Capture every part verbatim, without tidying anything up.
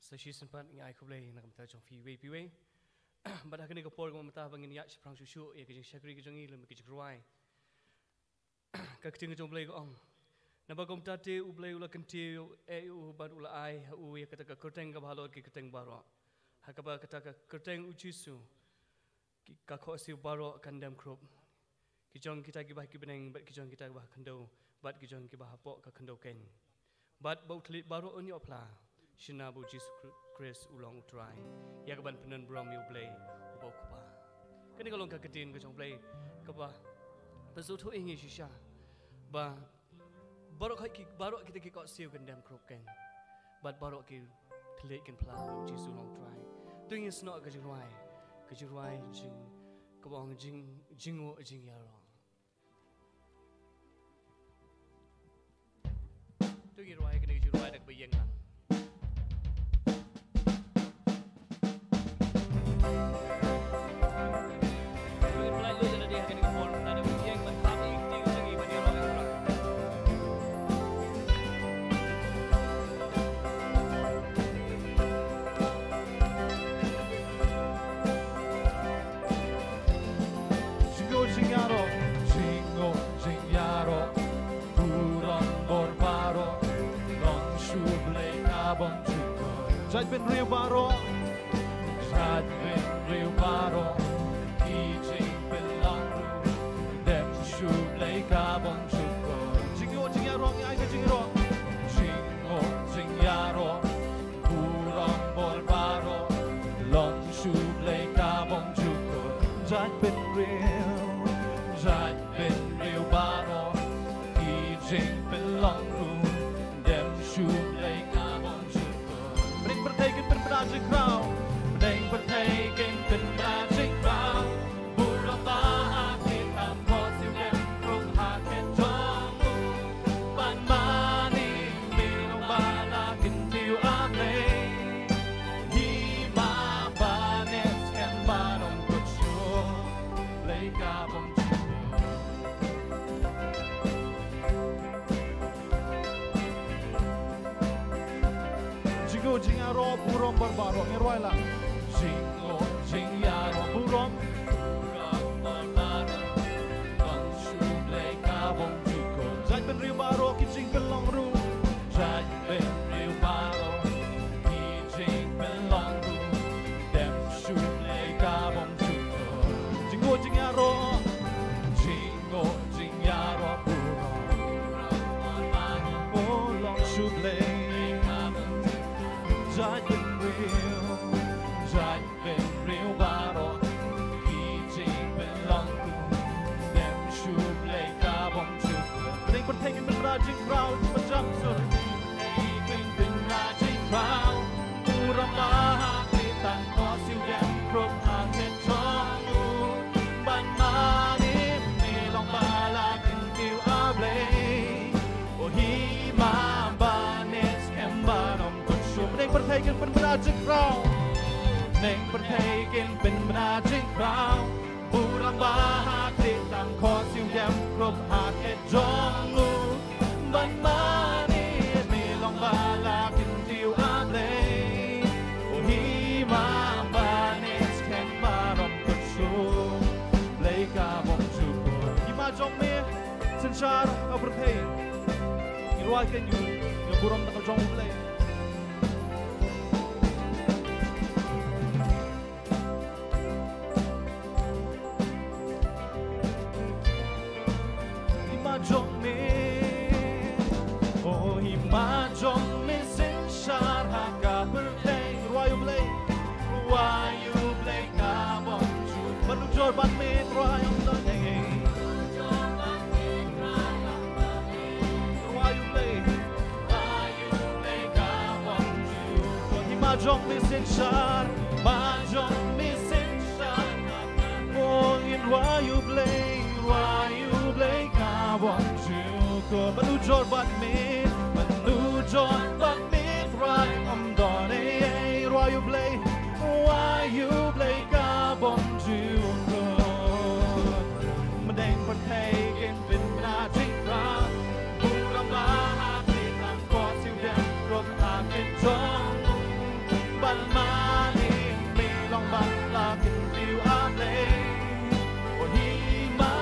Sa shisien pat ngi ai khublei na ka bynta jong phi iwei pa iwei. Bad ha kane ka por kaba mynta ba ngin ïaid shaphrang shuh shuh ïa ka jingshakri ka jong ngi lem ka jingrwai. Ka ktien ka jong U Blei ka ong, naba kumta te U Blei u la kyntiew ïa u bad u la ai ha u ïa kata ka kyrteng kaba halor ki kyrteng baroh, ha kaba kata ka kyrteng U Jisu ki, ka khohsiew baroh kan dem khrup, ki jong kita kiba ha ki bneng bad ki jong kita kiba ha khyndew bad ki jong kiba hapoh ka khyndew keiñ. Bad ba u thylliej baroh un ïoh phla, shynna ba U Jisu Khrist u long U Trai, ïa kaban pyndonburom ïa U Blei uba U Kpa. Kane ka long ka ktien ka jong U Blei kaba pynsngewthuh ïa ngi shisha ba baroh ki, baroh kita ki khohsiew kin dem khrup keiñ, bad baroh ki thylliej kin phla ba U Jisu u long U Trai. To ngin snoh ka jingrwai, ka jingrwai jing, kaba ong jing, jingnguh jingïaroh. To ngin rwai kane ka jingrwai da kaba ïeng lang. Jingïaroh, jingïaroh, burom bor baroh, long sha U Blei ka bymjukut. Jaitbynriew baroh, jaitbynriew baroh, ki jingpynlong ruh, dem sha U Blei ka bymjukut. Jingïaroh, jingïaroh, ngi ai ka jingïaroh. Jingïaroh, jingïaroh, burom bor baroh, long sha U Blei ka bymjukut. Jaitbynriew, jaitbynriew baroh, ki jingpynlong ruh, dem sha U Blei ka bymjukut. Bneng pyrthei kin pynbna jingkhraw, bneng pyrthei kin pynbna jingkhraw. Burom bad ha khlieh tam khohsiew dem khrup ha khet jong u. Ban mane me long ba la kyntiew, A Blei. Hima ba ne skhem ba ym kut shuh, Blei ka bymjukut. Jingïaroh, jingïaroh, burom bor baroh, ngi rwai lang. Jingïaroh, jingïaroh, burom, burom bor baroh, long sha U Blei ka bymjukut. Jaitbynriew baroh, ki jingpynlong ruh. Jaitbynriew baroh, ki jingpynlong ruh, dem sha U Blei ka bymjukut. Jingïaroh, jingïaroh, jing Jingïaroh burom, oh, long sha U Blei. Jaitbynriew, jaitbynriew baroh, ki jingpynlong ruh, dem sha U Blei ka bymjukut. Bneng pyrthei kin pynbna jingkhraw, pynjam sur. Pynbna jingkhraw, burom bad ha khlieh tam khohsiew dem khrup ha khet jong u. Ban mane me long ba la kyntiew, A Blei. Oh, hima ba ne skhem ba ym kut shuh. Bneng pyrthei kin pynbna jingkhraw. Bneng pyrthei kin pynbna jingkhraw. Burom bad ha khlieh tam khohsiew dem khrup ha khet jong u. Ban mane me long ba la kyntiew, A Blei. Oh, hima ba ne skhem ba ym kut shuh, Blei ka bymjukut. Hima jong me synshar ha pyrthei. Ngi rwai kein, ngi burom da ka jong U Blei. Hima jong me, oh, hima jong me synshar ha ka pyrthei. Rwai U Blei, rwai U Blei ka bymjukut. Bad u jor bad me, rwai ong da ei ei. Rwai U Blei. Hima jong me synshar, hima jong me synshar. Oh, ngin rwai U Blei, rwai U Blei ka bymjukut. Bad u jor bad me, bad u jor bad me, rwai ong da ei ei. Rwai U Blei, rwai U Blei ka bymjukut. Bneng pyrthei kin pynbna jingkhraw. Burom bad ha khlieh tam khohsiew dem khrup ha khet jong u. Ban mane me long ba la kyntiew, A Blei. O hi ma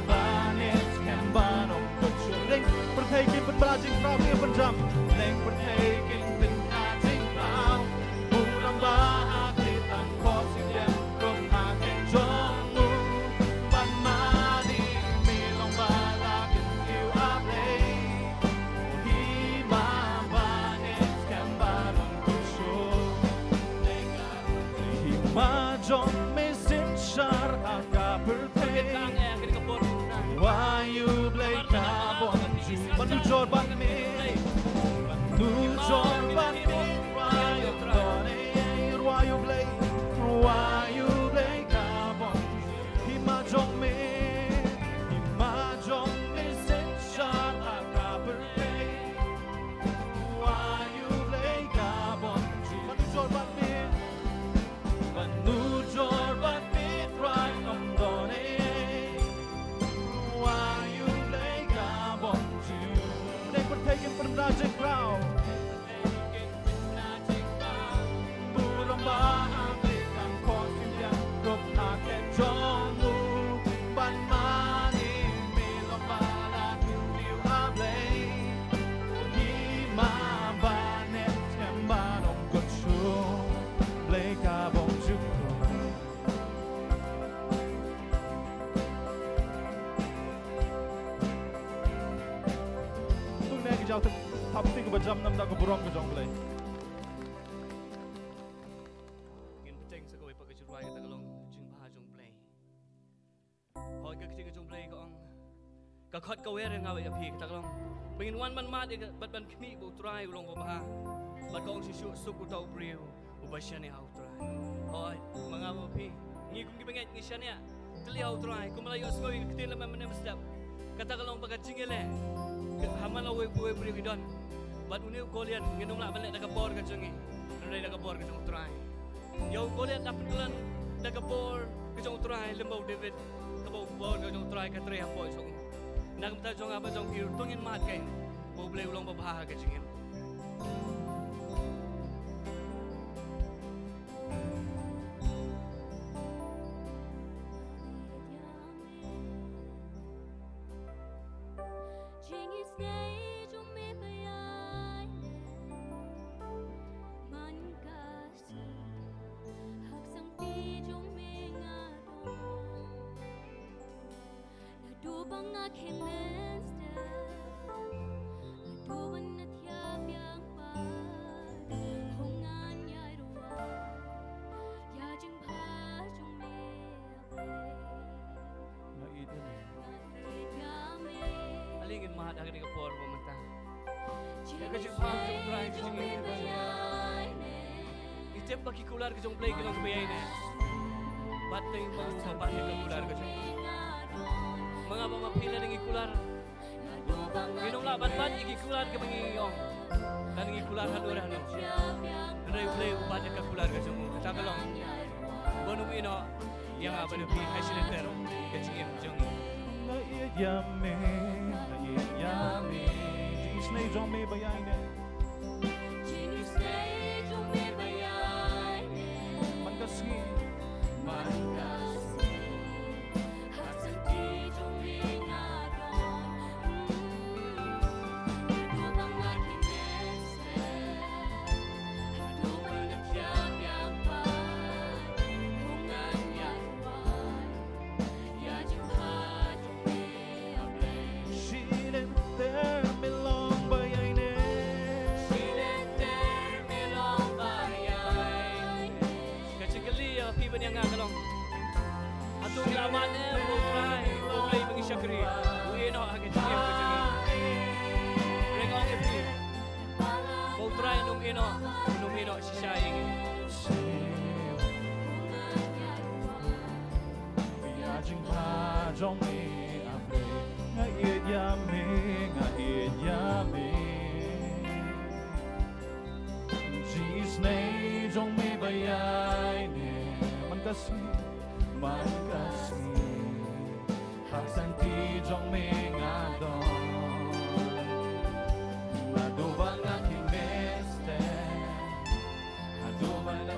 ba ne skhem ba nong kut shu ring. Pyrthei kin pynbna jingkraw, kin pynjam. Leng pyrthei kin pynbna jingkraw. Burom ba ha kri tang ko si jem rum ha ken jong u. Ban mane me long ba la kyntiew, A Blei. Hima jong me synshar ha ka pyrthei. Wai U Blei ka bynta jong u. Ban nujor bad me. Ban nujor bad me. Wai U Blei. Wai U Blei ka bynta jong u. Hima jong me. Hima jong me synshar ha ka pyrthei. Wai U Blei ka bynta jong u. Ban nujor bad me. Ban nujor bad me Trai, ngam don ei. Wai U Blei ka bynta jong u. Pyrthei kin pynbna jingkraw. Burom ba ha kri tang ko si jem rum ha ken jong u. Ban mane me long ba la kyntiew, A Blei. Hima ba ne skhem ba nong kut shu Blei ka bynta jong u. Tang ne ki jaw thap ti kaba jam nam da ka burom ka jong Blei. Ngin bteng sa kawei pat ka jingrwai, kata ka long Jingbha jong Blei. Hooid, ka ktien ka jong Blei ka ong, ka khot ka wer ïa nga bad ïa phi, kata ka long ba ngin wan ban mad ïa ka, bad ban khmih ba U Trai u long uba bha. Bad ka ong shisha, suk uta u briew uba shaniah ha U Trai. Hooid, ma nga ma phi, ngi kum ki bangeit ngi shaniah tylli ha U Trai, kumba la ïohsngew ïa ka ktien lem mynne mynstep. Kata ka long ba ka jingïaleh ha man la uwei pa uwei u briew i don bad une u Goliath, ngin ym lah ban leh da ka bor ka jong ngi, hynrei da ka bor ka jong U Trai. Ïa u Goliath la pynkylla da ka bor ka jong U Trai lem bad u David, kaba u bor ka jong U Trai ka trei hapoh jong u. Na ka bynta jong nga bad jong phi ruh, to ngin mad kein ba U Blei u long uba bha ha ka jingim. Jingisynei jong me ba ïaineh, man ka sngi ha ka sangti jong me nga don. Naduh ba nga kheiñ mynstep, naduh ba nga thiah biang pat, hooid ngan ïai rwai ïa ka jingbha jong me. Nga ïeit ïa me. Ale ngin mad ha kane ka por ba mynta. Ïa ka jingbha jong U Trai ka jong ngi. Ngi tip ba ki kular ka jong U Blei ki long kiba ïaineh. Bad te ma u ba ban ïa ka kular ka jong ngi. Ma nga bad ma phi lada ngi kular, ngin ym lah ban bat ïa ki kular kiba ngi ong. Lada ngi kular hano hano, hynrei U Blei u bat ïa ka kular ka jong u. Kata ka long ba un ym ïehnoh ïa nga bad ïa phi ha shi lynter ka jingim jong ngi. Nga ïeit ïa me, nga ïeit ïa me. Jingisynei jong me ba ïaineh. Jingisynei jong me ba ïaineh. Man ka sngi, man ka sngi, ha ka sangti jong me nga don. Naduh ba nga kheiñ mynstep, naduh ba nga thiah biang pat, hooid ngan ïai rwai ïa ka jingbha jong me, A Blei. Shi lynter me long ba ïaineh. Shi lynter me long ba ïaineh. Ka jingkylli ïa phi bad ïa nga ka long, hato ngi la mad ne ba U Trai, U Blei ba ngi shakri, u ïehnoh ha ka jingim ka jong ngi? Hynrei nga ong ïa phi ba U Trai un ym ïehnoh, un ym ïehnoh shisha ïa ngi. Ïa jingbha jong me, A Blei, nga ïeit ïa me, nga ïeit ïa me. Jingisynei jong me ba ïaineh, man ka sngi, man ka sngi, ha ka sangti jong me nga don. Naduh ba nga kheiñ mynstep, naduh ba nga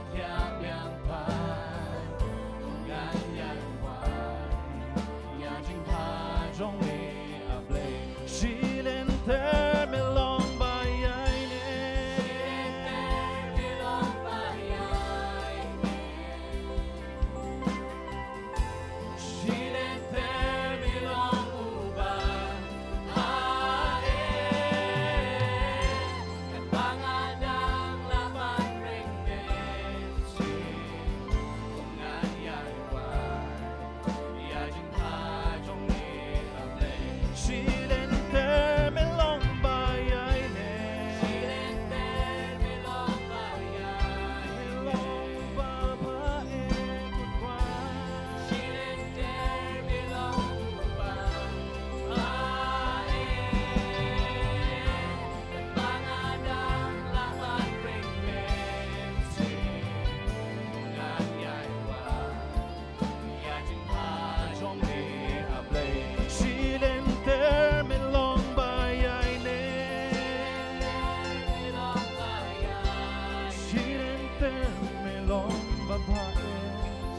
long ba bha eh.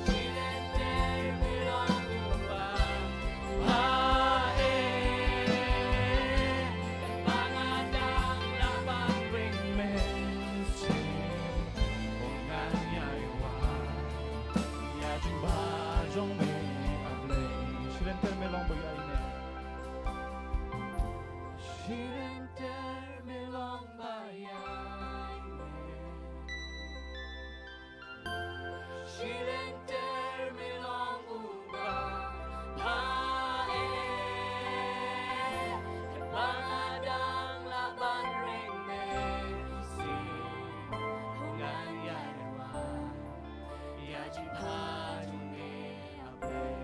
Shi lynter me long ba bha eh. Katba nga dang lah ban ring mynsiem, kong ngan ïai wad ïa jingbha jong me, A Blei. Shi lynter me long ba ïai ne. Shi lynter me long ba ïai ne. Shi lynter me long uba bha eh. Katba nga dang lah ban ring mynsiem, kong ngan ïai wad ïa jingbha jong me, A Blei.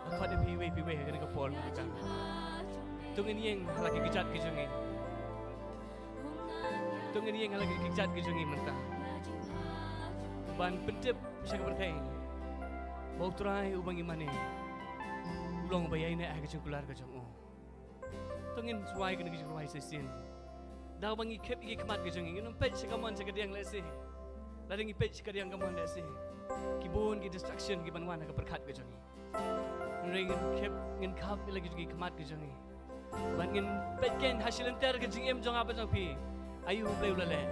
Nga khot ïa phi iwei pa iwei ha kane ka por mynta. To ngin ïeng ha la ki kjat ki jong ngi. To ngin ïeng ha la ki kjat ki jong ngi mynta, ban pyntip sha ka pyrthei ba U Trai uba ngi mane u long ba ïai ne ha ka jingkular ka jong u. To ngin rwai kane ka jingrwai shisien. Da ba ngi khep ïa ki khmat ka jong ngi, ngin ym peit sha kamon sha kadiang lehse. Lada ngi peit sha kadiang kamon lehse, ki bun ki distraction ki ban wan ha ka pyrkhat ka jong ngi. Hynrei ngin khep, ngin khap ïa la ki jong ki khmat ka jong ngi. Bad ngin peit kein ha shi lynter ka jingim jong nga bad jong phi, aïu U Blei u la leh.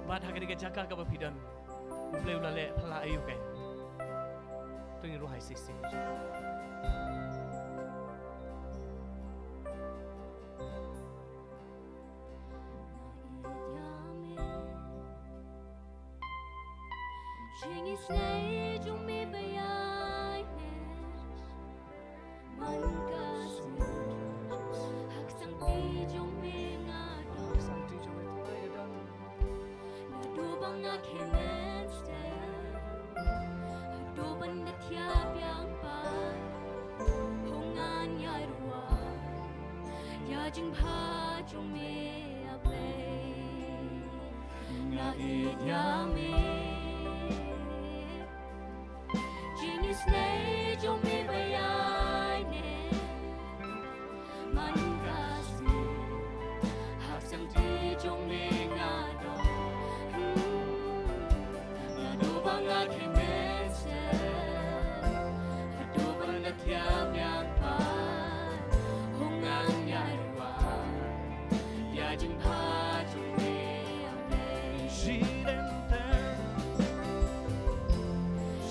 Bad ha kane ka jaka kaba phi don, U Blei u la leh pla aïu kein. To ngin rwai shisien. Jingisynei jong me ba ïai ne. Man ka sngi ha ka sangti jong me nga don. Naduh ba nga kmen stet haduh ban da thiah biang pat, kong ngan ïai rwai ïa jingbha jong me, A Blei. Nga ïeit ïa me. Jingisynei jong me ba ïai ne. Man ka sngi ha ka sangti jong me nga don. Naduh ba nga kmen stet haduh ban da thiah biang pat, kong ngan ïai rwai ïa jingbha jong me, A Blei. Shi lynter,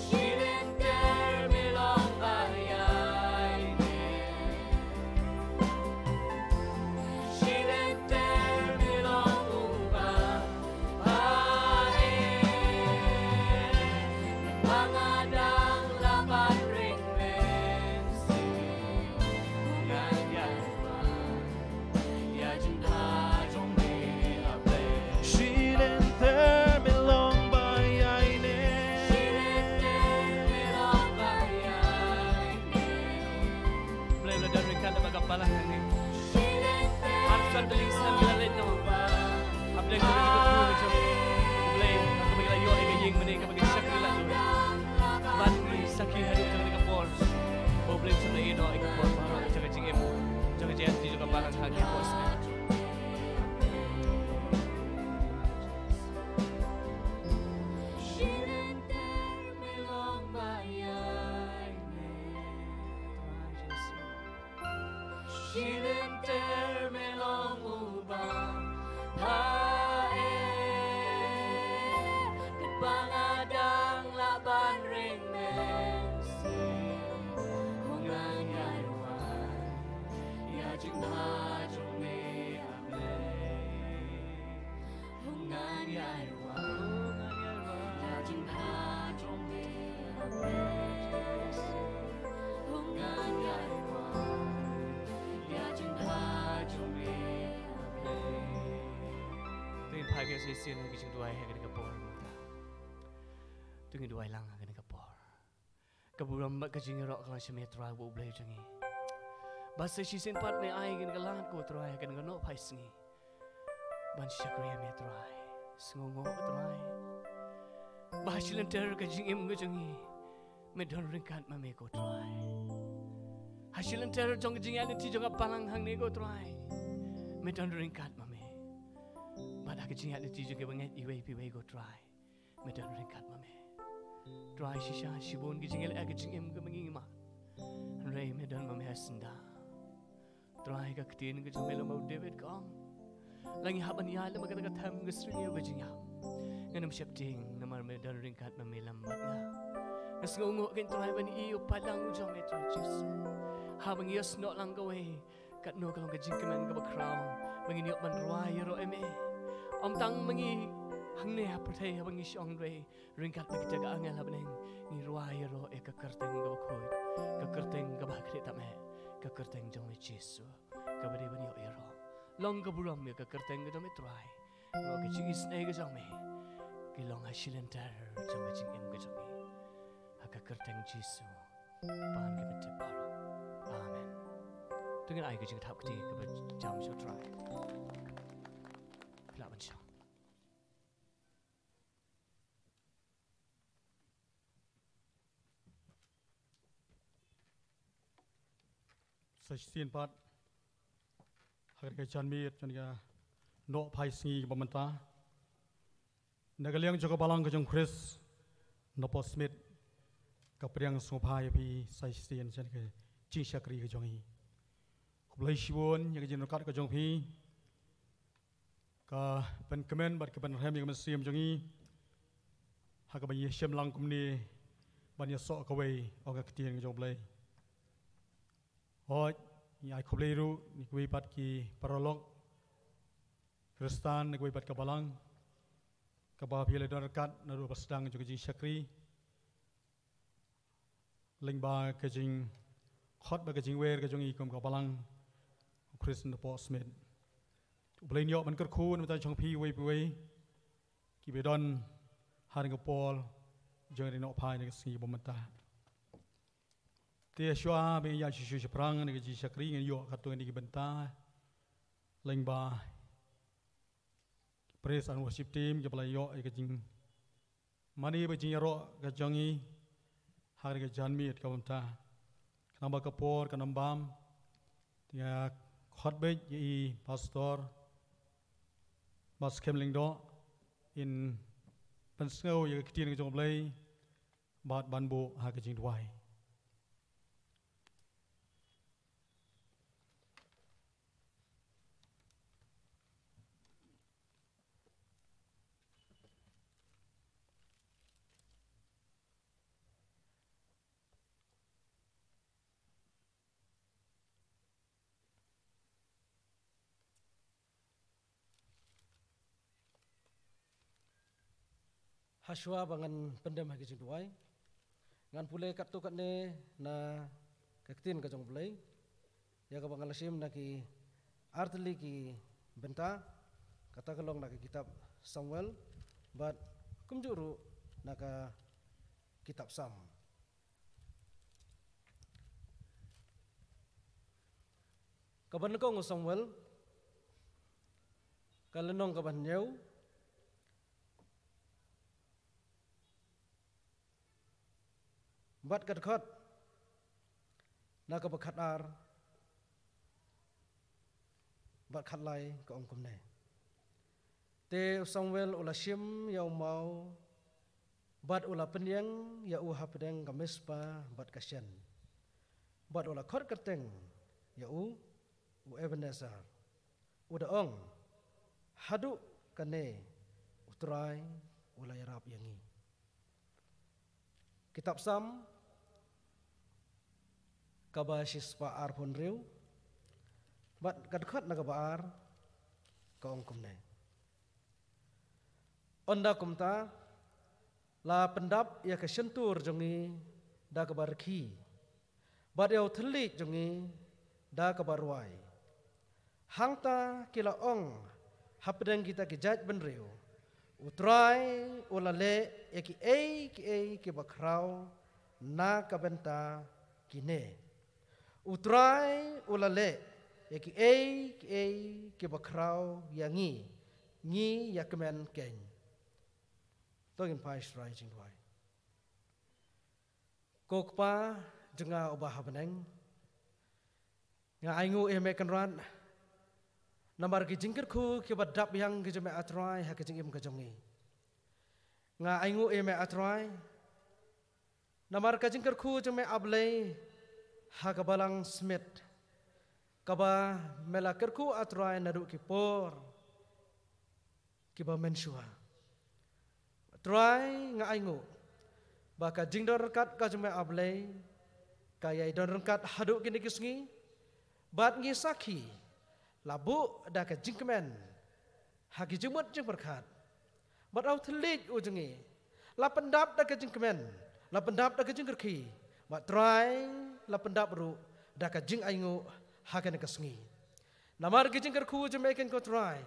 shi lynter me long ba ïai ne. Shi lynter me long uba bha eh. Katba nga dang lah ban ring mynsiem, kong ngan ïai wad ïa jingbha jong me, A Blei. Shi lynter me long ba ïai ne. Shi lynter me long ba ïai ne. Blei, la don ryngkat bad ka balang hangne. Arphew san tylli ki snem ki la leit noh. Hap leit noh ki kynthei ki jong U Blei, kaba ki la ïoh ïa ka ïing mane, kaba ki shakri la lut. Bad ngi sakhi haduh jong kane ka por ba U Blei u la ïoh ïa ka por baroh jong ka jingim, jong ka jingim jong ka balang ha kane ka por. Shi lynter me long ba ïai ne. Shi lynter me long uba bha eh. Katba nga dang lah ban ring mynsiem, kong ngan ïai rwai ïa jingbha jong me, A Blei. Kong ngan ïai rwai ïa jingbha jong me, A Blei. Kong ngan ïai rwai ïa jingbha jong me, A Blei. To ngin phai biang shisien ha ka jingduwai ha kane ka por mynta. To ngin duwai lang ha kane ka por. Ka burom bad ka jingïaroh ka long sha me Trai uba U Blei jong ngi. Bad sa shisien pat me ai kane ka lad ko Trai, kane ka nohphai sngi ban shakri ïa me Trai. Sngewnguh ko Trai ba ha shi lynter ka jingim ka jong ngi me don ryngkat ma me ko Trai. Ha shi lynter jong ka jingïaid lynti jong ka balang hangne ko Trai, me don ryngkat ma me. Bad ha Ka jingïaid lynti jong ki bangeit iwei pa iwei ko Trai, me don ryngkat ma me. Trai, shisha shibun ki jingïaleh ka jingim kaba ngi mad, hynrei me don ma me ha syndah. Trai, ka ktien ka jong me, lem bad u David ka ong, la ngi hap ban ïaid lem bad kata ka them ka syrngiew ka jingïap, ngan ym sheptieng, namar me don ryngkat ma me lem bad nga. Nga sngewnguh kein Trai ban ïohi ïa u paidlang u jong me Trai Jisu. Haba ngi ïasnoh lang kawei, katno ka long ka jingkmen kaba khraw ba ngin ïoh ban rwai ïaroh ïa me. Ym tang ma ngi hangne ha pyrthei haba ngi shong, hynrei ryngkat bad kita ki angel ha bneng, ngi rwai ïaroh ïa ka kyrteng kaba khuid, ka kyrteng kaba ha khlieh tam eh, ka kyrteng jong me Jisu, kaba dei ban ïoh ïaroh. Long ka burom ïa ka kyrteng ka jong me Trai, namar ka jingisynei ka jong me ki long ha shilynter jong ka jingim ka jong ngi. Ha ka kyrteng Jisu, pan ki bad tip baroh. Amen. To ngin ai ka jingthap kti kaba jam sha u Trai. Phi lah ban shong. Sa shisien pat, ha kane ka janmiet jong ka nohphai sngi kaba mynta, na ka liang jong ka Balang ka jong u Khrist na Port Smith, ka pdiang sngewbha ïa phi sa shisien sha ka jingshakri ka jong ngi. Khublei shibun ïa ka jingryngkat ka jong phi, ka pynkmen bad ka pynrhem ïa ka mynsiem jong ngi ha kaba ngi ïashem lang kumne ban ïasoh kawei ong ka ktien ka jong U Blei. Hooid, ngi ai khublei ruh na kiwei pat ki paralok Khristan, na kiwei pat ka Balang, kaba phi la don ryngkat naduh ba sdang jong ka jingshakri, lyngba ka jingkhot bad ka jingwer ka jong ngi kum ka Balang u Khrist na Port Smith. U Blei un ïoh ban kyrkhu na ka bynta jong phi uwei pa uwei kiba don ha ri ka por jong ka nohphai na ka sngi ba mynta. Te shuwa ba ngin ïaid shuh shuh shaphrang na ka jingshakri, ngin ïoh katto katne ki bynta lyngba praise and worship team kiba la ïoh ïa ka jing mane bad jingïaroh ka jong ngi ha kane ka janmiet kaba mynta. Khnang ba ka por kan ym bam, te nga khot beit ïa i Pastor Bah Skhem Lyngdoh in pynsngew ïa ka ktien ka jong U Blei bad ban buh ha ka jingduwai. Hashwa ba ngan pyndem ha ki jingduwai, ngan pule katto katne na ka ktien ka jong U Blei ïa kaba ngan la shim na ki artylli ki bynta, kata ka long na ka kitab Samuel bad kumjuh ruh na ka kitab Sam. Kaba nyngkong u Samuel, ka lynnong kaba hynñiew bad ka dkhot na kaba khatar bad khatlai ka ong kumne. Te u Samuel u la shim ïa u maw bad u la pynïeng ïa u hapdeng ka Mizpa bad ka Shen, bad u la khot kyrteng ïa u, u Ebenezer, u da ong, haduh kane U Trai u la ïarap ïa ngi. Kitab Sam kaba shispah arphew hynriew bad ka dkhot na kaba ar ka ong kumne. Ynda kumta, la pyndap ïa ka shyntur jong ngi da kaba rkhie bad ïa u thylliej jong ngi da kaba rwai. Hangta ki la ong hapdeng kita ki jaitbynriew, U Trai u la leh ïa kiei kiei kiba khraw na ka bynta kine. U Trai u la leh ïa kiei kiei kiba khraw ïa ngi, ngi ïa kmen keiñ. To ngin phai sha ka jingduwai. Ko Kpa jong nga uba ha bneng, nga ainguh ïa me Kynrad Namar ki jingkyrkhu kiba dap biang ki jong me A Trai ha ka jingim ka jong ngi. Nga ainguh ïa me A Trai. Namar ka jingkyrkhu jong me A Blei ha ka balang Smith, kaba me la kyrkhu A Trai naduh ki por kiba mynshuwa. Trai, nga ainguh ba ka jingdon ryngkat ka jong me A Blei ka ïai don ryngkat haduh kine ki sngi. Bad ngi sakhi, la buh da ka jingkmen ha ki jingmut jingpyrkhat. Bad ha u thylliej u jong ngi, la pyndap da ka jingkmen, la pyndap da ka jingkyrkhu. Bad Trai, la pyndap ruh da ka jingainguh ha kane ka sngi. Namar ki jingkyrkhu jong me kein ko Trai,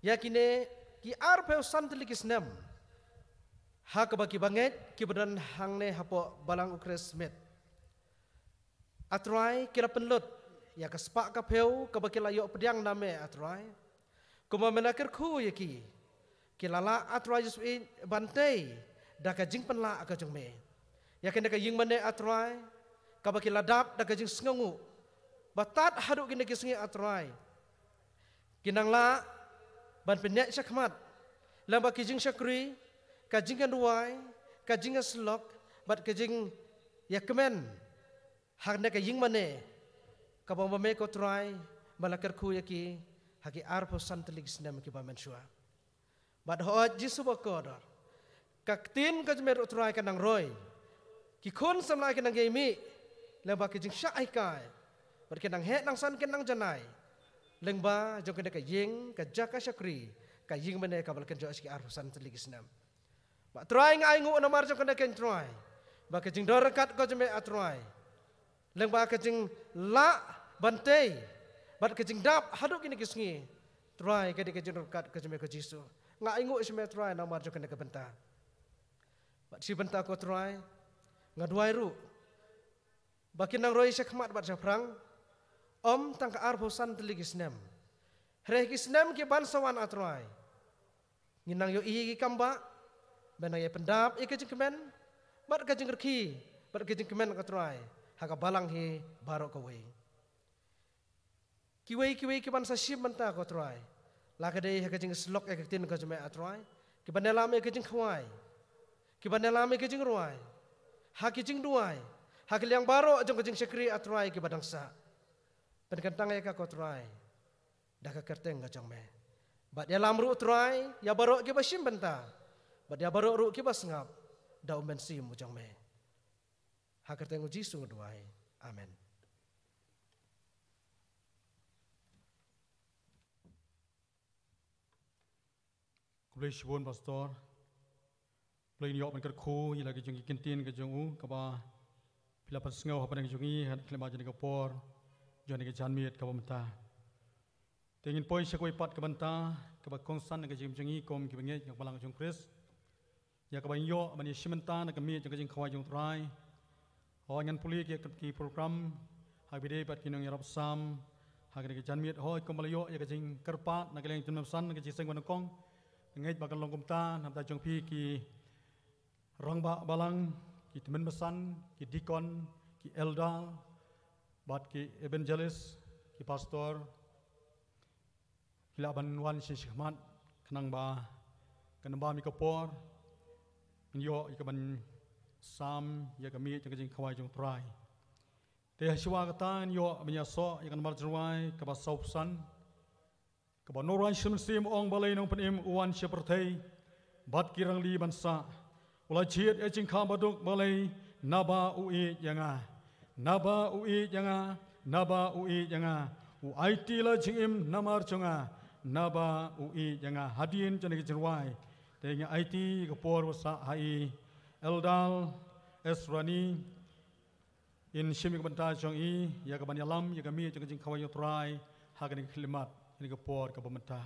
ïa kine ki arphew san tylli ki snem ha kaba ki bangeit kiba don hangne hapoh balang u Chris Smith, A Trai, ki la pynlut ïa ka spah ka phew kaba ki la ïoh pdiang na me A Trai. Kumba me la kyrkhu ïa ki, ki la lah A Trai Jisu ïeit ban tei da ka jingpynlah ka jong me. Ïa kane ka ïing mane A Trai, kaba ki la dap da ka jingsngewnguh ba tad haduh kine ki sngi A Trai, ki nang lah ban pynïaid shakhmat lyngba ki jingshakri, ka jingïaduwai, ka jingïasyllok, bad ka jingïakmen ha kane ka ïing mane kaba ma me ko Trai me la kyrkhu ïa ki ha ki arphew san tylli ki snem kiba mynshuwa. Bad hooid Jisu bakordor, ka ktien ka jong me ruh Trai ka nang roi. Ki khun samla ki nang ïai mih lyngba ki jingshah hikai, bad ki nang heh nang san, ki nang janai lyngba jong kane ka ïing, ka jaka shakri, ka ïing mane kaba la kynjoh sha ki arphew san tylli ki snem. Bad Trai, nga ainguh namar jong kane kein Trai, ba ka jingdon ryngkat ka jong me A Trai, lyngba ka jinglah ban tei bad ka jingdap haduh kine ki sngi, Trai, ka dei ka jingdon ryngkat ka jong me ko Jisu. Nga ainguh sha me Trai namar jong kane ka bynta. Bad shi bynta ko Trai, nga duwai ruh ba kin nang roi shakhmat bad shaphrang, ym tang ka arphew san tylli ki snem, hynrei ki snem ki ban sa wan A Trai, ngin nang ïohi ïa ki kambah, ban nang ïa pyndap ïa ka jingkmen bad ka jingkyrkhu bad ka jingkmen ko Trai ha ka balang hi baroh kawei. Kiwei kiwei ki ban sa shim bynta ko Trai, la ka dei ha ka jingïasyllok ïa ka ktien ka jong me A Trai, ki ban ïalam ïa ka jingkhawai, ki ban ïalam ïa ka jingrwai, ha ki jingduwai, ha ki liang baroh jong ka jingshakri A Trai, ki ba dang sah. Pynkyntang ïa ka ko Trai da ka kyrteng ka jong me. Bad ïalam ruh Trai ïa baroh ki ba shim bynta, bad ïa baroh ruh ki ba sngap da u Mynsiem u jong me. Ha ka kyrteng u Jisu nga duwai. Amen. Khublei shibun Pastor. Khublei, ngin ïoh ban kyrkhu ïa la ki jong ki ktien ka jong u kaba phi la pynsngew ha pdeng jong ngi ha ka khyllipmat jong ka por jong ka janmiet kaba mynta. Te ngin poi sha kawei pat ka bynta kaba kongsan ka jingim jong ngi kum ki bangeit ha ka balang jong Khrist. Ïa kaba ngin ïoh ban ïa shim bynta na ka miej jong ka jingkhawai jong u Trai. Hooid, ngan pule ki, ki program ha kaba ïadei bad ki nongïarap Salm ha kane ka janmiet. Hooid, kumba la ïoh ïa ka jingkyrpad na ka liang jingtymmen basan ka jingïaseng banyngkong, nga ngeit ba kan long kumta na ka bynta jong phi ki rangbah balang, ki tymmen basan, ki deacon, ki elder, bad ki evangelist, ki pastor, ki lah ban wan sha shakhmat khnang ba kan ym bam ïa ka por, ngin ïoh ïa ka ban sam ïa ka miej jong ka jingkhawai jong u Trai. Te ha shuwa kata ngin ïoh ban ïasoh ïa ka nambar jingrwai kaba sawphew san, kaba u Nongrwai Mynsiem u ong, balei Nongpynim u wan sha pyrthei bad ki rangli ban sah? U la jied ïa ka jingkha baduk, balei? Naba u ïeit ïa nga. Naba u ïeit ïa nga. Naba u ïeit ïa nga. U aiti la jingim namar jong nga. Naba u ïeit ïa nga. Hadien jong kane ka jingrwai, te ngin aiti ka por ba sah ha i Elder Esrani. In shim ïa ka bynta jong i ïa ka ban ïalam ïa ka miej jong ka jingkhawai jong u Trai ha kane ka khyllipmat, kane ka por kaba mynta.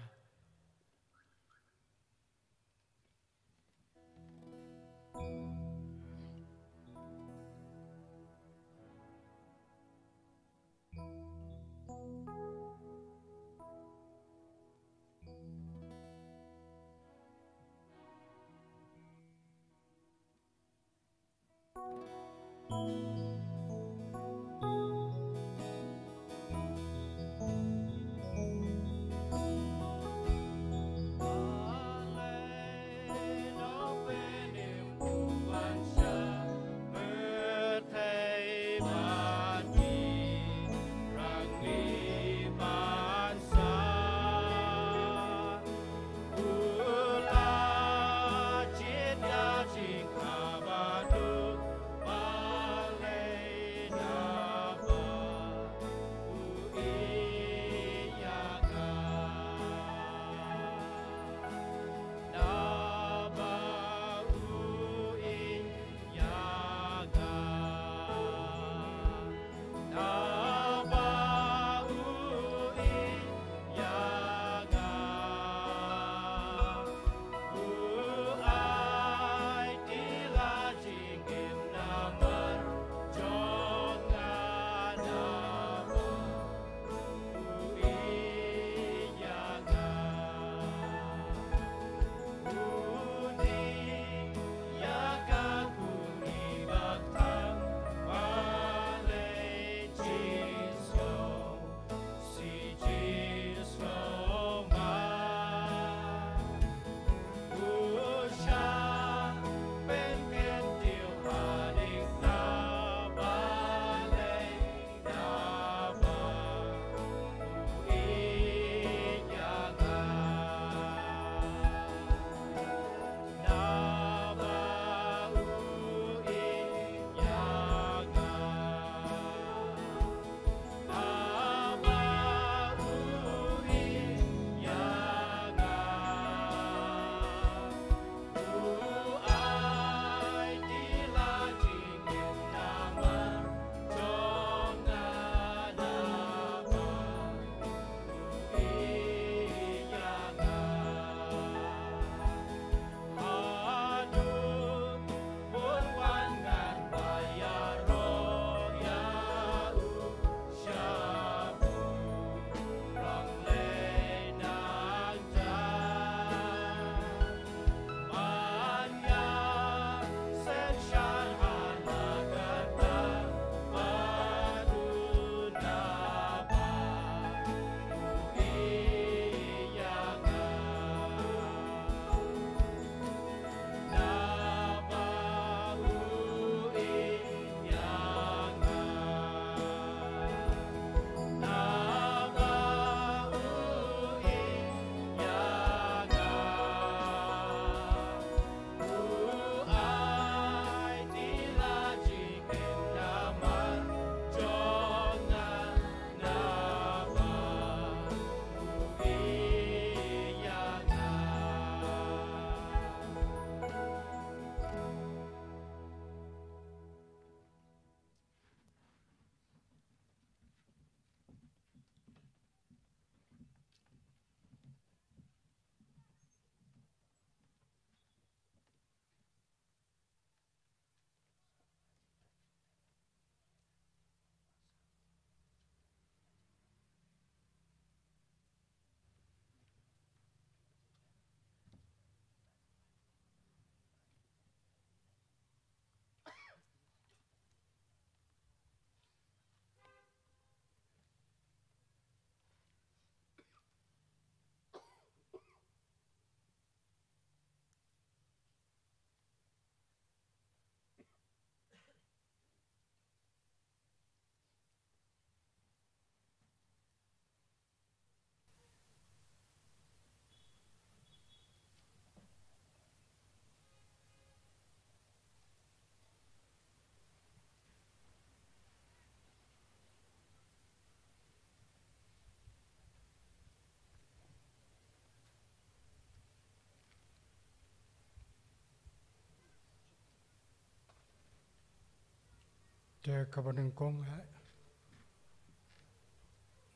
Te kaba nyngkong, eh,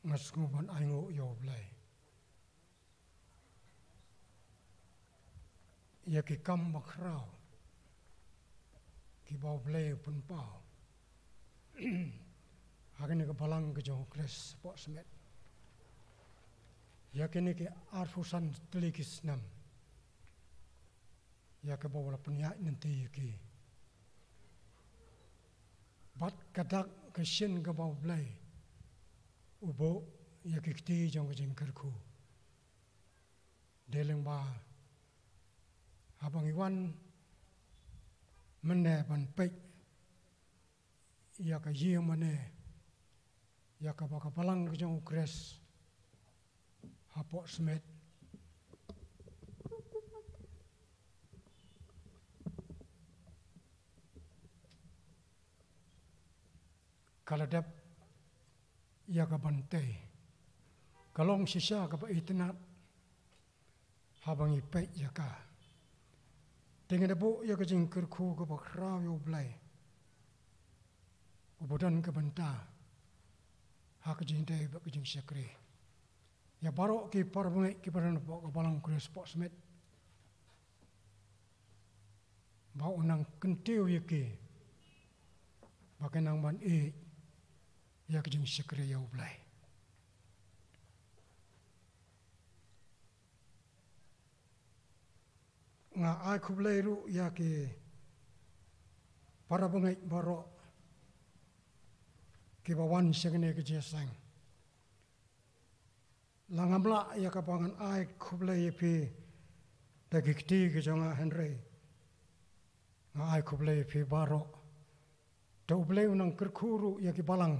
nga sngew ban ainguh ïa U Blei ïa ki kam bakhraw kiba U Blei u pynpaw ha kane ka balang ka jong U Khrist hapoh Smit ïa kine ki arphew san tylli ki snem, ïa kaba u la pynïaid lynti ïa ki. Bad ka dak ka shin kaba U Blei u buh ïa ki kti jong ka jingkyrkhu. Dei lyngba haba ngi wan mynne ban peit ïa ka ïing mane, ïa kaba ka balang ka jong U Khrist hapoh Smit ka la dep ïa ka ban tei. Ka long shisha kaba itynnad haba ngi peit ïa ka. Te ngi da buh ïa ka jingkyrkhu kaba khraw ïa U Blei uba don ka bynta ha ka jingdei bad ka jingshakri ïa baroh ki para bangeit kiba don hapoh ka balang U Khrist hapoh Smit, ba un nang kyntiew ïa ki ba kin nang ban ïeit ïa ka jingshakri ïa U Blei. Nga ai khublei ruh ïa ki para bangeit baroh kiba wan sha kane ka jingïaseng. La ngam lah ïa kaba ngan ai khublei ïa phi da ki kti ki jong nga, hynrei nga ai khublei ïa phi baroh. Te U Blei un nang kyrkhu ruh ïa ki balang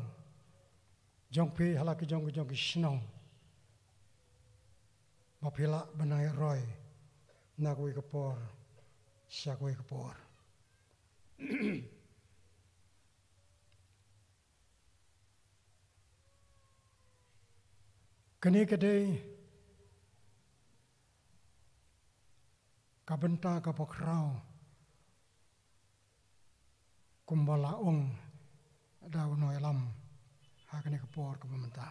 jong phi ha la ki jong ki jong ki shnong, ba phi lah ban nang ïaroh na kawei ka por sha kawei ka por. Kane ka dei ka bynta kaba khraw, kumba la ong da u nongïalam ha kane ka por kaba mynta.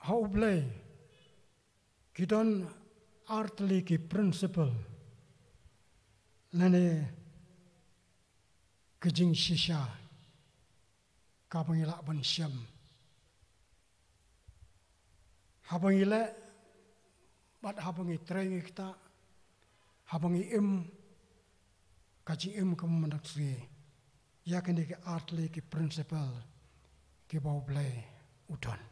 Ha U Blei ki don artylli ki principle lane ka jingshisha kaba ngi lah ban shem haba ngi leh bad haba ngi trei ngi ktah, haba ngi im ka jingim ka mynta sngi. Ïa kine ki artylli ki principle kiba U Blei u don.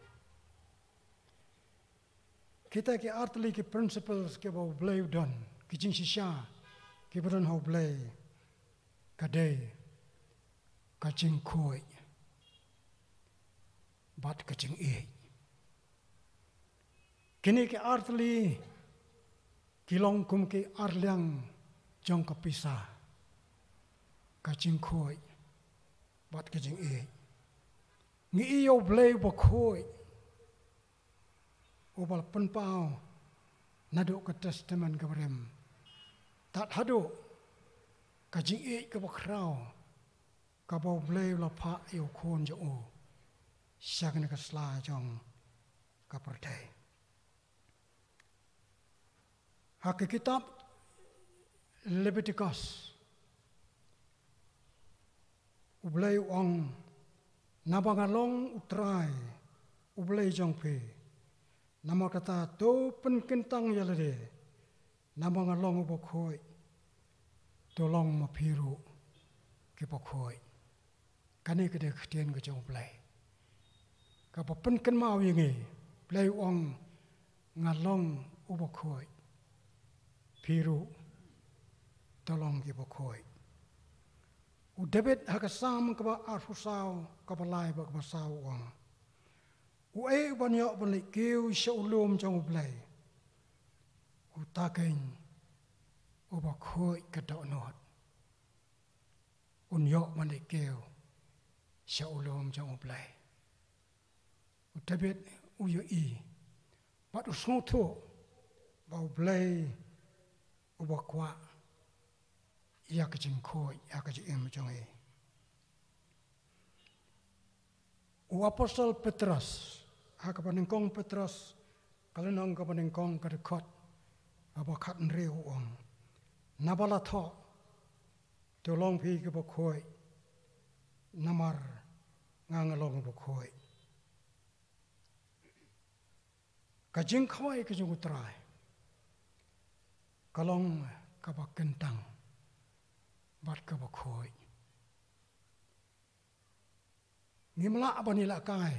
Kita ki artylli ki principles kiba U Blei u don, ki jingshisha kiba don ha U Blei, ka dei ka jingkhuid bad ka jingïeit. Kine ki artylli ki long kum ki arliang jong ka pisa, ka jingkhuid bad ka jingïeit. Ngi ïohi U Blei uba khuid uba la pynpaw naduh ka Testament kaba rim tad haduh ka jingïeit kaba khraw kaba U Blei u la phah ïa u Khun jong u sha kane ka sla jong ka pyrthei. Ha ka kitab Leviticus, U Blei u ong, naba nga long U Trai U Blei jong phi, namar kata to pynkyntang ïa lade, naba nga long uba khuid, to long ma phi ruh kiba khuid. Kane ka dei ka ktien ka jong U Blei kaba pynkynmaw ïa ngi. U Blei u ong, nga long uba khuid, phi ruh to long kiba khuid. U David ha ka Salm kaba arphew saw, kaba lai bad kaba saw u ong, uei uban ïoh ban leit kiew sha u lum jong U Blei? Uta keiñ uba khuid ka dohnud un ïoh ban leit kiew sha u lum jong U Blei. U David u ïohi bad u sngewthuh ba U Blei uba kwah ïa ka jingkhuid, ïa ka jingim jong ngi. U Apostol Petros, ha kaba nyngkong Petros, ka lynnong kaba nyngkong ka dkhot kaba khathynriew u ong, naba la thoh, to long phi kiba khuid, namar nga nga long ba khuid. Ka jingkhawai ka jong u Trai ka long kaba kyntang bad kaba khuid. Ngim lah ban ïalehkai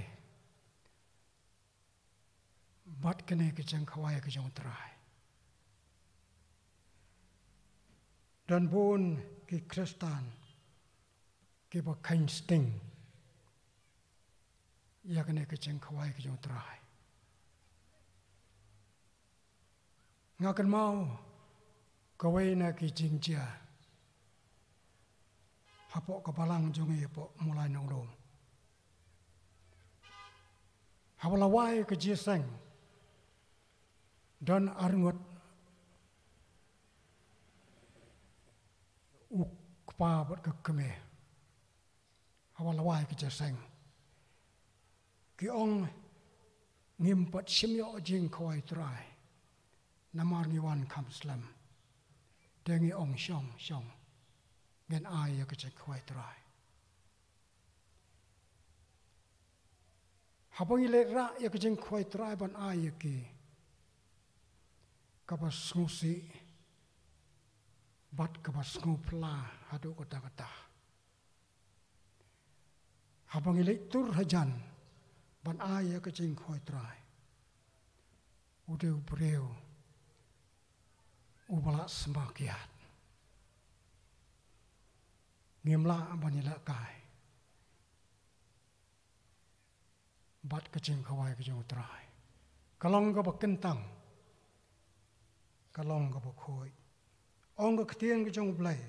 bad kane ka jingkhawai ka jong u Trai. Don bun ki Khristan kiba kheiñ sting ïa kane ka jingkhawai ka jong u Trai. Nga kynmaw kawei na ki jingjia hapoh ka balang jong ngi hapoh Mawlai Nonglum. Haba la wai ka jingïaseng, don arngut u kpa bad ka kmie. Haba la wai ka jingïaseng, ki ong, ngim pat shym ïoh jingkhawai Trai, namar ngi wan kham slem. Te ngi ong, shong, shong, ngin ai ïa ka jingkhawai Trai. Haba ngi leit rah ïa ka jingkhawai Trai ban ai ïa ki, kaba sngewsih bad kaba sngewphylla haduh katta katta. Haba ngi leit tur hajan ban ai ïa ka jingkhawai Trai, u dei u briew uba la sma kiad. Ngim lah ban ïalehkai bad ka jingkhawai ka jong u Trai. Ka long kaba kyntang, ka long kaba khuid. Ong ka ktien ka jong u Blei,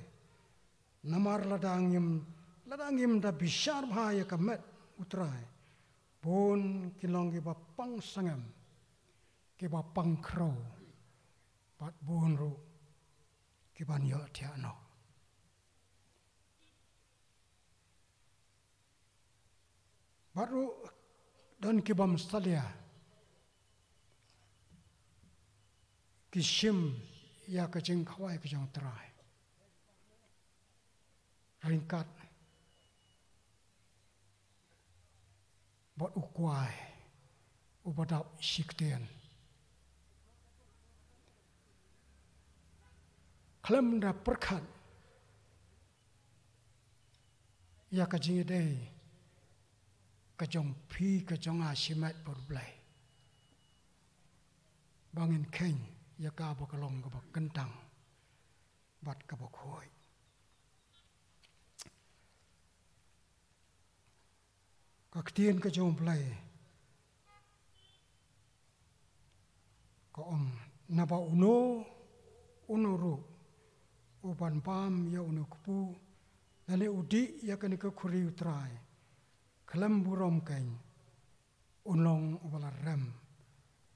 namar lada ngim, lada ngim da bishar bha ïa ka met u Trai, bun kin long kiba pang sangem, kiba pang khrew, bad bun ruh kiban ïoh thiah noh. Bad ruh don kibym salia ki shim ïa ka jingkhawai ka jong u Trai ryngkat bad u kwai uba dap shi ktien. Khlem da pyrkhat ïa ka jingïadei ka jong phi ka jong nga shimet bad u Blei, ba ngin kheiñ ïa kaba ka long kaba kyntang bad kaba khuid. Ka ktien ka jong u Blei ka ong, naba uno uno ruh uban bam ïa une u kpu lane u dih ïa kane ka khuri u Trai khlem burom keiñ, un long uba la rem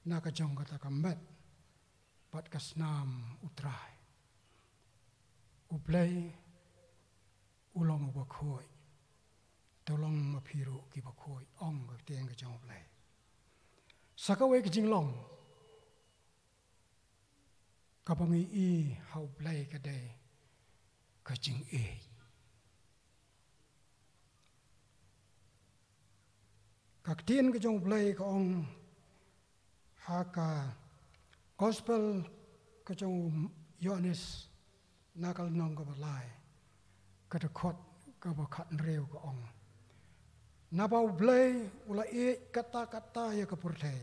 na ka jong kata ka met bad ka snam u Trai. U Blei u long uba khuid. To long ma phi ruh kiba khuid, ong ka ktien ka jong u Blei. Sa kawei ka jinglong kaba ngi i ha u Blei ka dei ka jingïeit. Ka ktien ka jong u Blei ka ong ha ka Gospel ka jong u Ïoannis, na ka lynnong kaba lai, ka dkhot kaba khathynriew ka ong, naba u Blei u la ïeit katta katta ïa ka pyrthei,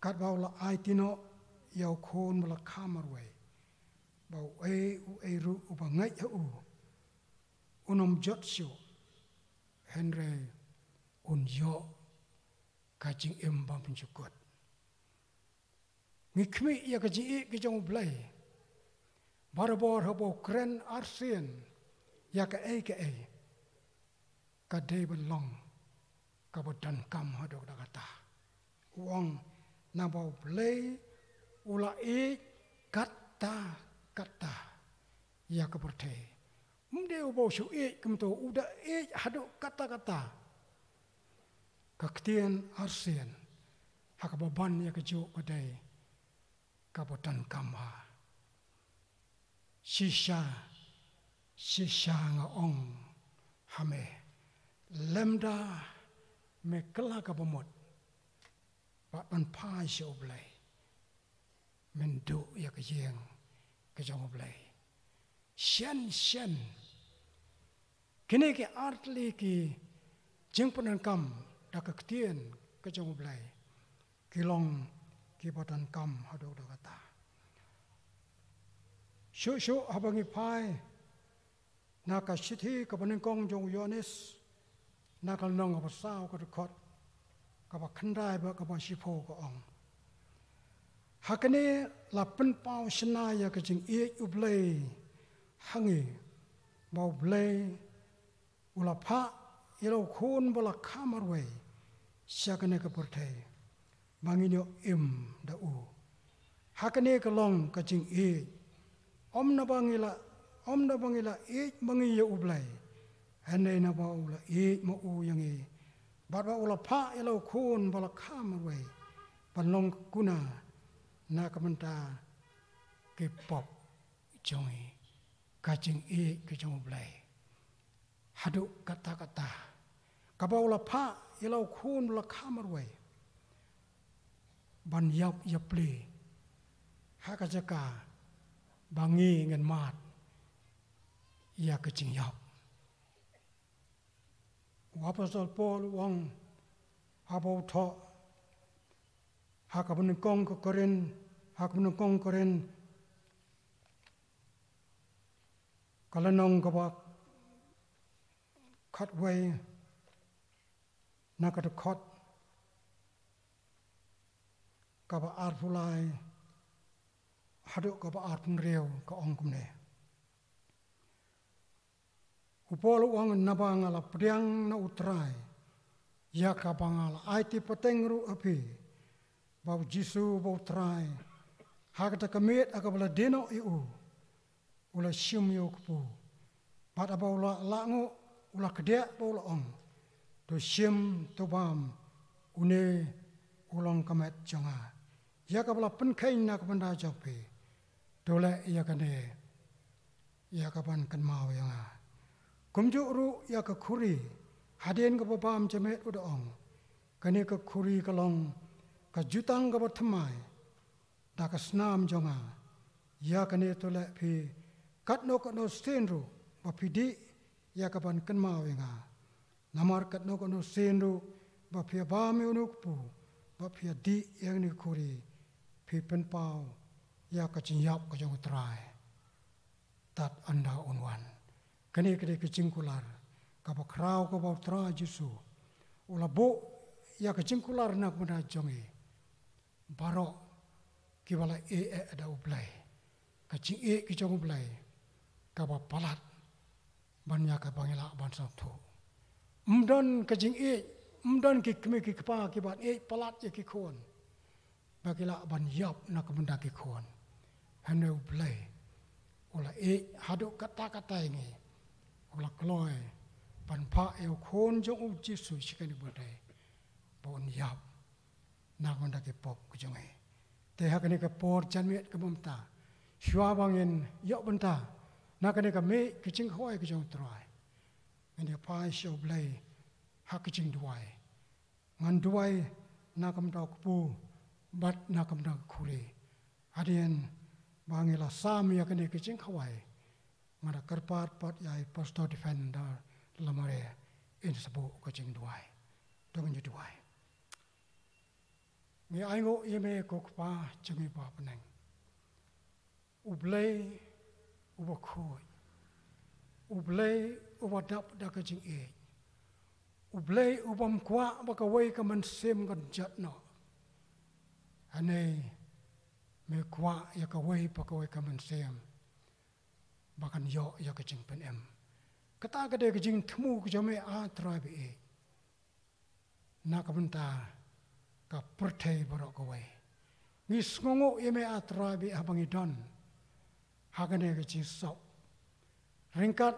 katba u la aiti noh ïa u Khun ba la kha marwei, ba uei uei ruh uba ngeit ha u un ym jot shuh, hynrei un ïoh ka jingim bymjukut. Ngi khmih ïa ka jingïeit ka jong u Blei, barabor haba u kren arsien ïa kaei kaei, ka dei ban long kaba donkam haduh katta katta. U ong, naba u Blei u la ïeit katta katta. ïa ka pyrthei. Um dei uba u shu ïeit kumto, u da ïeit haduh katta katta. Ka ktien arsien ha kaba ban ïa kajuh ka dei kaba donkam ha. Shisha, shisha nga ong ha me, lymda me kylla kaba mut bad ban phai sha U Blei, men duh ïa ka ïing ka jong U Blei. Shen shen kine ki artylli ki jingpyndonkam da ka ktien ka jong U Blei ki long kiba donkam haduh katta. Shuh shuh haba ngi phai na ka shithi kaba nyngkong jong u Ïoannis, na ka lynnong kaba saw, ka dkhot kaba khyndai bad kaba shiphew, ka ong: Ha kane la pynpaw shynna ïa ka jingïeit U Blei ha ngi, ba U Blei u la phah ïa la u Khun ba la kha marwei sha kane ka pyrthei, ba ngin ïoh im da u. Ha kane ka long ka jingïeit, ym naba ngi la, ym naba ngi la ïeit ma ngi ïa U Blei, hynrei naba u la ïeit ma u ïa ngi, bad ba u la phah ïa la u Khun ba la kha marwei ban long kuna na ka bynta ki pop jong ngi. Ka jingïeit ka jong U Blei haduh katta katta, kaba u la phah ïa la u Khun ba la kha marwei ban ïap ïapli ha ka jaka ba ngi ngin mad ïa ka jingïap. U Apostol Paul u ong haba u thoh ha kaba nyngkong ka Korinth, ha kaba nyngkong Korinth, ka lynnong kaba khatwei, na ka dkhot kaba arphew lai haduh kaba arphew hynriew, ka ong kumne. U Paul u ong: Naba nga la pdiang na U Trai, ïa kaba nga la aiti pateng ruh ha phi, ba U Jisu uba U Trai, ha kata ka miet ha kaba la die noh ïa u, u la shim ïa u kpu, bad haba u la lah nguh, u la kdiah bad u la ong: To shim, to bam, une u long ka met jong nga. Ïa kaba la pynkheiñ na ka bynta jong phi, to leh ïa kane ïa ka ban kynmaw ïa nga. Kumjuh ruh ïa ka khuri, hadien kaba bam jamet, u da ong: Kane ka khuri ka long ka jutang kaba thymmai da ka snam jong nga. Ïa kane to leh phi katno katno sien ruh ba phi dih ïa ka ban kynmaw ïa nga. Namar katno katno sien ruh ba phi ïa bam ïa une u kpu, ba phi ïa dih ïa kane ka khuri, phi pynpaw ïa ka jingïap ka jong U Trai tad ynda un wan. Kane ka dei ka jingkular kaba khraw kaba U Trai Jisu u la buh ïa ka jingkular na ka bynta jong ngi baroh kiba la ïeit da U Blei. Ka jingïeit ka jong U Blei kaba palat ban ïa kaba ngi lah ban sngewthuh. Ym don ka jingïeit, ym don ki kmie ki kpa kiba ïeit palat ïa ki khun ba ki lah ban ïap na ka bynta ki khun. Hynrei U Blei u la ïeit haduh katta katta ïa ngi, u la kloi ban phah ïa u Khun jong u Jisu sha kane ka pyrthei ba un ïap na ka bynta ki pop ka jong ngi. Te ha kane ka por janmiet kaba mynta, shuwa ba ngin ïoh bynta na kane ka miet ka jingkhawai ka jong U Trai, ngin ïa phai sha U Blei ha ka jingduwai. Ngan duwai na ka bynta u kpu bad na ka bynta ka khuri. Hadien ba ngi la sam ïa kane ka jingkhawai, nga da kyrpad pat ïa i Pastor Defender Lamare in sa buh ka jingduwai. To ngin ïa duwai. Ngi ainguh ïa me ko Kpa jong ngi ba ha bneng. U Blei uba khuid. U Blei uba dap da ka jingïeit. U Blei ubym kwah ba kawei ka mynsiem kan jot noh. Hynrei me kwah ïa kawei pa kawei ka mynsiem ba kan ïoh ïa ka jingpynim. Kata ka dei ka jingthmu ka jong me, A Trai ba ïeit, na ka bynta ka pyrthei baroh kawei. Ngi sngewnguh ïa me, A Trai, ba haba ngi don ha kane ka jingsop ryngkat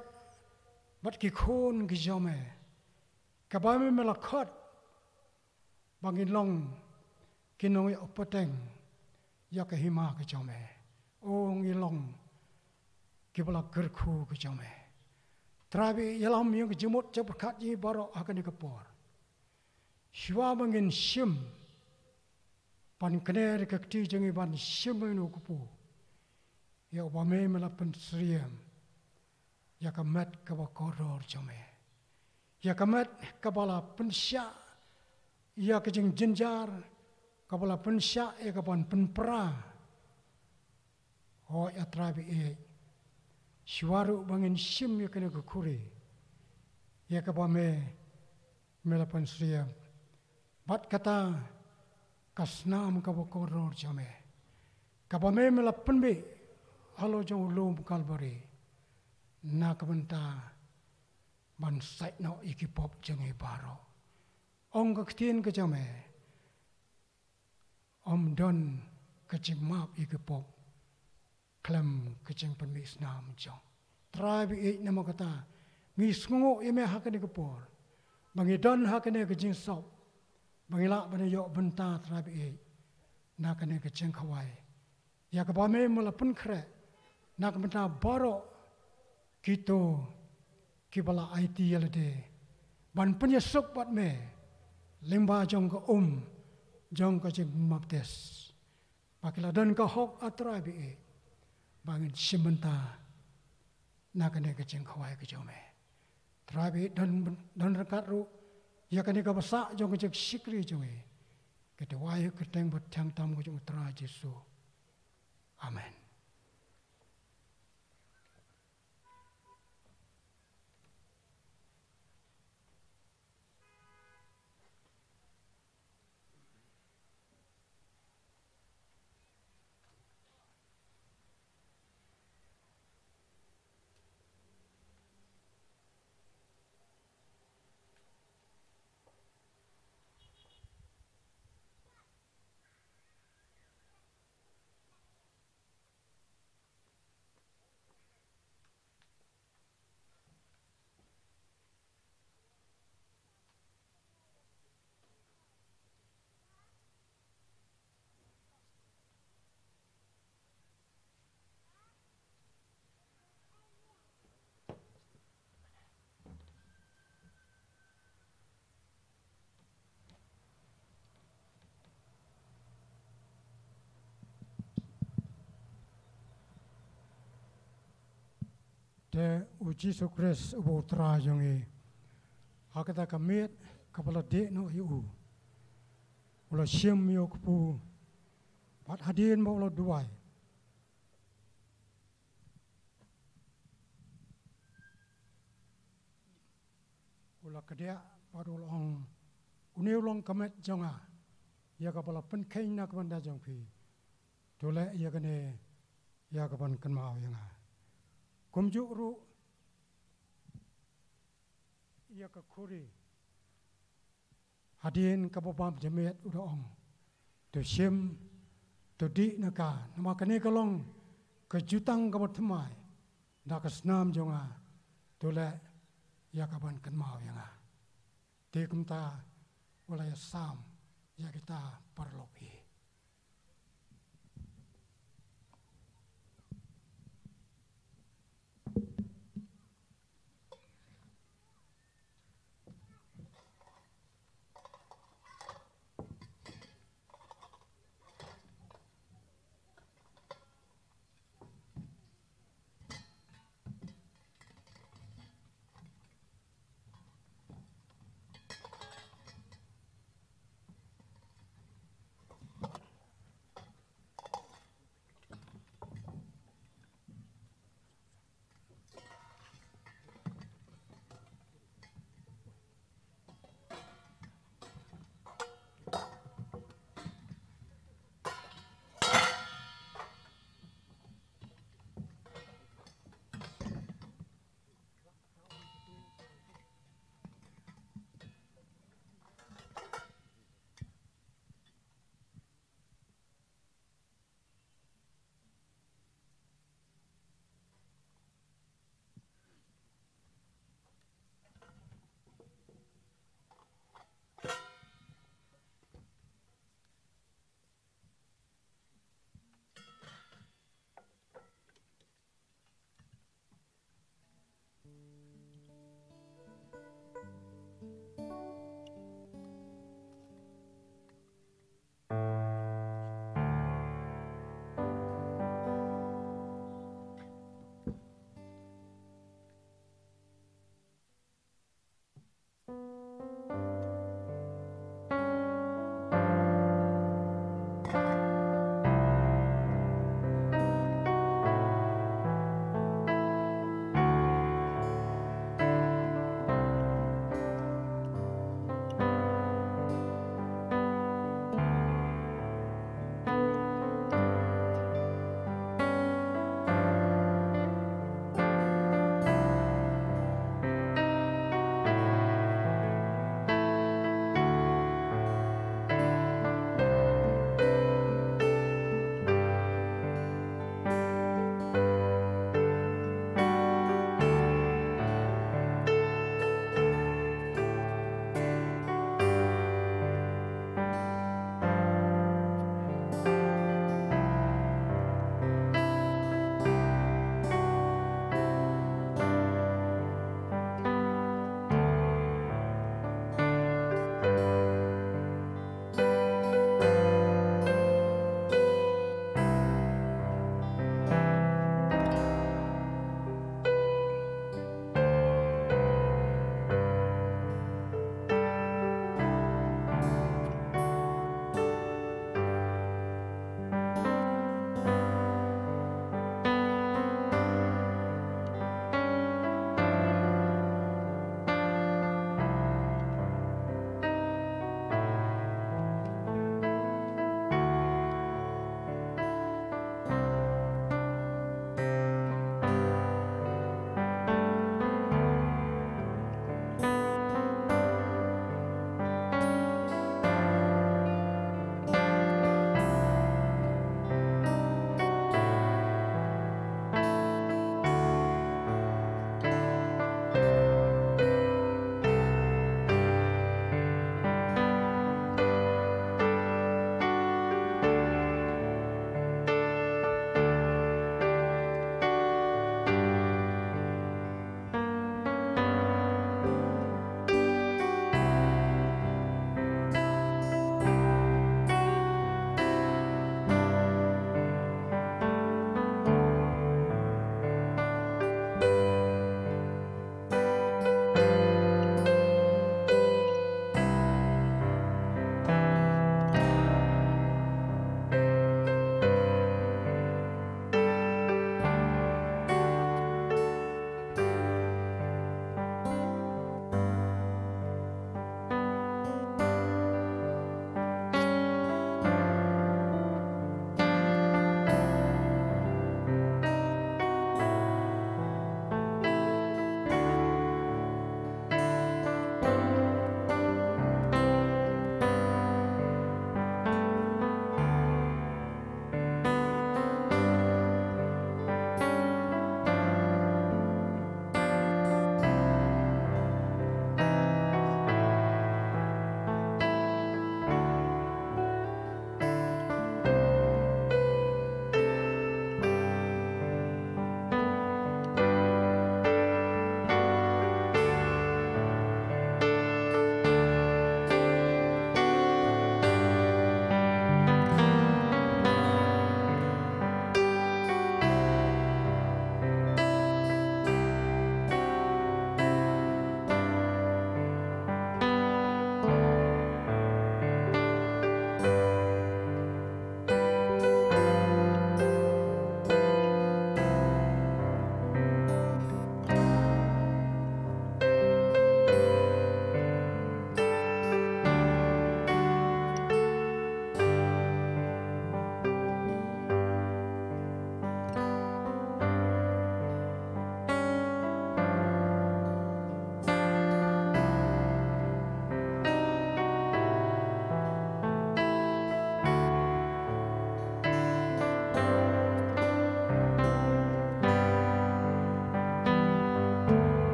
bad ki khun ki jong me, kaba me me la khot ba ngin long ki nongïoh pateng ïa ka hima ka jong me. O, ngin long kiba la kyrkhu ka jong me. Trai ba ïalam ïa ka jingmut jingpyrkhat jong ngi baroh ha kane ka por. Shuwa ba ngin shim, ban kane ka kti jong ngi ban shim ïa u kpu, ïa uba me me la pynsyriem ïa ka met kaba kordor jong me, ïa ka met kaba la pynshah ïa ka jingjynjar, kaba la pynshah ïa ka ban pynpra. O, ïa Trai ba ïeit, shuwa ruh ba ngin shim ïa kane ka khuri ïa kaba me me la pynsyriem, bad kata ka snam kaba kordor jong me, kaba me me la pynbeit halor jong u lum Kalbari, na ka bynta ban sait noh ïa ki pop jong ngi baroh. Ong ka ktien ka jong me, ym don ka jingmap ïa ki pop khlem ka jingpynmih snam jong. Trai ba ïeit, namar kata ngi sngewnguh ïa me ha kane ka por, ba ngi don ha kane ka jingsop, ba ngi lah ban ïoh bynta, Trai ba ïeit, na kane ka jingkhawai ïa kaba me me la pynkhreh na ka bynta baroh kito kiba la aiti ïa lade ban pynïasuk bad me lyngba jong ka um jong ka jingbaptis, ba ki la don ka hok, A Trai ba ïeit, ba ngin shim bynta na kane ka jingkhawai ka jong me. Trai ba ïeit, don, don ryngkat ruh ïa kane kaba sah jong ka jingshakri jong ngi, ka duwai ha ka kyrteng ba thiang tam ka jong U Trai Jisu. Amen. Te U Jisu Khrist uba U Trai jong ngi, ha kata ka miet kaba la dih noh ïa u, u la shim ïa u kpu, bad hadien ba u la duwai, u la kdiah bad u la ong, une u long ka met jong nga, ïa kaba la pynkheiñ na ka bynta jong phi. To leh ïa kane ïa ka ban kynmaw ïa nga. Kumjuh ruh ïa ka khuri, hadien kaba bam jingmiet, u da ong, to shim, to dih na ka, namar kane ka long ka jutang kaba thymmai na ka snam jong nga, to leh ïa ka ban kynmaw ïa nga. Te kumta, u la ïasam ïa kita paralok hi.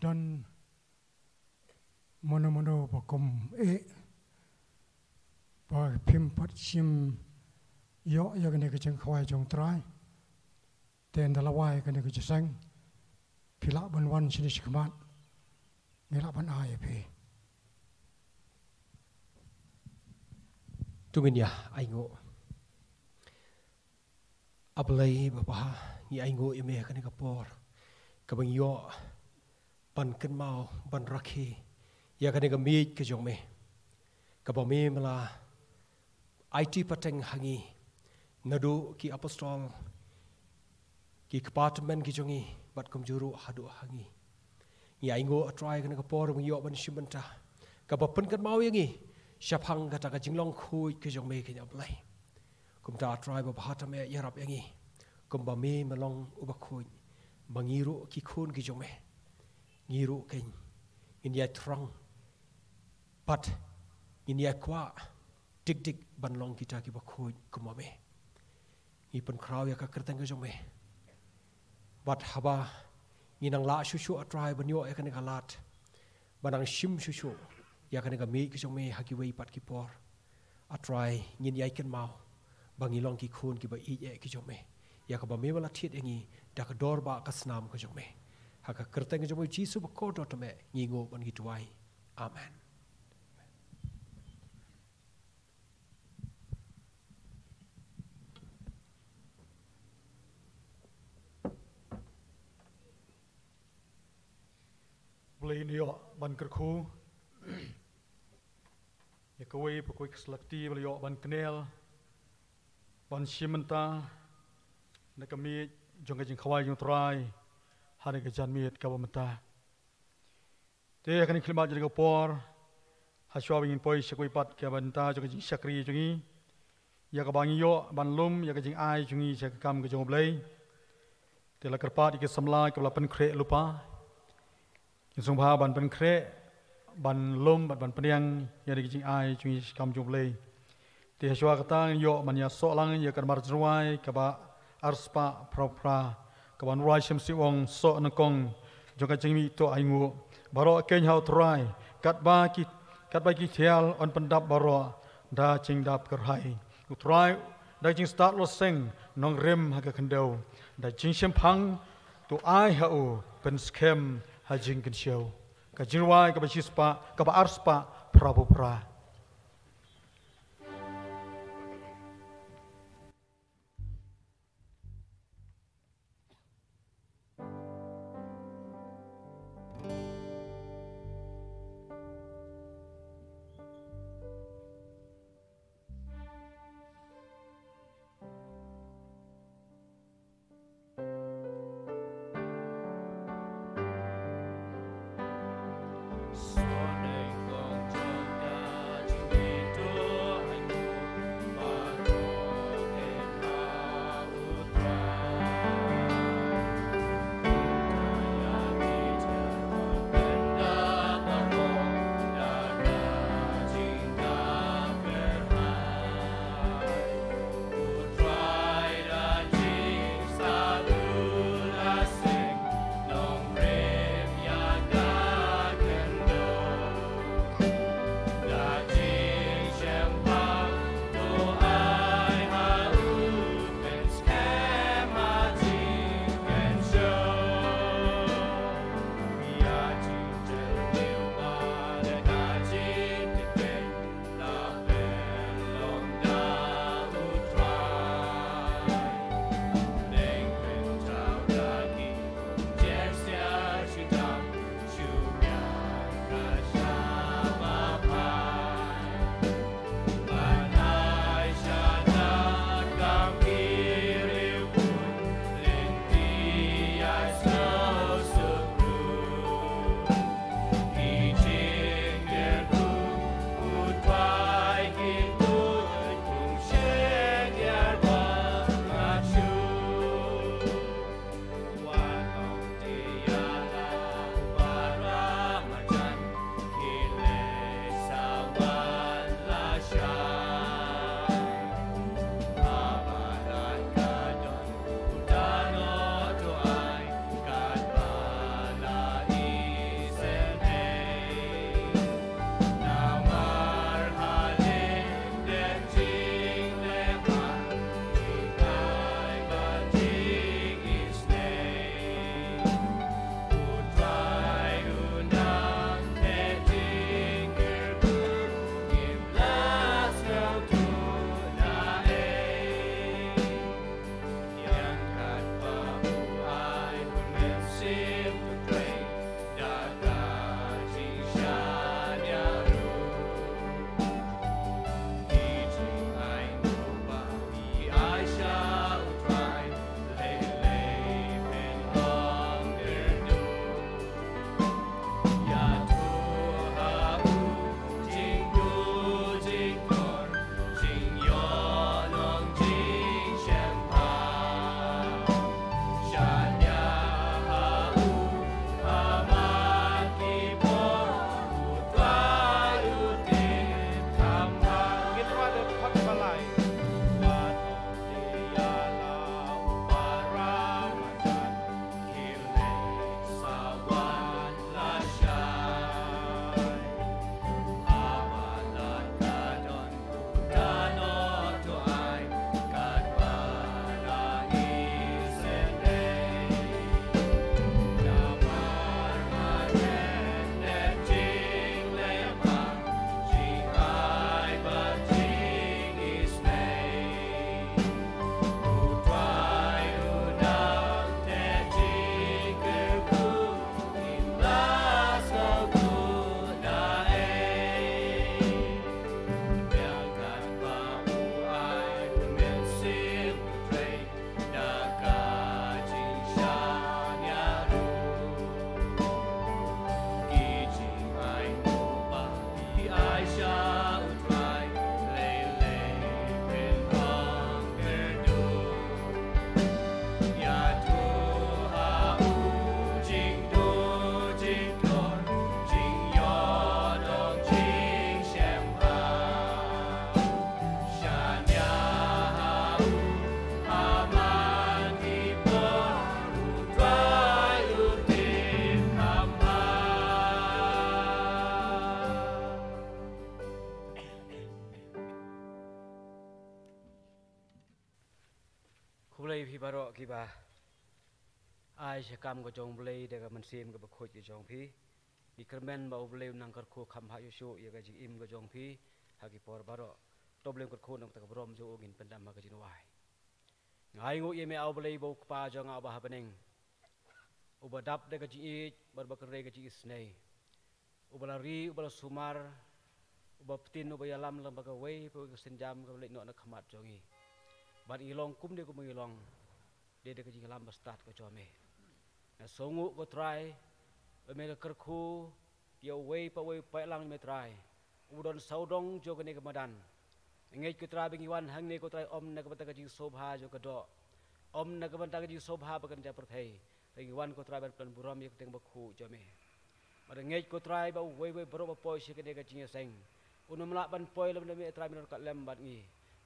Don mano mano ba kum eh ba phim pat shym ïoh ïa kane ka jingkhawai jong U Trai. Te ynda la wai kane ka jingïaseng, phi lah ban wan shane shakhmat, ngi lah ban ai ïa phi. To ngin ïa ainguh. A Blei babha, ngi ainguh ïa me ha kane ka por kaba ngi ïoh ban kynmaw, ban rakhe ïa kane ka miej ka jong me, kaba me me la aiti pateng ha ngi naduh ki apostol, ki kpa tymmen ki jong ngi, bad kumjuh ruh haduh ha ngi. Ngi ainguh, A Trai, kane ka por ba ngi ïoh ban shim bynta, kaba pynkynmaw ïa ngi shaphang kata ka jinglong khuid ka jong me, kane A Blei. Kumta, A Trai babha, tang me ïarap ïa ngi kumba me me long uba khuid, ba ngi ruh ki khun ki jong me, ngi ruh keiñ ngin ïai thrang bad ngin ïai kwah dik dik ban long kita kiba khuid kum ma me. Ngi pynkhraw ïa ka kyrteng ka jong me, bad haba ngi nang lah shuh shuh, A Trai, ban ïoh ïa kane ka lad, ban nang shim shuh shuh ïa kane ka miej ka jong me ha kiwei pat ki por, A Trai, ngin ïai kynmaw ba ngi long ki khun kiba ïeit eh ki jong me, ïa kaba me me la thied ïa ngi da ka dor ba ka snam ka jong me. Ha ka kyrteng ka jong me, Jisu ba kordor, tang me ngi ainguh bad ngi duwai. Amen. Blei, ngi ïoh ban kyrkhu ïa kawei pa kawei ka slakti ba la ïoh ban kynnoh, ban shim bynta na ka miej jong ka jingkhawai jong U Trai ha kane ka janmiet kaba mynta. Te ha kane ka khyllipmat jong ka por, ha shuwa ba ngin poi sha kawei pat ka bynta jong ka jingshakri jong ngi, ïa kaba ngi ïoh ban lum ïa ka jingai jong ngi sha ka kam ka jong U Blei, te la kyrpad ïa ki samla kiba la pynkhreh lypa, kin sngewbha ban pynkhreh, ban lum bad ban pdiang ïa ka jingai jong ngi sha ka kam jong U Blei. Te ha shuwa kata, ngi ïoh ban ïa soh lang ïa ka namar jingrwai kaba arspah phra phra, kaba wanrwai sha Mynsiem Ong Sohnyngkong jong ka jingmih to ainguh. Baroh keiñ ha U Trai, katba ki, katba ki thiar yn pyndap baroh da jingdap kyrhai. U Trai da ka jingstad lo seng nongrim ha ka khyndew, da jingshemphang to ai ha u pynskhem ha jingkynshew. Ka jingrwai kaba shispah, kaba arspah phra phra. Blei phi baroh kiba ai sha kam ka jong Blei da ka mynsiem kaba khuid ka jong phi. Ngi kyrmen ba U Blei un nang kyrkhu kham ha ïu shu ïa ka jingim ka jong phi ha ki por baroh. To Blei un kyrkhu nang ta ka brom jong u ngin pyndam ha ka jingduwai. Nga ai nguh ïa me A Blei ba u Kpa jong nga uba ha bneng, uba dap da ka jingïeit bad ba kyrhai ka jingisynei, uba la ri, uba la sumar, uba ptin, uba ïalam lem bad kawei pa kawei ka sienjam kaba leit noh na khmat jong ngi. Bad ngi long kumne kumba ngi long dei da ka jingïalam bastad ka jong me. Nga sngewnguh ko Trai ba me la kyrkhu ïa uwei pa uwei u paidlang jong me Trai, u don sawdong jong kane ka madan. Ngeit ko Trai ba ngi wan hangne ko Trai ym na ka bynta ka jingsngewbha jong ka doh, ym na ka bynta ka jingsngewbha ba kan jia pyrthei. Ngi wan ko Trai ban pynburom ïa ka kyrteng bakhuid jong me. Bad ngeit ko Trai ba uwei uwei baroh ba poi sha kane ka jingïaseng, un ym lah ban poi lem da me Trai me don ryngkat lem bad ngi.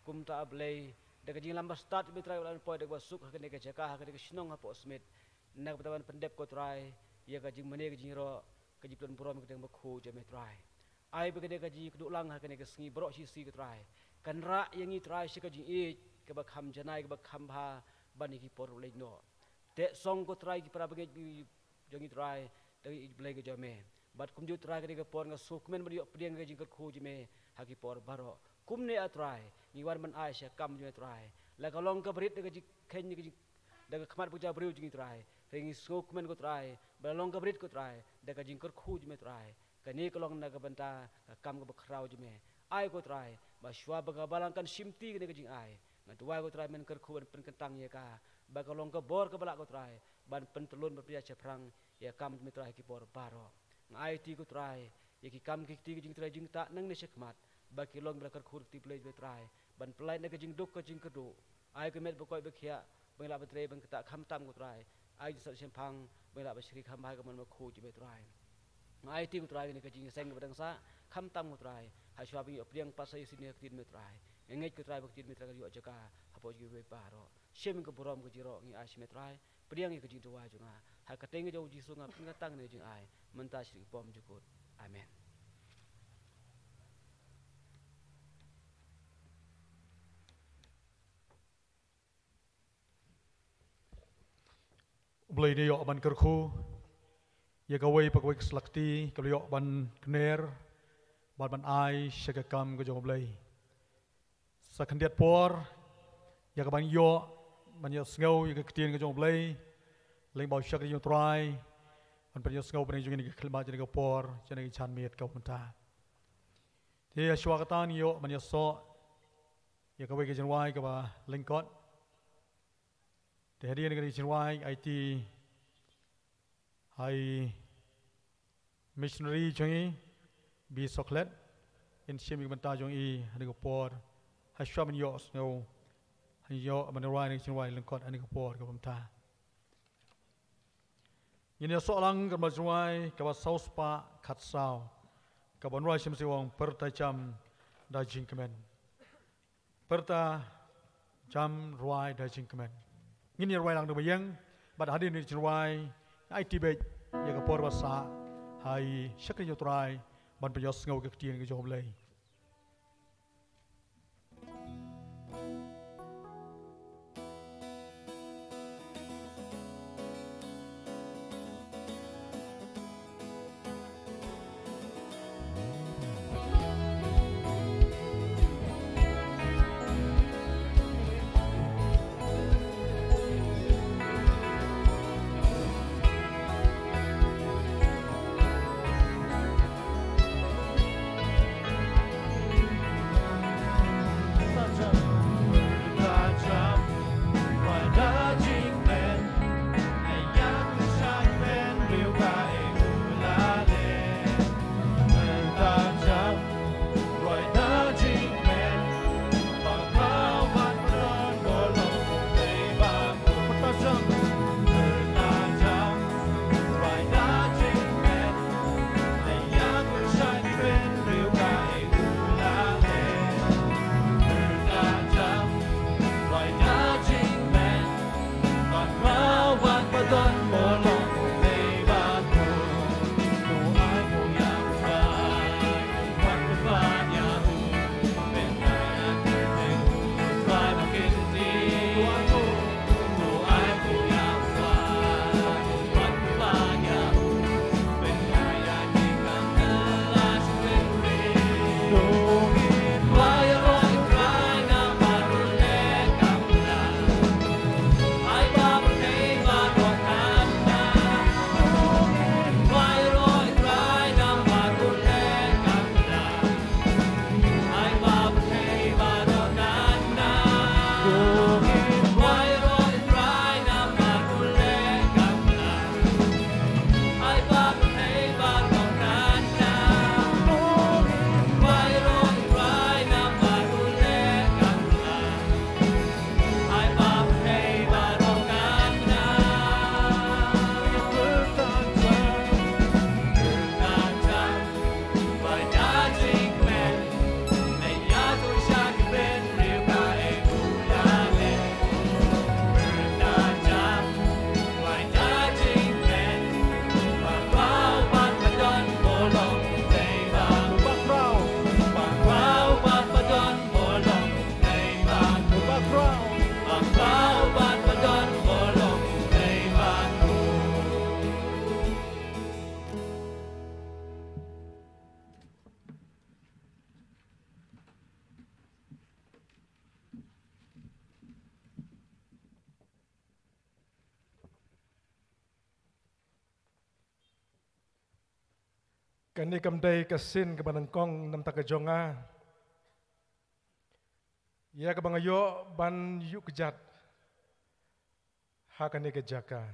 Kumta A Blei, da ka jingïalam bastad me Trai ban poi da kaba suk ha kane ka jaka, ha kane ka shnong hapoh Smit, na ka bynta ban pyndep ko Trai ïa ka jingmane ka jingïaroh, ka jingpynburom ïa ka kyrteng bakhuid jong me Trai. Ai ba kane ka jingïakduh lang ha kane ka sngi baroh shi sngi ko Trai, kan rah ïa ngi Trai sha ka jingïeit kaba kham janai, kaba kham bha ban ïa ki por ba leit noh. Te song ko Trai ki para bangeit jong ngi Trai, da ka jingïeit Blei ka jong me. Bad kumjuh Trai kane ka por nga sngewkmen ban ïoh pdiang ka jingkyrkhu jong me ha ki por baroh. Kumne A Trai, ngi wan ban ai sha kam jong me Trai, la ka long kaba rit da ka jingkheiñ, da ka jing, da ka khmat ba ka jabriew jong ngi Trai. Hynrei ngi sngewkmen ko Trai ba la long kaba rit ko Trai da ka jingkyrkhu jong me Trai. Kane ka long na ka bynta ka kam kaba khraw jong me. Ai ko Trai ba shuwa ba ka balang kan shimti kane ka jingai, nga duwai ko Trai men kyrkhu ban pynkyntang ïa ka, ba ka long ka bor kaba lah ko Trai ban pyntyllun ban pynïaid shaphrang ïa ka kam jong me Trai ha ki por baroh. Nga aiti ko Trai ïa ki kam ki kti ki jingtrei jingktah nangne shakhmat, ba ki long ba la kyrkhu da ka kti Blei jong me Trai, ban pynlait na ka jingduk ka jingkyrduh. Ai ka met ba koit ba khiah ba ngi lah ban trei ban ktah khamtam ko Trai. Ai ka jingsah shemphang ba ngi lah ban shakri kham bha ïa ka mon bakhuid jong me Trai. Nga aiti ko Trai ïa kane ka jingïaseng kaba dang sah, khamtam ko Trai ha shuwa ba ngi ïoh pdiang pat sa ïa ka ktien me Trai. Nga ngeit ko Trai ba ka ktien me Trai ka ïoh jaka hapoh jong kiwei baroh. Shim ka burom ka jingïaroh ngi ai sha me Trai. Pdiang ïa ka jingduwai jong nga ha ka kyrteng ka jong U Jisu nga pynkyntang ïa kane ka jingai mynta sha ka bymjukut. Amen. U Blei un ïoh ban kyrkhu ïa kawei pa kawei ka slakti kaba la ïoh ban kner bad ban ai sha ka kam ka jong U Blei. Sa khyndiat por ïa ka ban ïoh ban ïohsngew ïa ka ktien ka jong U Blei. Lyngba u shakri jong U Trai ban pynïohsngew bad jong ngi ïa ka khyllipmat jong ka por jong ka janmiet kaba mynta. Te shuwa kata ngi ïoh ban ïasoh ïa kawei ka jingrwai kaba lyngkot. Te hadien ka jingrwai aiti ha i missionary jong ngi, Bi Soklet, in shim ïa ka bynta jong i ha kane ka por. Ha shuwa ban ïohsngew, ha ïoh ban rwai ïa ka jingrwai lyngkot ha kane ka por kaba mynta. Ngin ïasoh lang ka jingrwai kaba saw spah khatsaw, kaba rwai shim sawdong, Pyrta jam da jingkmen. Pyrta jam rwai da jingkmen. Ngin ïa rwai lang da ba ïeng, bad hadien ka jingrwai, ai tibit ïa ka por ba sah ha i shakri jong U Trai ban pynïohsngew ïa ka ktien ka jong U Blei. Kane kam dei ka sien kaba nyngkong namar ka jong nga ïa kaba nga ïoh ban ïuh kjat ha kane ka jaka.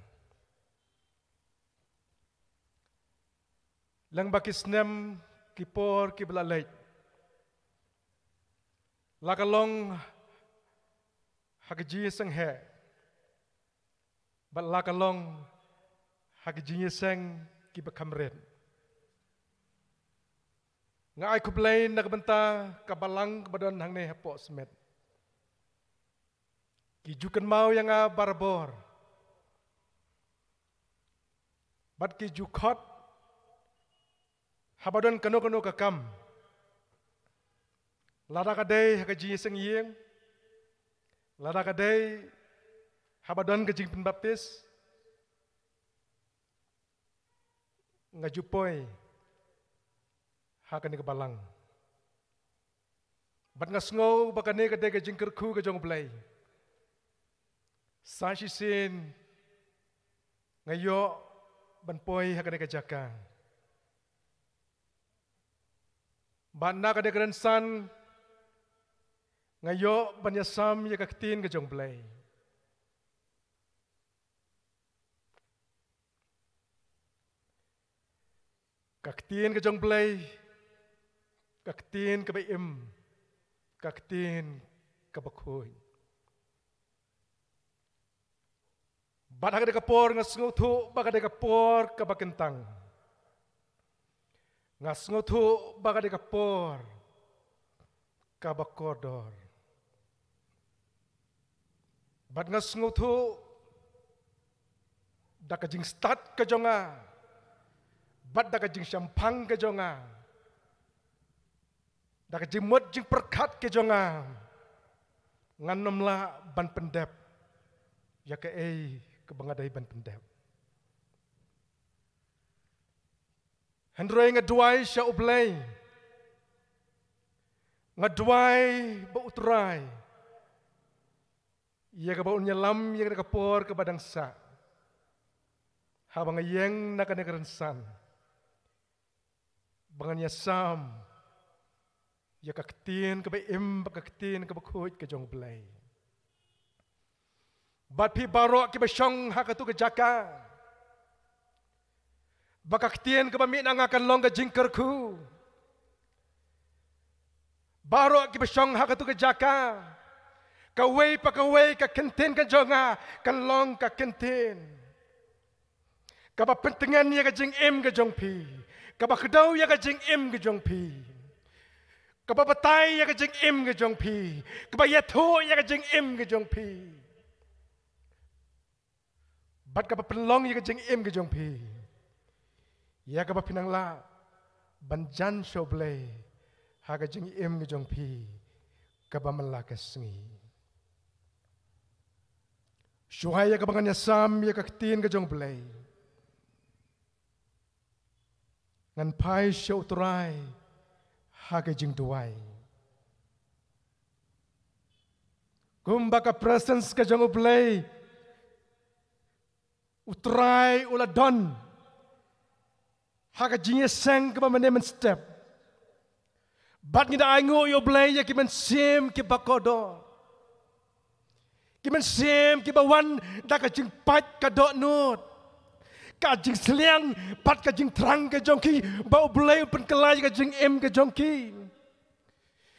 Lyngba ki snem ki por kiba la leit, la ka long ha ka jingsngewheh bad la ka long ha ka jingïaseng kiba kham rit. Nga ai khublei na ka bynta ka balang kaba don hangne hapoh Smit. Ki ju kynmaw ïa nga barabor bad ki ju khot haba don kano kano ka kam, lada ka dei ha ka jingïaseng ïing, lada ka dei haba don ka jingpynbaptis, nga ju poi ha kane ka balang. Bad nga sngew ba kane ka dei ka jingkyrkhu ka jong U Blei. Sa shisien nga ïoh ban poi ha kane ka jaka. Bad na kane ka rynsan nga ïoh ban ïasam ïa ka ktien ka jong U Blei. Ka ktien ka jong U Blei, ka ktien kaba im, ka ktien kaba khuid. Bad ha kane ka por nga sngewthuh ba ka dei ka por kaba kyntang. Nga sngewthuh ba ka dei ka por kaba kordor. Bad nga sngewthuh da ka jingstad ka jong nga bad da ka jingshemphang ka jong nga, da ka jingmut jingpyrkhat ka jong nga, ngan ym lah ban pyndep ïa kaei kaba nga dei ban pyndep. Hynrei nga duwai sha U Blei, nga duwai ba U Trai ïa kaba un ïalam ïa kane ka por kaba dang sah, haba nga ïeng na kane ka rynsan, ba ngan ïasam ïa ka ktien kaba im bad ka ktien kaba khuid ka jong U Blei. Bad phi baroh kiba shong ha katu ka jaka, ba ka ktien kaba mih na nga kan long ka jingkyrkhu. Baroh kiba shong ha katu ka jaka, kawei pa kawei ka ktien ka jong nga kan long ka ktien kaba pyntngen ïa ka jingim ka jong phi, kaba kdew ïa ka jingim ka jong phi, kaba batai ïa ka jingim ka jong phi, kaba ïathuh ïa ka jingim ka jong phi, bad kaba pynlong ïa ka jingim ka jong phi, ïa kaba phin nang lah ban jan sha U Blei ha ka jingim ka jong phi kaba man la ka sngi. Shuwa ïa kaba ngan ïasam ïa ka ktien ka jong U Blei, ngan phai sha U Trai ha ka jingduwai. Kumba ka presence ka jong U Blei, U Trai u la don ha ka jingïaseng kaba mynne mynstep. Bad ngi da ainguh ïa U Blei ïa ki mynsiem kiba kordor, ki mynsiem kiba wan da ka jingpait ka dohnud, ka jingsliang bad ka jingthrang ka jong ki ba U Blei u pynkylla ïa ka jingim ka jong ki.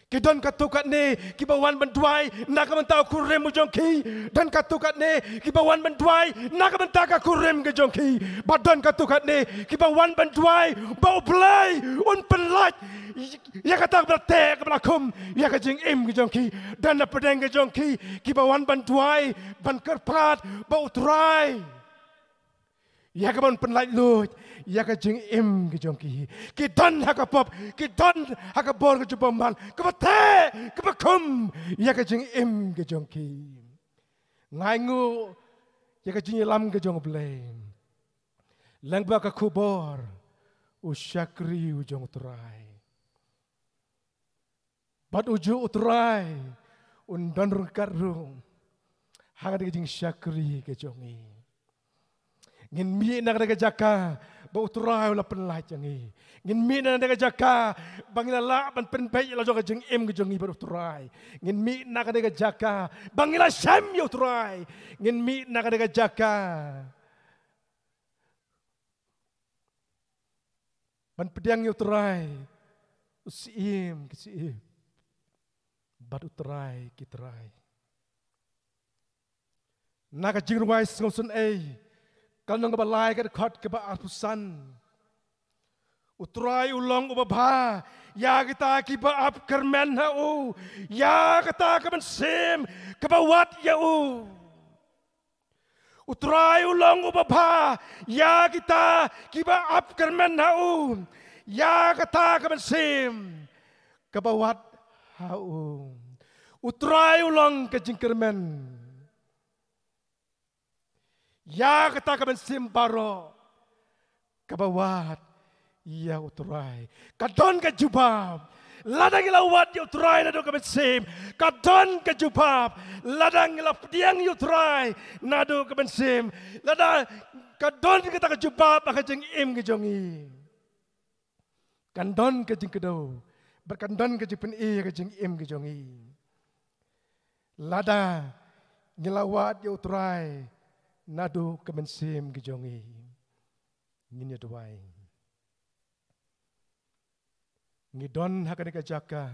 Ki don katto katne kiba wan ban duwai na ka bynta u kurim u jong ki. Don katto katne kiba wan ban duwai na ka bynta ka kurim ka jong ki. Bad don katto katne kiba wan ban duwai ba U Blei un pynlait ïa kata kaba la teh kaba la khum ïa ka jingim ka jong ki. Don na pdeng ka jong ki kiba wan ban duwai ban kyrpad ba U Trai ïa kaban pynlait luid ïa ka jingim ka jong ki. Ki don ha ka pop, ki don ha ka bor ka jubor man kaba teh kaba khum ïa ka jingim ka jong ki. Nga ainguh ïa ka jingïalam ka jong U Blei lyngba ka khubor u shakri u jong U Trai. Bad u juh U Trai un don ryngkat ruh ha ka jingshakri ka jong ngi. Ngin mih na kane ka jaka ba U Trai u la pynlait ïa ngi. Ngin mih na kane ka jaka ba ngi la lah ban pynbeit ïa la jong ka jingim ka jong ngi bad U Trai. Ngin mih na kane ka jaka ba ngi la shem ïa U Trai. Ngin mih na kane ka jaka ban pdiang ïa U Trai, U Syiem ki syiem bad U Trai ki trai. Na ka Jingrwai Sngewsynei, ka lynnong kaba lai, ka dkhot kaba arphew san. U Trai u long uba bha ïa kita kiba ap kyrmen ha u, ïa kata ka mynsiem kaba wad ïa u. U Trai u long uba bha ïa kita kiba ap kyrmen ha u, ïa kata ka mynsiem kaba wad ha u. U Trai u long ka jingkyrmen ïa kata ka mynsiem baroh kaba wad ïa U Trai. Ka don ka jubab lada ngi la wad ïa U Trai naduh ka mynsiem. Ka don ka jubab lada ngi la pdiang ïa U Trai naduh ka mynsiem. Lada ka don kata ka jubab ha ka jingim ka jong ngi, kan don ka jingkdew bad kan don ka jingpyni ha ka jingim ka jong ngi. Lada ngi la wad ïa U Trai naduh ka mynsiem ka jong ngi. Ngin ïa duwai. Ngi don ha kane ka jaka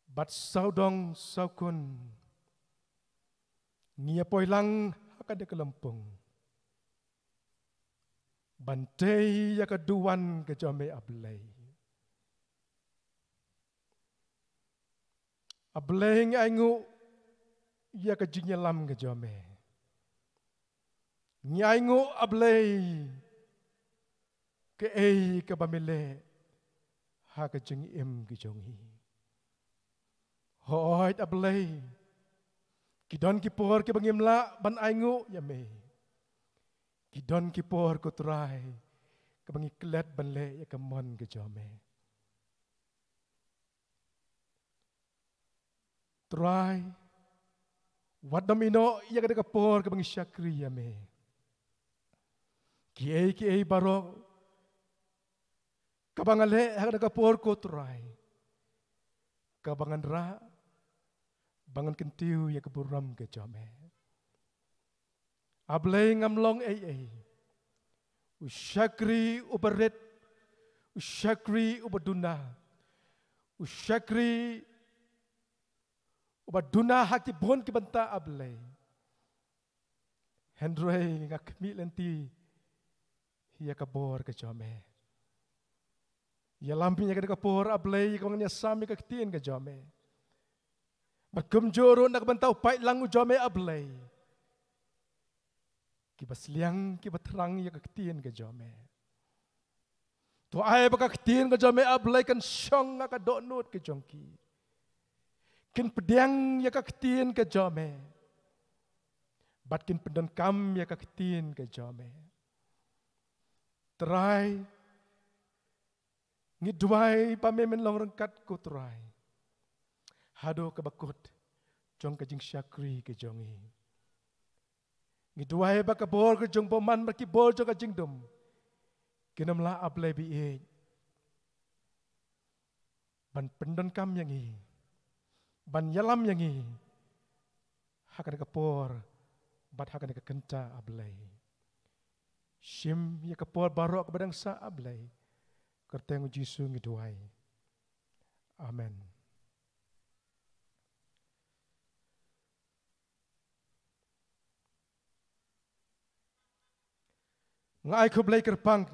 bad sawdong sawkun ngi ïa poi lang ha kane ka lympung ban tei ïa ka duwan ka jong me, A Blei. A Blei, ngi ainguh ïa ka jingïalam ka jong me. Ngi ainguh, A Blei, kaei kaba me leh ha ka jingim ka jong ngi. Hooid, A Blei, ki don ki por kiba ngim lah ban ainguh ïa me. Ki don ki por, ko Trai, kaba ngi klet ban leh ïa ka mon ka jong me. Trai, wat nym ïehnoh ïa kane ka por kaba ngi shakri ïa me. Kiei kiei baroh kaba nga leh ha kane ka por, ko Trai, kaba ngan rah ba ngan kyntiew ïa ka burom ka jong me. A Blei, ngam long ei ei. U shakri uba rit, u shakri uba duna, u shakri uba duna ha ki bun ki bynta, A Blei. Hynrei nga khmih lynti ïa ka bor ka jong me. Ïalam ïa kane ka por, A Blei, kaba ngan ïasam ïa ka ktien ka jong me. Bad kumjuh ruh na ka bynta u paidlang u jong me, A Blei, kiba sliang kiba thrang ïa ka ktien ka jong me. To ai ba ka ktien ka jong me, A Blei, kan shong ha ka dohnud ka jong ki. Kin pdiang ïa ka ktien ka jong me bad kin pyndonkam ïa ka ktien ka jong me. Trai, ngi duwai ba me men long ryngkat, ko Trai, haduh kaba kut jong ka jingshakri ka jong ngi. Ngi duwai ba ka bor ka jong u bymman bad ki bor jong ka jingdum kin ym lah, A Blei, ba ïeit ban pyndonkam ïa ngi, ban ïalam ïa ngi ha kane ka por bad ha kane ka kynta, A Blei. Shim ïa ka por baroh kaba dang sah, A Blei. Kyrteng u Jisu ngi duwai. Amen. Nga ai khublei kyrpang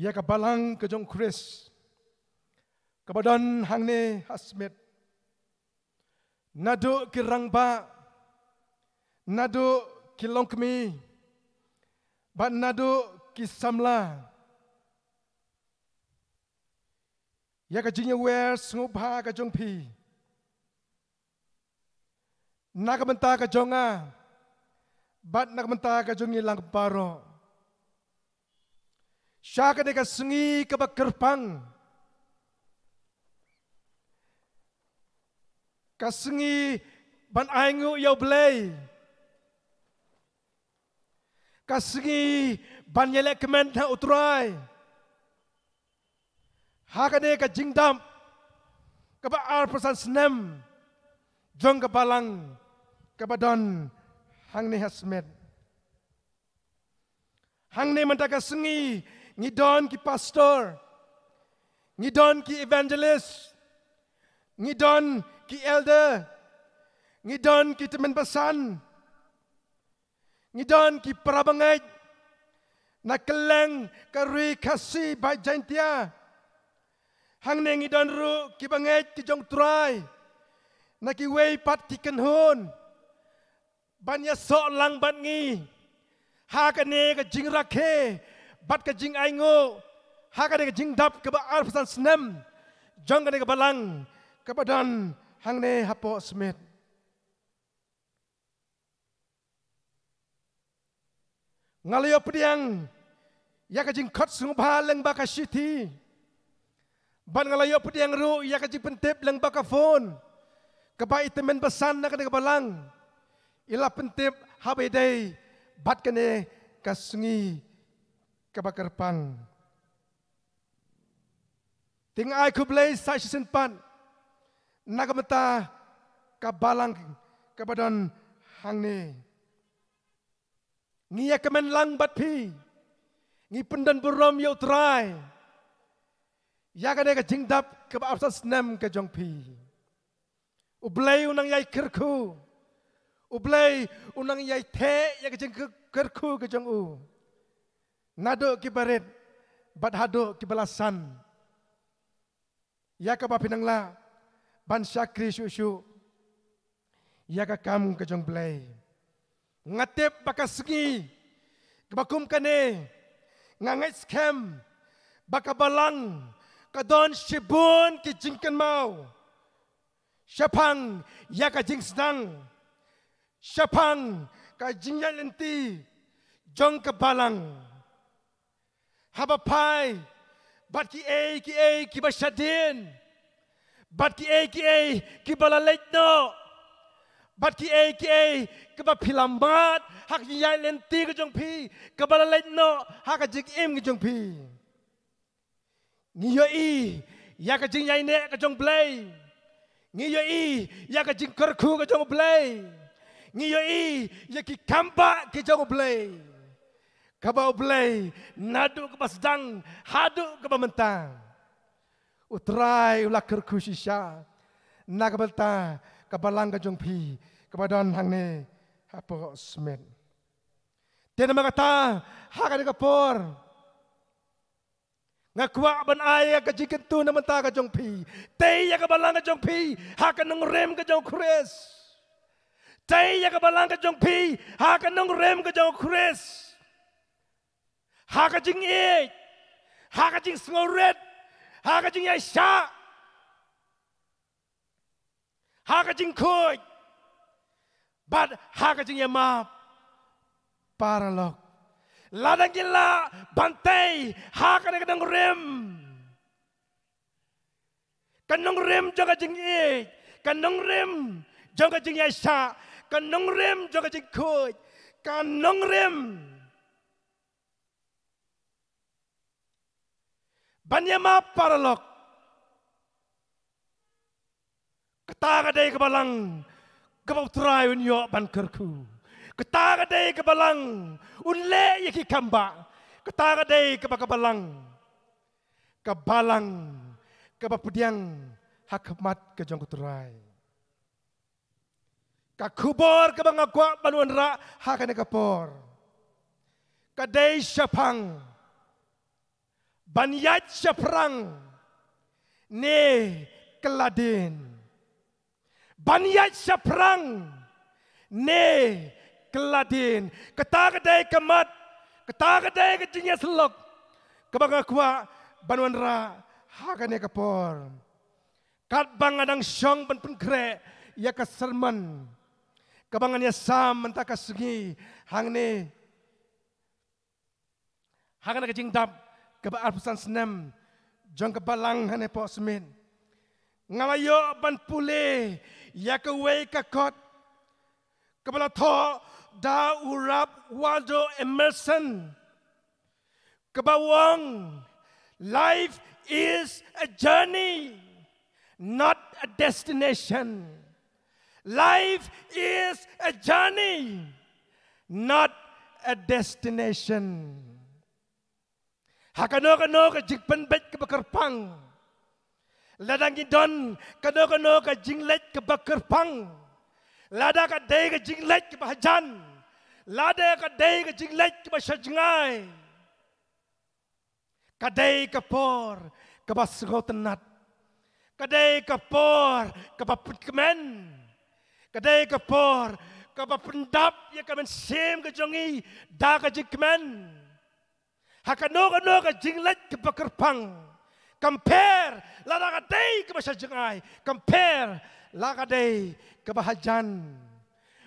ïa ka balang ka jong u Khrist kaba don hangne ha Smit, naduh ki rangbah, naduh ki longkmie, bad naduh ki samla, ïa ka jingïawer sngewbha ka jong phi na ka bynta ka jong nga bad na ka bynta ka jong ngi lang baroh. Sha kane ka sngi kaba kyrpang, ka sngi ban ainguh ïa U Blei. Ka sngi ban ïaleh kmen ha U Trai. Ha kane ka jingdap kaba arphew san snem jong ka balang kaba don hangne ha Smit. Hangne mynta ka sngi ngi don ki pastor, ngi don ki evangelist, ngi don ki elder, ngi don ki tymmen basan, ngi don ki para bangeit na kylleng ka ri Khasi bad Jaintia. Hangne ngi don ruh ki bangeit ki jong U Trai na kiwei pat ki kynhun ban ïasoh lang bad ngi ha kane ka jingrakhe bad ka jingainguh ha kane ka jingdap kaba arphew san snem jong kane ka balang kaba don hangne hapoh Smit. Nga la ïoh pdiang ïa ka jingkhot sngewbha lyngba ka shithi. Bad nga la ïoh pdiang ruh ïa ka jingpyntip lyngba ka phone kaba i tymmen basan na kane ka balang i la pyntip haba ïadei bad kane ka sngi kaba kyrpang. Te nga ai khublei sa shisien pat na ka bynta ka balang kaba don hangne. Ngi ïa kmen lang bad phi, ngi pyndon burom ïa U Trai ïa kane ka jingdap kaba arphew san snem ka jong phi. U Blei u nang ïai kyrkhu, U Blei u nang ïai theh ïa ka jingkyrkhu ka jong u, naduh kiba rit bad haduh kiba la san, ïa kaba phin nang lah ban shakri shuh shuh ïa ka kam ka jong U Blei. Nga tip ba ka sngi kaba kum kane, nga ngeit skhem ba ka balang ka don shibun ki jingkynmaw shaphang ïa ka jingsdang, shaphang ka jingïaid lynti jong ka balang. Haba phai bad kiei kiei kiba shadien, bad kiei kiei kiba la leit noh, bad kiei kiei kiba phi la mad ha ka jingïaid lynti ka jong phi, kaba la leit noh ha ka jingim ka jong phi, ngi ïohi ïa ka jingïaineh ka jong U Blei. Ngi ïohi ïa ka jingkyrkhu ka jong U Blei. Ngi ïohi ïa ki kambah ki jong U Blei, kaba U Blei naduh kaba sdang haduh kaba mynta, U Trai u la kyrkhu shisha na ka bynta ka balang ka jong phi kaba don hangne hapoh Smit. Te namar kata, ha kane ka por nga kwah ban ai ïa ka jingkyntu na ka bynta ka jong phi. Tei ïa ka balang ka jong phi ha ka nongrim ka jong U Khrist. Tei ïa ka balang ka jong phi ha ka nongrim ka jong U Khrist. Ha ka jingïeit, ha ka jingsngewrit, ha ka jingïaishah, ha ka jingkhuid, bad ha ka jingïamap paralok. Lada ngi lah ban tei ha kane ka nongrim, ka nongrim jong ka jingïeit, ka nongrim jong ka jingïaishah, ka nongrim jong ka jingkhuid, ka nongrim ban ïamap paralok. Kata ka dei ka balang kaba U Trai un ïoh ban kyrkhu. Kata ka dei ka balang un leh ïa ki kambah. Kata ka dei kaba ka balang, ka balang kaba pdiang ha khmat ka jong U Trai. Ka khubor kaba nga kwah ban wanrah ha kane ka por ka dei shaphang ban ïaid shaphrang ne kylla dien. Ban ïaid shaphrang ne kylla dien. Kata ka dei ka mat, kata ka dei ka jingïasyllok kaba nga kwah ban wanrah ha kane ka por. Katba nga dang shong ban pynkhreh ïa ka sermon kaba ngan ïasam mynta ka sngi hangne, ha kane ka jingdap kaba arphew san snem jong ka balang hangne hapoh Smit, nga la ïoh ban pule ïa kawei ka kot kaba la thoh da u Ralph Waldo Emerson, kaba ong, "Life is a journey, not a destination. Life is a journey, not a destination." Ha kano kano ka jingpynbeit kaba kyrpang, lada ngi don kano kano ka jingleit kaba kyrpang, lada ka dei ka jingleit kaba hajan, lada ka dei ka jingleit kaba shajngai, ka dei ka por kaba sngewtynnat, ka dei ka por kaba pynkmen, ka dei ka por kaba pyndap ïa ka mynsiem ka jong ngi da ka jingkmen. Ha kano kano ka jingleit kaba kyrpang, kam pher lada ka dei kaba shajngai, kam pher lada ka dei kaba hajan.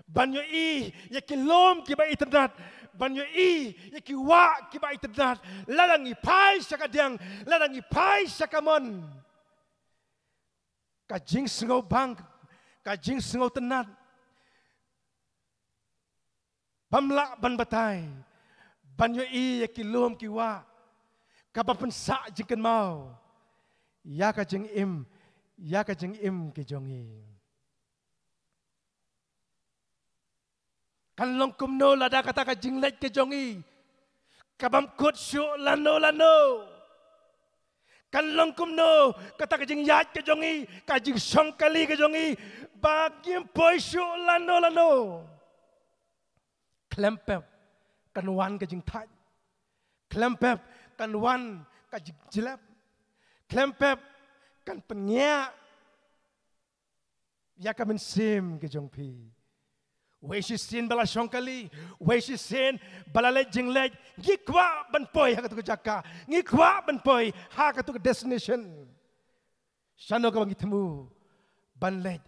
Ban ïohi ïa ki lum kiba itynnat, ban ïohi ïa ki wah kiba itynnat, lada ngi phai sha kadiang, lada ngi phai sha kamon. Ka jingsngewbang, ka jingsngewtynnat bym lah ban batai ban ïohi ïa ki lum ki wah, kaba pynsah jingkynmaw ïa ka jingim, ïa ka jingim ki jong ngi. Kan long kumno lada kata ka jingleit ka jong ngi ka bym kut shuh lano lano? Kan long kumno kata ka jingïaid ka jong ngi, ka jingshongkali ka jong ngi, ba ngim poi shuh lano lano? Khlem pep kan wan ka jingthait. Khlem pep kan wan ka jingjlep. Khlem pep kan pynïap ïa ka mynsiem ka jong phi. Wei shisien ba la shongkali, wei shisien ba la leit jingleit, ngi kwah ban poi ha katu ka jaka, ngi kwah ban poi ha katu ka destination. Shano kaba ngi thmu ban leit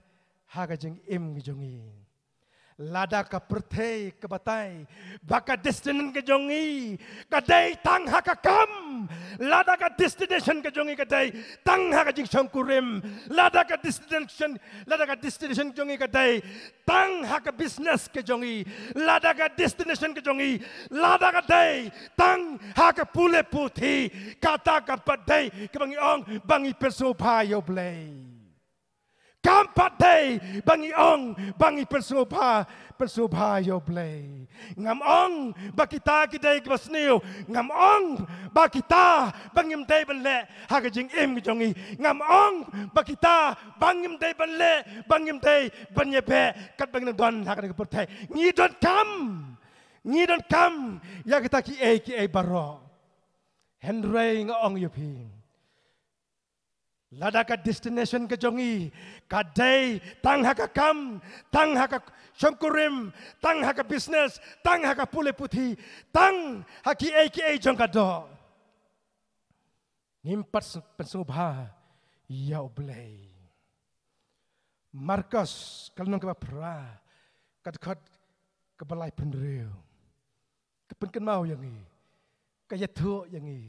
ha ka jingim ka jong ngi? Lada ka pyrthei ka batai ba ka destination ka jong ngi ka dei tang ha ka kam, lada ka destination ka jong ngi ka dei tang ha ka jingshongkurim, lada ka destination, lada ka destination jong ngi ka dei tang ha ka business ka jong ngi, lada ka destination ka jong ngi, lada ka dei tang ha ka pule puthi, kata kam pat dei kaba ngi ong ba ngi pynsngewbha ïa U Blei. Kam pat dei ba ngi ong ba ngi pynsngewbha, pynsngewbha ïa U Blei. Ngam ong ba kita ki dei kiba sniew, ngam ong ba kita ba ngim dei ban leh ha ka jingim ka jong ngi, ngam ong ba kita ba ngim dei ban leh, ba ngim dei ban ïabeh katba ngi dang don ha kane ka pyrthei. Ngi donkam, ngi donkam ïa kita kiei kiei baroh. Hynrei nga ong ïa phi, lada ka destination ka jong ngi ka dei tang ha ka kam, tang ha ka shongkurim, tang ha ka business, tang ha ka pule puthi, tang ha kiei kiei jong ka doh, ngim pat pynsngewbha ïa U Blei. Markos ka lynnong kaba phra, ka dkhot kaba laiphew hynriew, ka pynkynmaw ïa ngi, ka ïathuh ïa ngi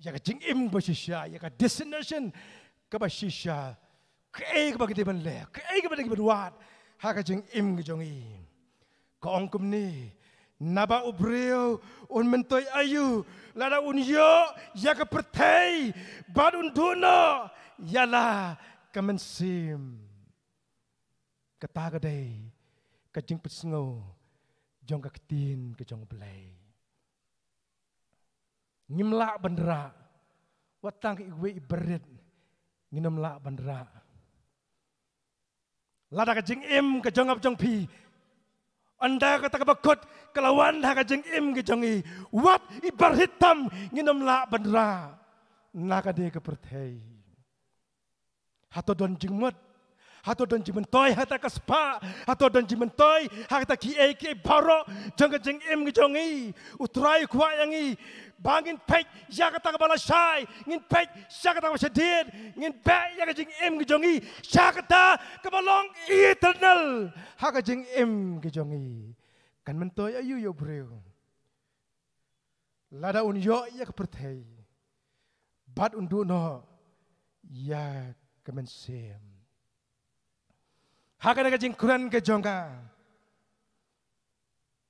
ïa ka jingim ba shisha, ïa ka destination kaba shisha. Kaei kaba ngi dei ban leh, kaei kaba ngi dei ban wad ha ka jingim ka jong ngi? Ka ong kumne, naba u briew un myntoi aïu lada un ïoh ïa ka pyrthei bad un duh noh ïa la ka mynsiem? Kata ka dei ka jingpynsngew jong ka ktien ka jong U Blei. Ngim lah ban rah, wat tang iwei i barit nginym lah ban rah. Lada ka jingim ka jong nga jong phi, ynda kata kaba kut ka la wan ha ka jingim ka jong ngi, wat i barit tam nginym lah ban rah na kane ka pyrthei. Hato don jingmut, hato don jingmyntoi ha kata ka spah, hato don jingmyntoi ha kata kiei kiei baroh jong ka jingim ka jong ngi? U Trai u kwah ïa ngi ba ngin peit ïa kata kaba lashai, ngin peit ïa kata kaba shadien, ngin beh ïa ka jingim ka jong ngi sha kata kaba long eternal ha ka jingim ka jong ngi. Kan myntoi aïu ïa u briew lada un ïoh ïa ka pyrthei bad un duh noh ïa ka mynsiem? Ha kane ka jingkren ka jong nga,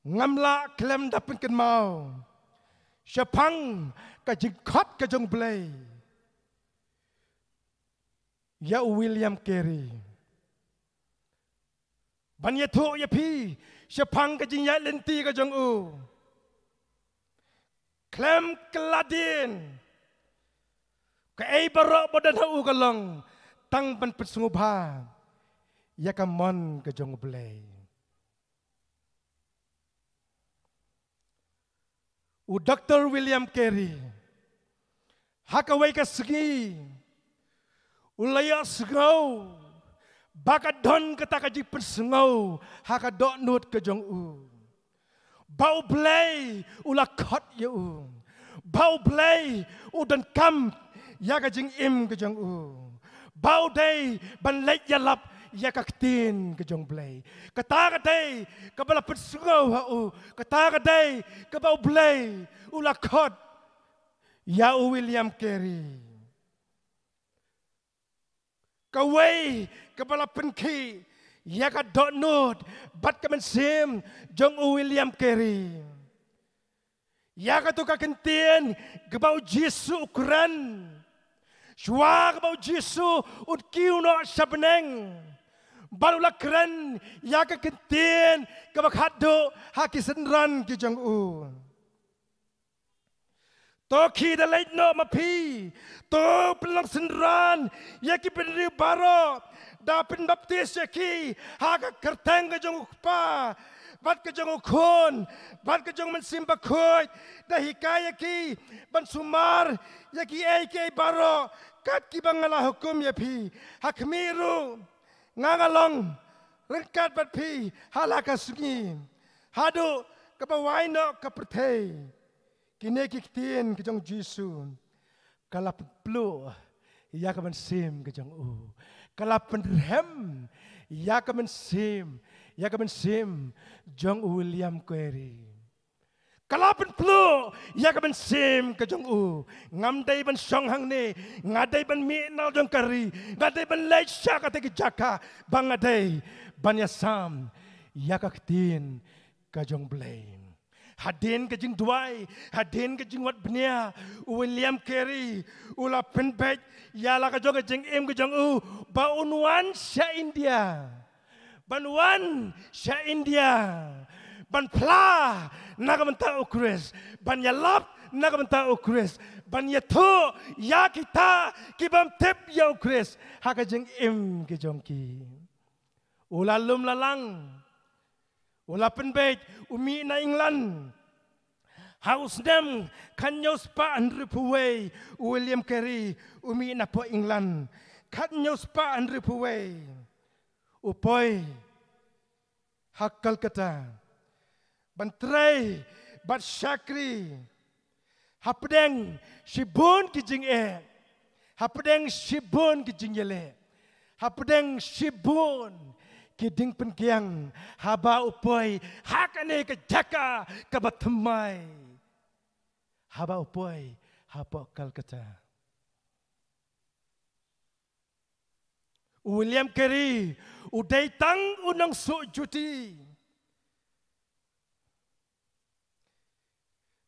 ngam lah khlem da pynkynmaw shaphang ka jingkhot ka jong U Blei ïa u William Carey. Ban ïathuh ïa phi shaphang ka jingïaid lynti ka jong u. Khlem kylla dien, kaei baroh ba don ha u ka long tang ban pynsngewbha ïa ka mon ka jong U Blei. U Doktor William Carey, ha kawei ka sngi, u la ïohsngew ba ka don kata ka jingpynsngew ha ka dohnud ka jong u, ba U Blei u la khot ïa u, ba U Blei u donkam ïa ka jingim ka jong u, ba u dei ban leit ïalap ïa ka ktien ka jong U Blei. Kata ka dei kaba la pynsngew ha u, kata ka dei kaba U Blei u la khot ïa u William Carey. Kawei kaba la pynkhih ïa ka dohnud bad ka mynsiem jong u William Carey. Ïa kato ka ktien kaba u Jisu u kren shuwa kaba u Jisu un kiew noh sha bneng. Bad u la kren ïa ka ktien kaba khatduh ha ki synran ki jong u. To khie da leit noh ma phi. To pynlong synran ïa ki bynriew baroh, da pynbaptis ïa ki ha ka kyrteng ka jong u Kpa bad ka jong u Khun bad ka jong u Mynsiem Bakhuid, da hikai ïa ki ban sumar ïa kiei kiei baroh kat kiba nga la hukum ïa phi. Ha khmih ruh nga nga long ryngkat bad phi ha la ka sngi haduh kaba wai noh ka pyrthei. Kine ki ktien ki jong u Jisu ka la pynpluh ïa ka mynsiem ka jong u, ka la pynrhem ïa ka mynsiem, ïa ka mynsiem jong u William Carey. Ka la pynpluh ïa ka mynsiem ka jong u. Ngam dei ban shong hangne, nga dei ban mih na la jong ka ri, nga dei ban leit sha kata ka jaka ba nga dei ban ïasam ïa ka ktien ka jong U Blei. Hadien ka jingduwai, hadien ka jingwad bniah, u William Carey u la pynbeit ïa la ka jong ka jingim ka jong u ba un wan sha India. Ban wan sha India ban phla na ka bynta u Khrist, ban ïalap na ka bynta u Khrist, ban ïathuh ïa kita ki bym tip ïa u Khrist ha ka jingim ka jong ki. U la lum la lang. U la pynbeit, u mih na England. Ha u snem khathynñiew spah hynriewphew wei, u William Carey u mih na poh England. Khathynñiew spah hynriewphew wei. U poi ha Kolkata ban trei bad shakri. Hapdeng shibun ki jingeh, hapdeng shibun ki jingïaleh, hapdeng shibun ki ding pynkiang, haba u poi ha kane ka jaka kaba thymmai, haba u poi hapoh Kolkata. U William Carey u dei tang u nongsuh juti.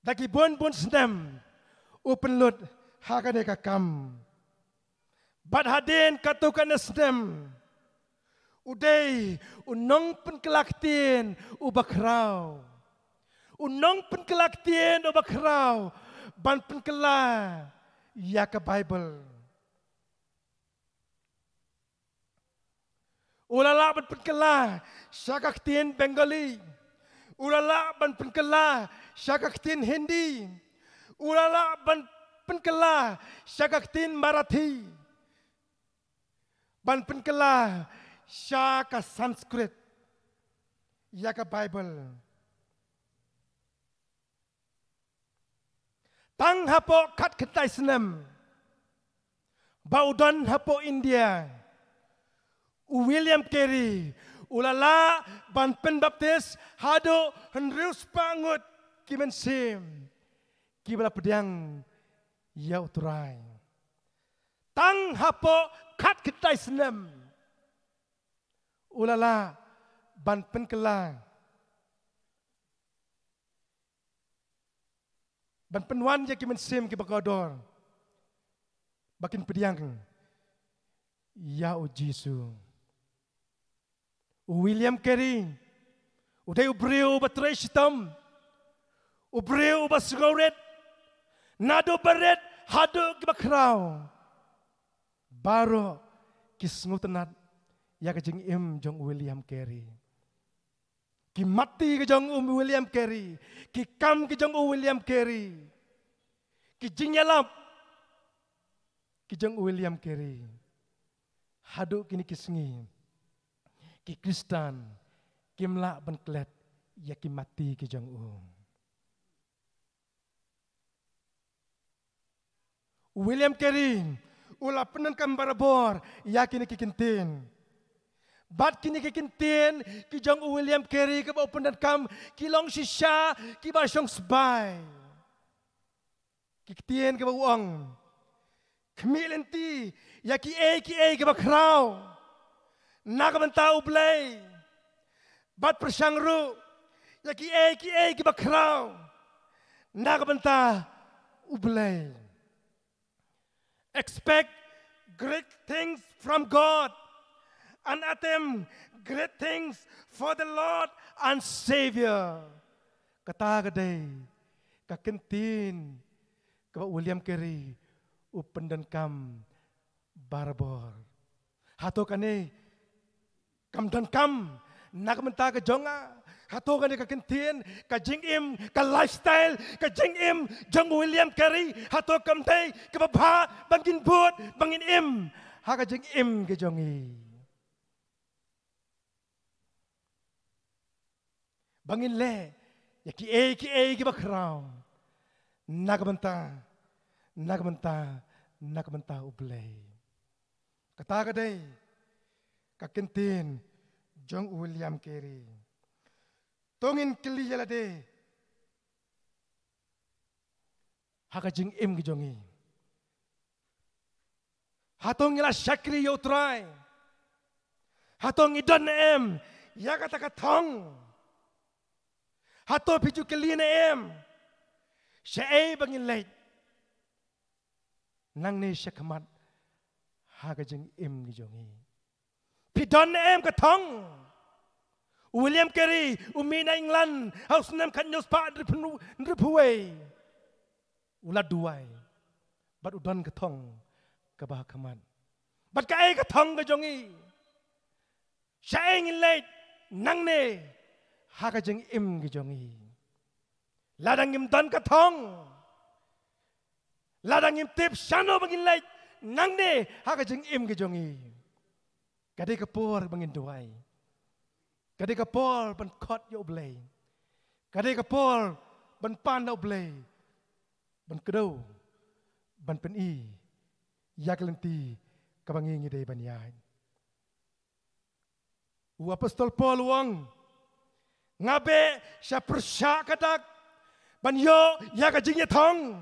Da ki bun bun snem u pynlut ha kane ka kam. Bad hadien katto katne snem u dei u nongpynkylla ktien uba khraw. U nongpynkylla ktien uba khraw ban pynkylla ïa ka Baibl. U la lah ban pynkylla sha ka ktien Bengali. U la lah ban pynkylla sha ka ktien Hindi. U la lah ban pynkylla sha ka ktien Marathi. Ban pynkylla sha ka Sanskrit ïa ka Baibl. Tang hapoh khatkhyndai snem ba u don hapoh India, u William Carey u la lah ban pynbaptis haduh hynriew spah ngut ki mynsiem kiba la pdiang ïa u Trai. Tang hapoh khatkhyndai snem. u la lah ban pynkylla, ban pynwan ïa ki mynsiem kiba kordor ba kin pdiang ïa u Jisu. U William Carey u dei u briew uba trei shitom, u briew uba sngewrit, naduh barit haduh kiba khraw. Baroh ki sngewtynnat ïa ka jingim jong u William Carey. Ki matti ki jong u William Carey, ki kam ki jong u William Carey, ki jingïalap ki jong u William Carey. Haduh kine ki sngi ki Khristan kim lah ban klet ïa ki matti ki jong u. U William Carey u la pyndonkam barabor ïa kine ki kyntien. Bad kine ki kyntien ki jong u William Carey kiba u pyndonkam ki long shisha kiba shong sbai. Ki kyntien kiba u ong: Khmih lynti ïa kiei kiei kiba khraw na ka bynta U Blei, bad pyrshang ruh ïa kiei kiei kiba khraw na ka bynta U Blei. Expect great things from God and attempt great things for the Lord and Savior. Kata ka dei ka kyntien kaba u William Carey u pyndonkam barabor. Hato kane kam donkam na ka bynta ka jong nga? Hato kane ka kyntien, ka jingim, ka lifestyle, ka jingim jong u William Carey, hato kam dei kaba bha ba ngin bud, ba ngin im ha ka jingim ka jong ngi? Ba ngin leh ïa kiei kiei kiba khraw na ka bynta, na ka bynta, na ka bynta U Blei. Kata ka dei ka kyntien jong u William Carey. To ngin kylli ïa lade ha ka jingim ka jong ngi. Hato ngi la shakri ïa U Trai? Hato ngi don ne em ïa kata ka thong? Hato phi ju kylli ne em shaei ba ngin leit nangne shakhmat ha ka jingim ka jong ngi? Phi don ne em ka thong? U William Carey u mih na England ha u snem khathynñiew spah hynriewphew wei. U la duwai bad u don ka thong kaba ha khmat. Bad kaei ka thong ka jong ngi? Shaei ngin leit nangne ha ka jingim ka jong ngi? Lada ngim don ka thong, lada ngim tip shano ba ngin leit nangne ha ka jingim ka jong ngi, ka dei ka por ba ngin duwai. Ka dei ka por ban khot ïa U Blei. Ka dei ka por ban pan na U Blei, ban kdew, ban pyni ïa ka lynti kaba ngi ngi dei ban ïaid. U Apostol Paul u ong, nga beh sha pyrshah ka dak ban ïoh ïa ka jingïathong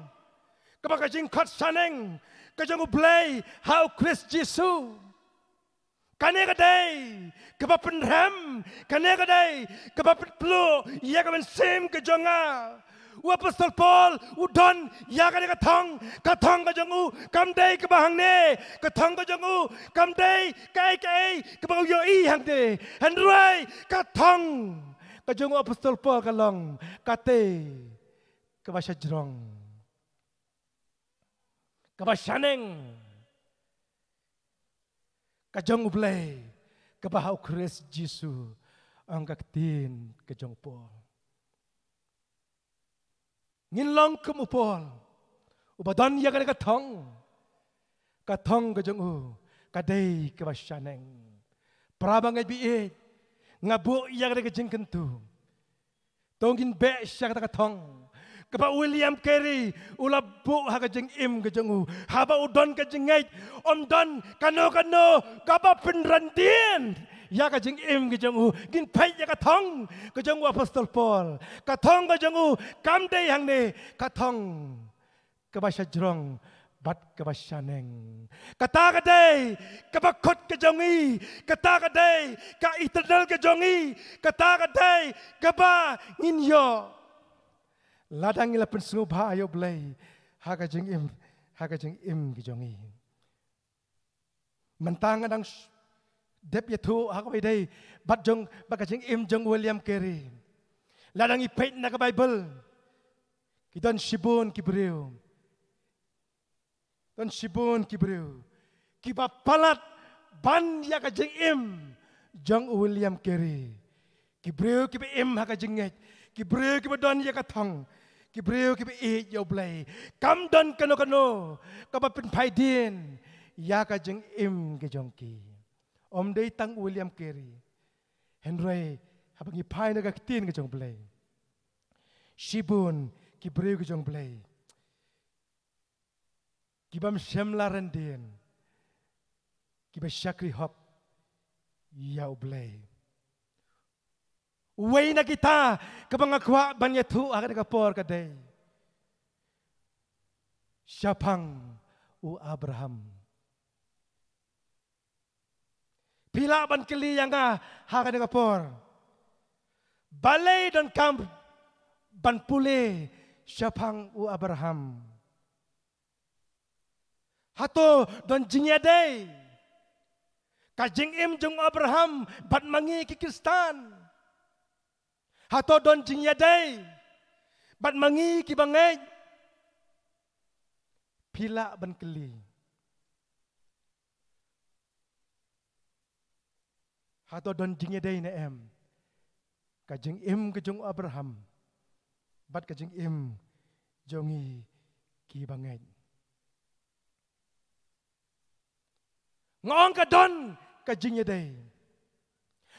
kaba ka jingkhot shaneng ka jong U Blei ha U Khrist Jisu. Kane ka dei kaba pynrem, kane ka dei kaba pynpluh ïa ka mynsiem ka jong nga. U Apostol Paul u don ïa kane ka thong, ka thong ka jong u kam dei kaba hangne, ka thong ka jong u kam dei kaei kaei kaba u ïohi hangne. Hynrei ka thong ka jong u Apostol Paul ka long kata kaba shajrong, kaba shaneng, ka jong U Blei kaba ha U Khrist Jisu, ong ka ktien ka jong u Paul. Ngin long kum u Paul uba don ïa kane ka thong. Ka thong ka jong u ka dei kaba shaneng. Para bangeit ba ïeit, nga buh ïa kane ka jingkyntu. To ngin beh sha kata ka thong kaba u William Carey u la buh ha ka jingim ka jong u. Haba u don ka jingngeit, um don kano kano kaba pynrandien ïa ka jingim ka jong u. Ngin peit ïa ka thong ka jong u Apostol Paul. Ka thong ka jong u kam dei hangne, ka thong kaba shajrong, bad kaba shaneng. Kata ka dei kaba kut ka jong ngi, kata ka dei ka eternal ka jong ngi, kata ka dei kaba ngin ïoh lada ngi la pynsngewbha ïa U Blei ha ka jingim, ha ka jingim ka jong ngi. Mynta nga dang sh-, dep ïathuh ha kaba ïadei bad jong, bad ka jingim jong William Carey. Lada ngi peit na ka Baibl, ki don shibun ki briew, don shibun ki briew kiba palat ban ïa ka jingim jong u William Carey. Ki briew kiba im ha ka jingngeit, ki briew kiba don ïa ka thong, ki briew kiba ïeit ïa U Blei. Kam don kano kano kaba pynphai dien ïa ka jingim ka jong ki. Ym dei tang u William Carey, hynrei haba ngi phai na ka ktien ka jong U Blei, shibun ki briew ka jong U Blei kiba ym shym la ryndieng, kiba shakri hok ïa U Blei. Uwei na kita kaba nga kwah ban ïathuh ha kane ka por ka dei shaphang u Abraham. Phi lah ban kylli ïa nga ha kane ka por, balei donkam ban pule shaphang u Abraham? Hato don jingïadei ka jingim jong u Abraham bad ma ngi ki Khristan? Hato don jingïadei bad ma ngi kiba ngeit? Phi lah ban kylli. Hato don jingïadei ne em ka jingim ka jong u Abraham bad ka jingim jong ngi kiba ngeit? Nga ong ka don ka jingïadei,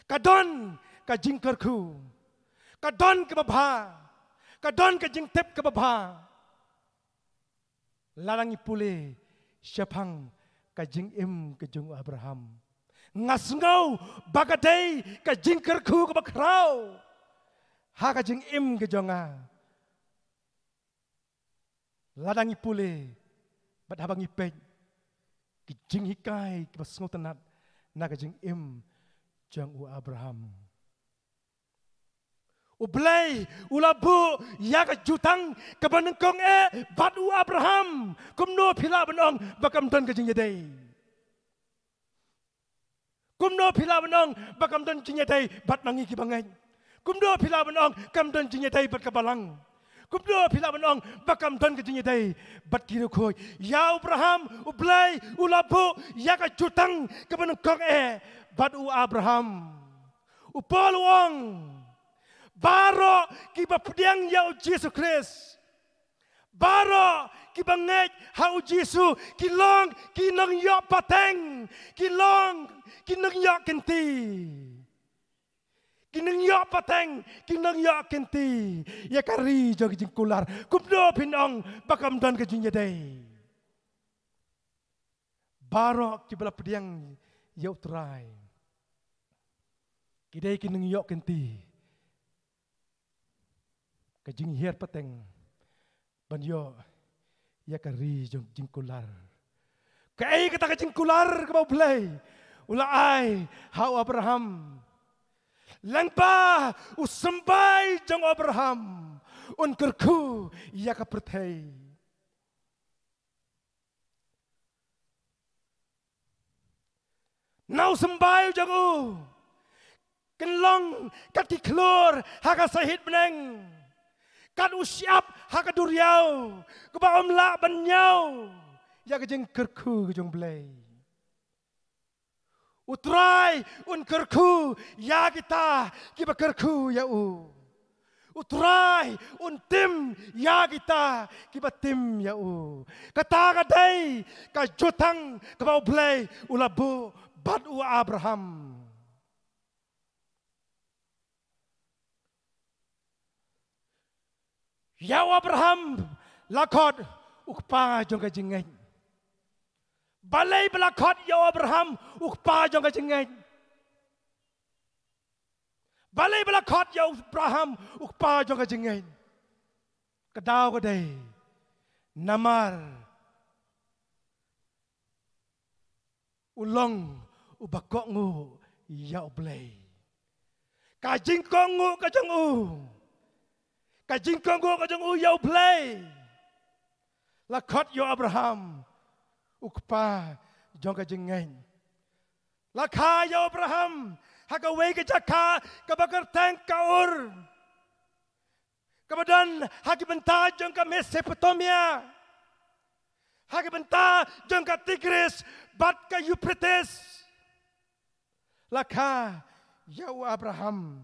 ka don ka jingkyrkhu, ka don kaba bha, ka don ka jingtip kaba bha. Lada ngi pule shaphang ka jingim ka jong u Abraham, nga sngew ba ka dei ka jingkyrkhu kaba khraw ha ka jingim ka jong nga. Lada ngi pule bad haba ngi peit ki jinghikai kiba sngewtynnat na ka jingim jong u Abraham. U Blei u la buh ïa ka jutang kaba nyngkong eh bad u Abraham. Kumno phi lah ban ong ba kam don ka jingïadei? Kumno phi lah ban ong ba kam don jingïadei bad ma ngi kiba ngeit? Kumno phi lah ban ong kam don jingïadei bad ka Balang? Kumno phi lah ban ong ba kam don ka jingïadei bad ki riewkhuid? Ïa u Abraham U Blei u la buh ïa ka jutang kaba nyngkong eh bad u Abraham. U Paul u ong, baroh kiba pdiang ïa u Jisu Khrist, baroh kiba ngeit ha u Jisu ki long ki nongïoh pateng, ki long ki nongïoh kynti. Ki nongïoh pateng, ki nongïoh kynti ïa ka ri jong ka jingkular. Kumno phin ong ba kam don ka jingïadei? Baroh kiba la pdiang ïa u Trai ki dei ki nongïoh kynti ka jinghiar pateng ban ïoh ïa ka ri jong jingkular. Kaei kata ka jingkular kaba U Blei u la ai ha u Abraham? Lyngba u symbai jong u Abraham un kyrkhu ïa ka pyrthei. Na u symbai jong u kin long kat ki khlur ha ka sahit bneng, kat u shyiap ha ka duriaw, kaba ym lah ban ñiew ïa ka jingkyrkhu ka jong U Blei. U Trai un kyrkhu ïa kita kiba kyrkhu ïa u. U Trai un tim ïa kita kiba tim ïa u. Kata ka dei ka jutang kaba U Blei u la buh bad u Abraham. Ïa u Abraham la khot u kpa jong ka jingngeit. Balei ba la khot ïa u Abraham u kpa jong ka jingngeit? Balei ba la khot ïa u Abraham u kpa jong ka jingngeit? Ka daw ka dei namar U long uba kohnguh ïa U Blei. Ka jingkohnguh ka jong u, ka jingkohnguh ka jong u ïa U Blei la khot ïa u Abraham, u kpa jong ka jingngeit. La kha ïa u Abraham ha kawei ka jaka kaba kyrteng ka Ur, kaba don ha ki bynta jong ka Mesopotamia, ha ki bynta jong ka Tigris bad ka Euphrates. La kha ïa u Abraham.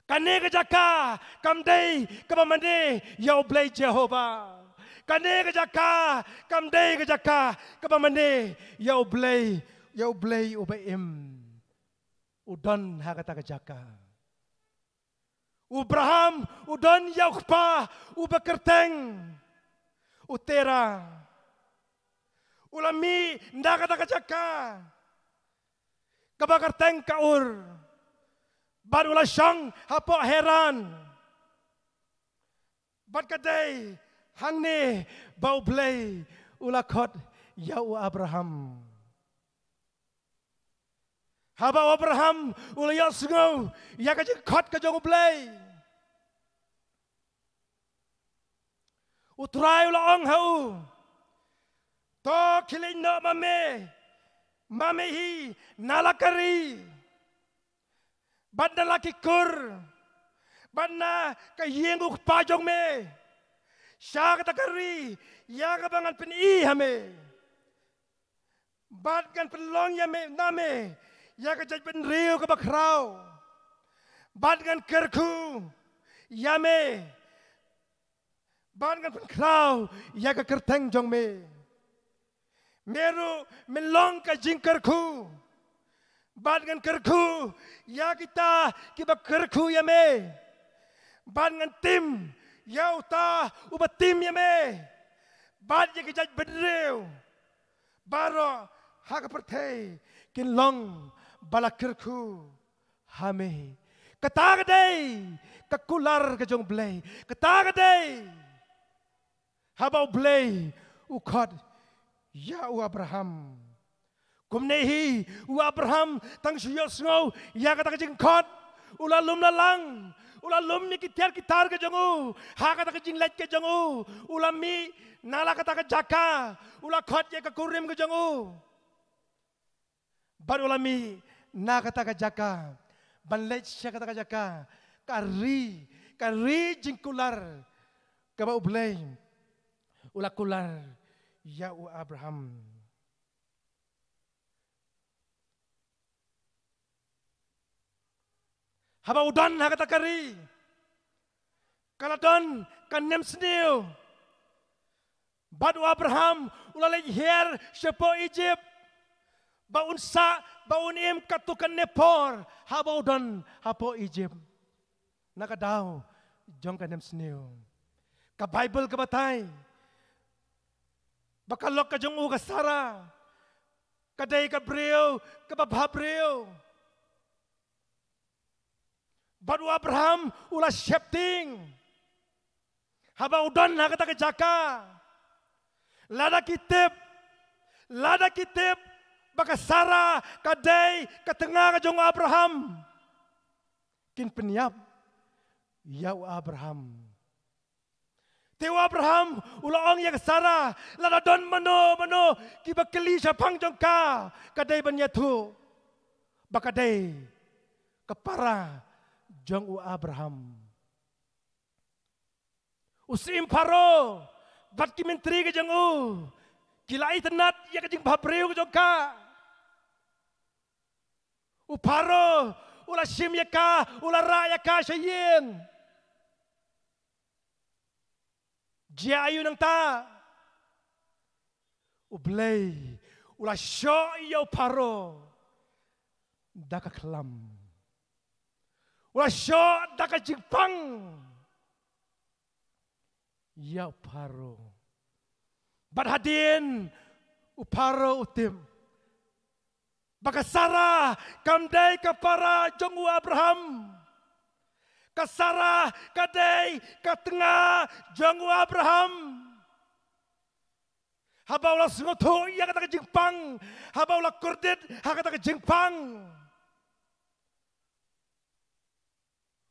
Kane ka jaka kam dei kaba mane ïa U Blei Jehobah. Kane ka jaka kam dei ka jaka kaba mane ïa U Blei, ïa U Blei uba im. U don ha kata ka jaka. U Abraham u don ïa u kpa uba kyrteng u Terah. U la mih na kata ka jaka kaba kyrteng ka Ur, bad u la shong hapoh Haran. Bad ka dei hangne ba U Blei u la khot ïa u Abraham. Haba u Abraham u la ïohsngew ïa ka jingkhot ka jong U Blei, U Trai u la ong ha u, to khie leit noh ma me, ma me hi, na la ka ri, bad na la ki kur, bad na ka ïing u kpa jong me, sha kata ka ri ïa kaba ngan pyni ha me. Bad ngan pynlong ïa me, na me, ïa ka jaitbynriew kaba khraw. Bad ngan kyrkhu ïa me. Bad ngan pynkhraw ïa ka kyrteng jong me. Me ruh men long ka jingkyrkhu. Bad ngan kyrkhu ïa kita kiba kyrkhu ïa me. Bad ngan tim ïa uta uba tim ïa me. Bad ïa ki jaitbynriew baroh ha ka pyrthei kin long ba la kyrkhu ha me. Kata ka dei ka kular ka jong U Blei. Kata ka dei haba U Blei u khot ïa u Abraham. Kumne hi u Abraham tang shu ïohsngew ïa kata ka jingkhot, u la lum la lang, u la lum ïa ki tiar ki tar ka jong u ha kata ka jingleit ka jong u. U la mih na la kata ka jaka, u la khot ïa ka kurim ka jong u. Bad u la mih na kata ka jaka ban leit sha kata ka jaka, ka ri, ka ri jingkular kaba U Blei u la kular ïa u Abraham. Haba u don ha kata ka ri, ka la don ka nemsniew. Bad u Abraham u la leit hiar shapoh Ijipt, ba un sah, ba un im katto katne por haba u don hapoh Ijipt. Na ka daw jong ka nemsniew, ka Baibl ka batai ba ka lok ka jong u ka Sara ka dei ka briew kaba bhabriew. Bad u Abraham u la sheptieng haba u don ha kata ka jaka. Lada ki tip, lada ki tip ba ka Sara ka dei ka tnga ka jong u Abraham, kin pynïap ïa u Abraham. Te u Abraham u la ong ïa ka Sara, lada don mano mano kiba kylli shaphang jong ka, ka dei ban ïathuh ba ka dei ka para jong u Abraham. U Syiem Pharaoh bad ki myntri ka jong u ki la itynnad ïa ka jingbhabriew ka jong ka. U Pharaoh u la shim ïa ka, u la rah ïa ka sha ïing. Jia aïu nangta? U Blei u la shoh ïa u Pharaoh da ka khlam. U la shoh da ka jingpang ïa u Pharaoh. Bad hadien u Pharaoh u tip ba ka Sara kam dei ka para jong u Abraham. Ka Sara ka dei ka tnga jong u Abraham. Haba u la sngewthuh ïa kata ka jingpang, haba u la kordit ha kata ka jingpang,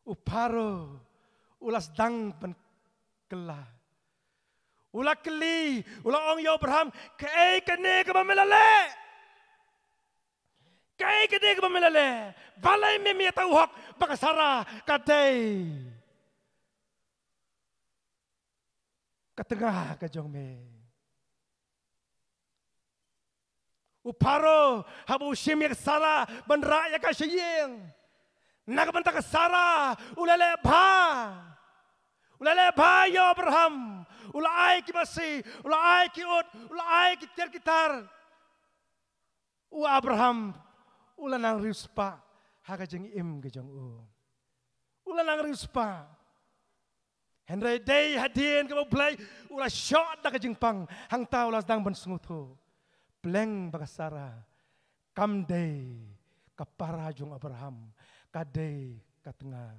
u Pharaoh u la sdang ban kylla. U la kylli, u la ong ïa u Abraham, "Kaei kane kaba me la leh? Kaei kane kaba me la leh? Balei mem ïathuh hok ba ka Sara ka dei ka tnga ka jong me?" U Pharaoh haba u shim ïa ka Sara ban rah ïa ka sha ïing, na ka bynta ka Sara u la leh bha. U la leh bha ïa u Abraham. U la ai ki masi, u la ai ki ut, u la ai ki tiar ki tar. U Abraham u la nang riewspah ha ka jingim ka jong u. U la nang riewspah. Hynrei dei hadien kaba u Blei u la shoh da ka jingpang, hangta u la sdang ban sngewthuh, pleng ba ka Sara kam dei ka para jong u Abraham, ka dei ka tnga.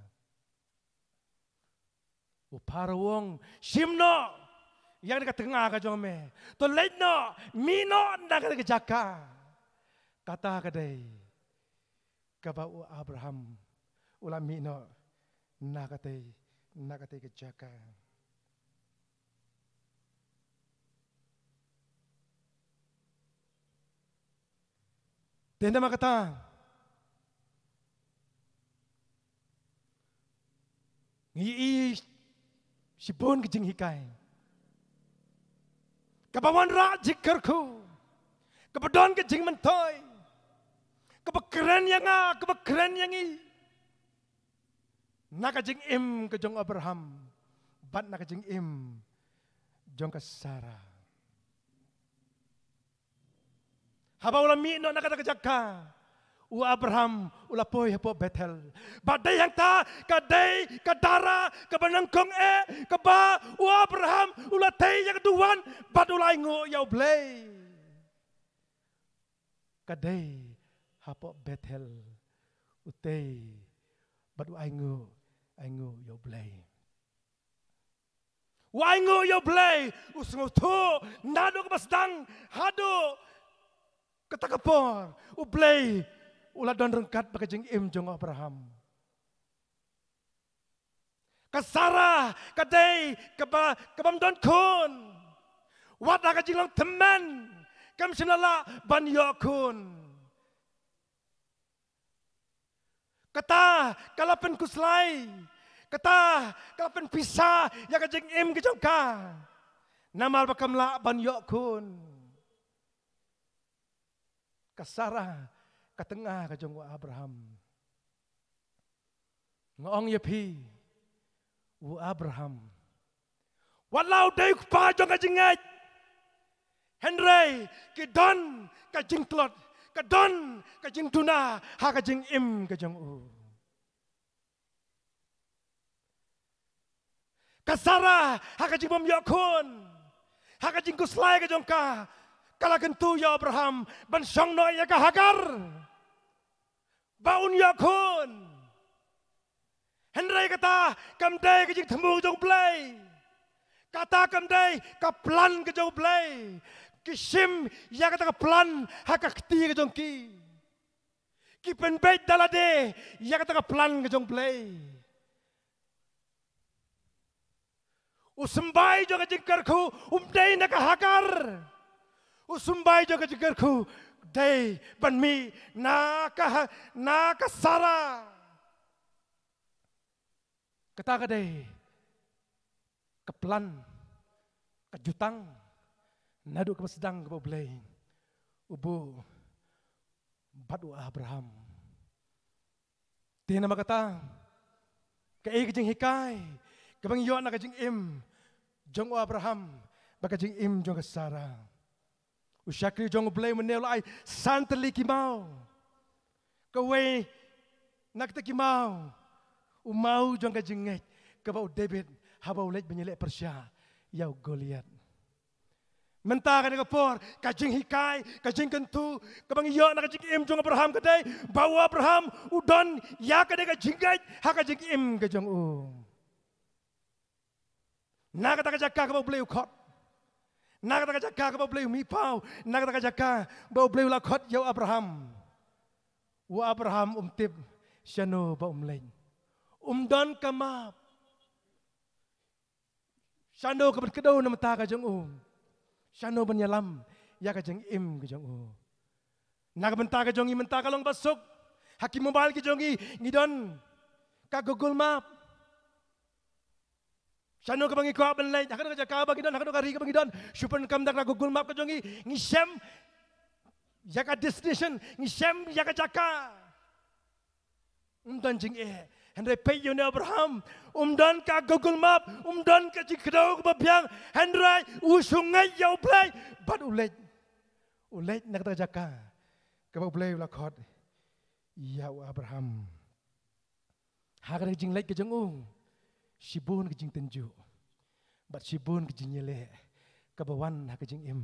U Pharaoh u ong, "Shim noh ïa kane ka tnga ka jong me. To leit noh, mih noh na kane ka jaka." Kata ka dei kaba u Abraham u la mih noh na katei, na katei ka jaka. Te namar kata ngi ïohi shibun ka jinghikai kaba wanrah jingkyrkhu, kaba don ka jingmyntoi, kaba kren ïa nga, kaba kren ïa ngi, na ka jingim ka jong u Abraham bad na ka jingim jong ka Sara. Haba u la mih noh na kata ka jaka, u Abraham u la poi hapoh Bethel. Bad dei hangta ka dei ka dara kaba nyngkong eh kaba u Abraham u la tei ïa ka duwan bad u la ainguh ïa u Blei. Ka dei hapoh Bethel u tei bad u ainguh, ainguh ïa u Blei. U ainguh ïa u Blei, u sngewthuh naduh kaba sdang haduh kata ka por u Blei u la don ryngkat bad ka jingim jong u Abraham. Ka Sara ka dei kaba, kabym don khun. Wat ha ka jinglong tymmen kam shym la lah ban ïoh khun. Kata ka la pynkhuslai, kata ka la pynpisa ïa ka jingim ka jong ka. Namar ba kam lah ban ïoh khun. Ka Sara ka tnga ka jong u Abraham. Nga ong ïa phi, u Abraham, wat la u dei u kpa jong ka jingngeit, hynrei ki don ka jingtlot, ka don ka jingduna ha ka jingim ka jong u. Ka Sara ha ka jingbym ïoh khun, ha ka jingkhuslai ka jong ka, ka la kyntu ïa u Abraham ban shong noh ïa ka Hagar ba un ïoh khun. Hynrei kata kam dei ka jingthmu jong u Blei. Kata kam dei ka plan ka jong u Blei. Ki shim ïa kata ka plan ha ka kti ka jong ki. Ki pynbeit da lade ïa kata ka plan ka jong u Blei. U symbai jong ka jingkyrkhu um dei na ka Hagar. U symbai jong ka jingkyrkhu dei ban mih na ka ha-, na ka Sara. Kata ka dei ka plan, ka jutang naduh kaba sdang kaba u Blei u buh bad u Abraham. Te namar kata, kaei ka jinghikai kaba ngi ïoh na ka jingim jong u Abraham bad ka jingim jong ka Sara? U shakri jong u Blei mynne u la ai san tylli ki maw. Kawei na kita ki maw, u maw jong ka jingngeit kaba u David haba u leit ban ïaleh pyrshah ïa u Goliath. Mynta kane ka por, ka jinghikai, ka jingkyntu kaba ngi ïoh na ka jingim jong u Abraham ka dei ba u Abraham u don ïa kane ka jingngeit ha ka jingim ka jong u. Na kata ka jaka kaba u Blei u khot, Na kata ka jaka kaba U Blei u mih paw, na kata ka jaka ba U Blei u la khot ïa u Abraham. U Abraham um tip shano ba um leit. Um don ka map. Shano ka ban kdew na mynta ka jong u. Shano ban ïalam ïa ka jingim ka jong u. Na ka bynta ka jong ngi mynta ka long ba suk. Ha ki mobile ki jong ngi ngi don ka Google Map. Shano kaba ngi kwah ban leit, ha kano ka jaka ba ngi don, ha kano ka ri kaba ngi don, shu pyndonkam da ka Google Map ka jong ngi, ngi shem ïa ka destination, ngi shem ïa ka jaka. Um don jingeh. Hynrei peit ïa une u Abraham, um don ka Google Map, um don ka jingkdew kaba biang, hynrei u shu ngeit ïa U Blei bad u leit. U leit na kata ka jaka kaba U Blei u la khot ïa u Abraham. Ha kata ka jingleit ka jong u, shibun ka jingtynjuh bad shibun ka jingïaleh kaba wan ha ka jingim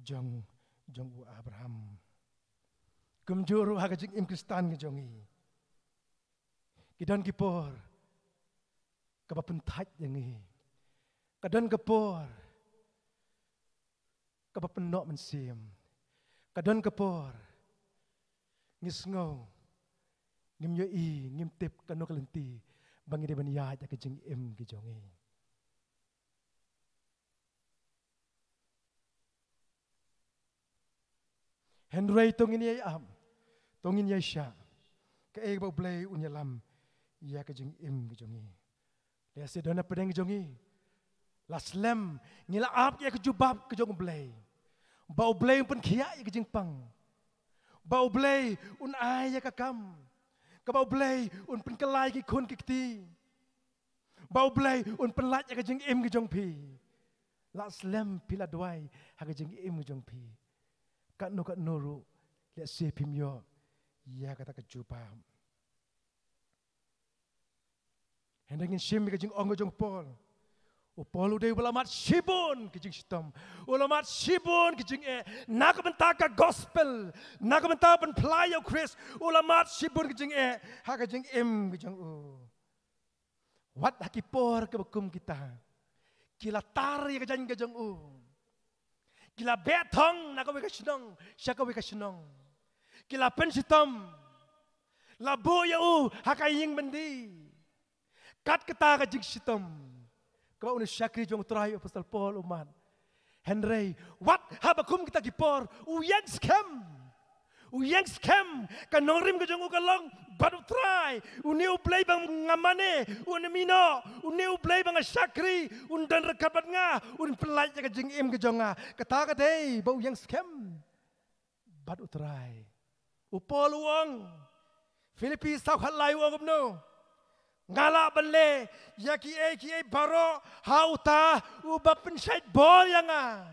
jong, jong u Abraham. Kumjuh ruh ha ka jingim Khristan ka jong ngi, ki don ki por kaba pynthait ïa ngi. Ka don ka por kaba pynnoh mynsiem. Ka don ka por ngi sngew ngim ïohi, ngim tip kano ka lynti ba ngi dei ban ïaid ha ka jingim ka jong ngi. Hynrei to ngin ïai ap, to ngin ïai shah kaei ba U Blei un ïalam ïa ka jingim ka jong ngi. Lehse don na pdeng jong ngi la slem, ngi la ap ïa ka jubab ka jong U Blei, ba U Blei un pynkhiah ïa ka jingpang, ba U Blei un ai ïa ka kam, kaba U Blei un pynkylla ïa ki khun ki kti, ba U Blei un pynlait ïa ka jingim ka jong phi. La slem phi la duwai ha ka jingim ka jong phi. Katno katno ruh lehse phim ïoh ïa kata ka jubab. Hynrei ngin shim ïa ka jingong ka jong u Paul. U Paul u dei uba la mad shibun ka jingshitom, u la mad shibun ka jingeh na ka bynta ka gospel, na ka bynta ban phla ïa u Khrist. U la mad shibun ka jingeh ha ka jingim ka jong u. Wat ha ki por kaba kum kita, ki la tar ïa ka jaiñ ka jong u. Ki la beh thong na kawei ka shnong sha kawei ka shnong. Ki la pynshitom, la buh ïa u ha ka ïing byndi. Kat kata ka jingshitom kaba une u shakri jong U Trai u Apostol Paul u mad. Hynrei wat haba kum kita ki por, u ïeng skhem. U ïeng skhem, ka nongrim ka jong u ka long bad U Trai. Une U Blei ba nga mane, une mino, une U Blei ba nga shakri, un don ryngkat bad nga, un pynlait ïa ka jingim ka jong nga. Kata ka dei ba u ïeng skhem bad U Trai. U Paul u ong, Philippi saw khatlai u ong kumno? Nga lah ban leh ïa kiei kiei baroh ha uta uba pynshait bor ïa nga.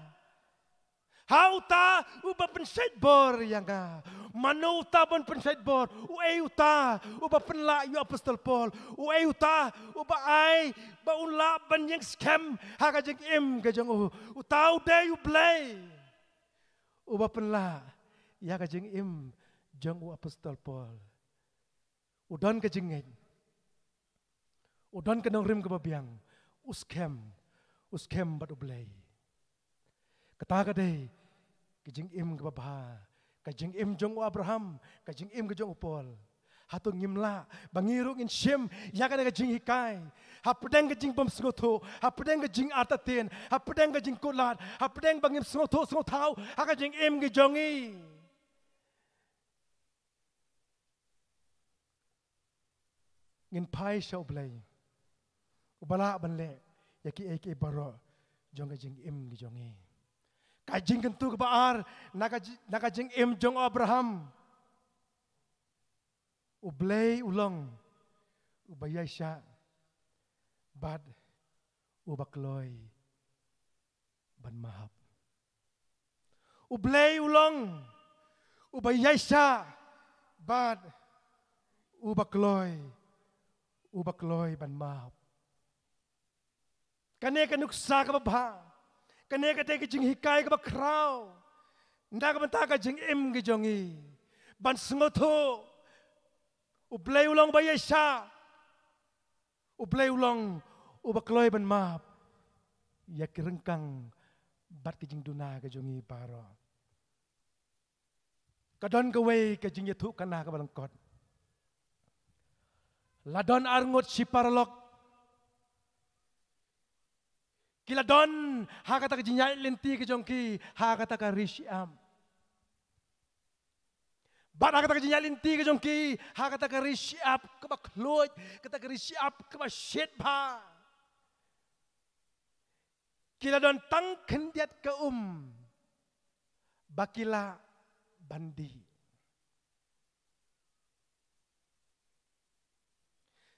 Ha uta uba pynshait bor ïa nga. Mano uta ban pynshait bor? Uei uta uba pynlah ïa u Apostol Paul? Uei uta uba ai ba un lah ban ïeng skhem ha ka jingim ka jong u? Uta u dei U Blei uba pynlah ïa ka jingim jong u Apostol Paul. U don ka jingngeit, u don ka nongrim kaba biang, u skhem, u skhem bad U Blei. Kata ka dei ka jingim kaba bha, ka jingim jong u Abraham, ka jingim ka jong u Paul. Hato ngim lah ba ngi ruh ngin shim ïa kane ka jinghikai hapdeng ka jingbymsngewthuh, hapdeng ka jingartatien, hapdeng ka jingkutlad, hapdeng ba ngim sngewthuh sngewthaw ha ka jingim ka jong ngi? Ngin phai sha U Blei uba lah ban leh ïa kiei kiei baroh jong ka jingim ka jong ngi. Ka jingkyntu kaba ar na ka ji-, na ka jingim jong u Abraham. U Blei u long uba ïaishah bad uba kloi ban map. U Blei u long uba ïaishah bad uba kloi, uba kloi ban map. Kane ka nuksa kaba bha, kane ka dei ka jinghikai kaba khraw na ka bynta ka jingim ka jong ngi, ban sngewthuh U Blei u long uba ïaishah, U Blei u long uba kloi ban map ïa ki ryngkang bad ka jingduna ka jong ngi baroh. Ka don kawei ka jingïathuhkhana kaba lyngkot. La don arngut shi paralok ki la don ha kata ka jingïaid lynti ka jong ki ha kata ka ri shyiap. Bad ha kata ka jingïaid lynti ka jong ki ha kata ka ri shyiap kaba khluid, kata ka ri shyiap kaba shit bha, ki la don tang khyndiat ka um ba ki lah ban dih.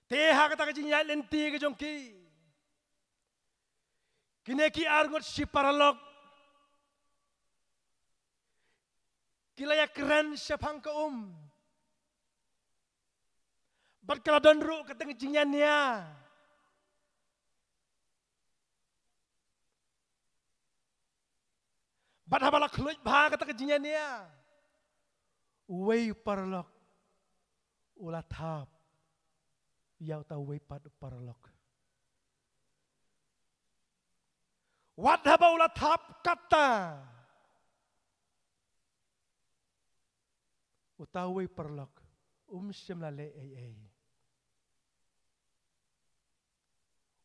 Te ha kata ka jingïaid lynti ka jong ki, kine ki arngut shi paralok ki la ïakren shaphang ka um. Bad ka la don ruh kata ka jingïania. Bad haba la khluid bha kata ka jingïania, uwei u paralok u la thap ïa uta uwei pat u paralok. Wat haba u la thap katta, uta uwei u paralok um shym la leh ei ei.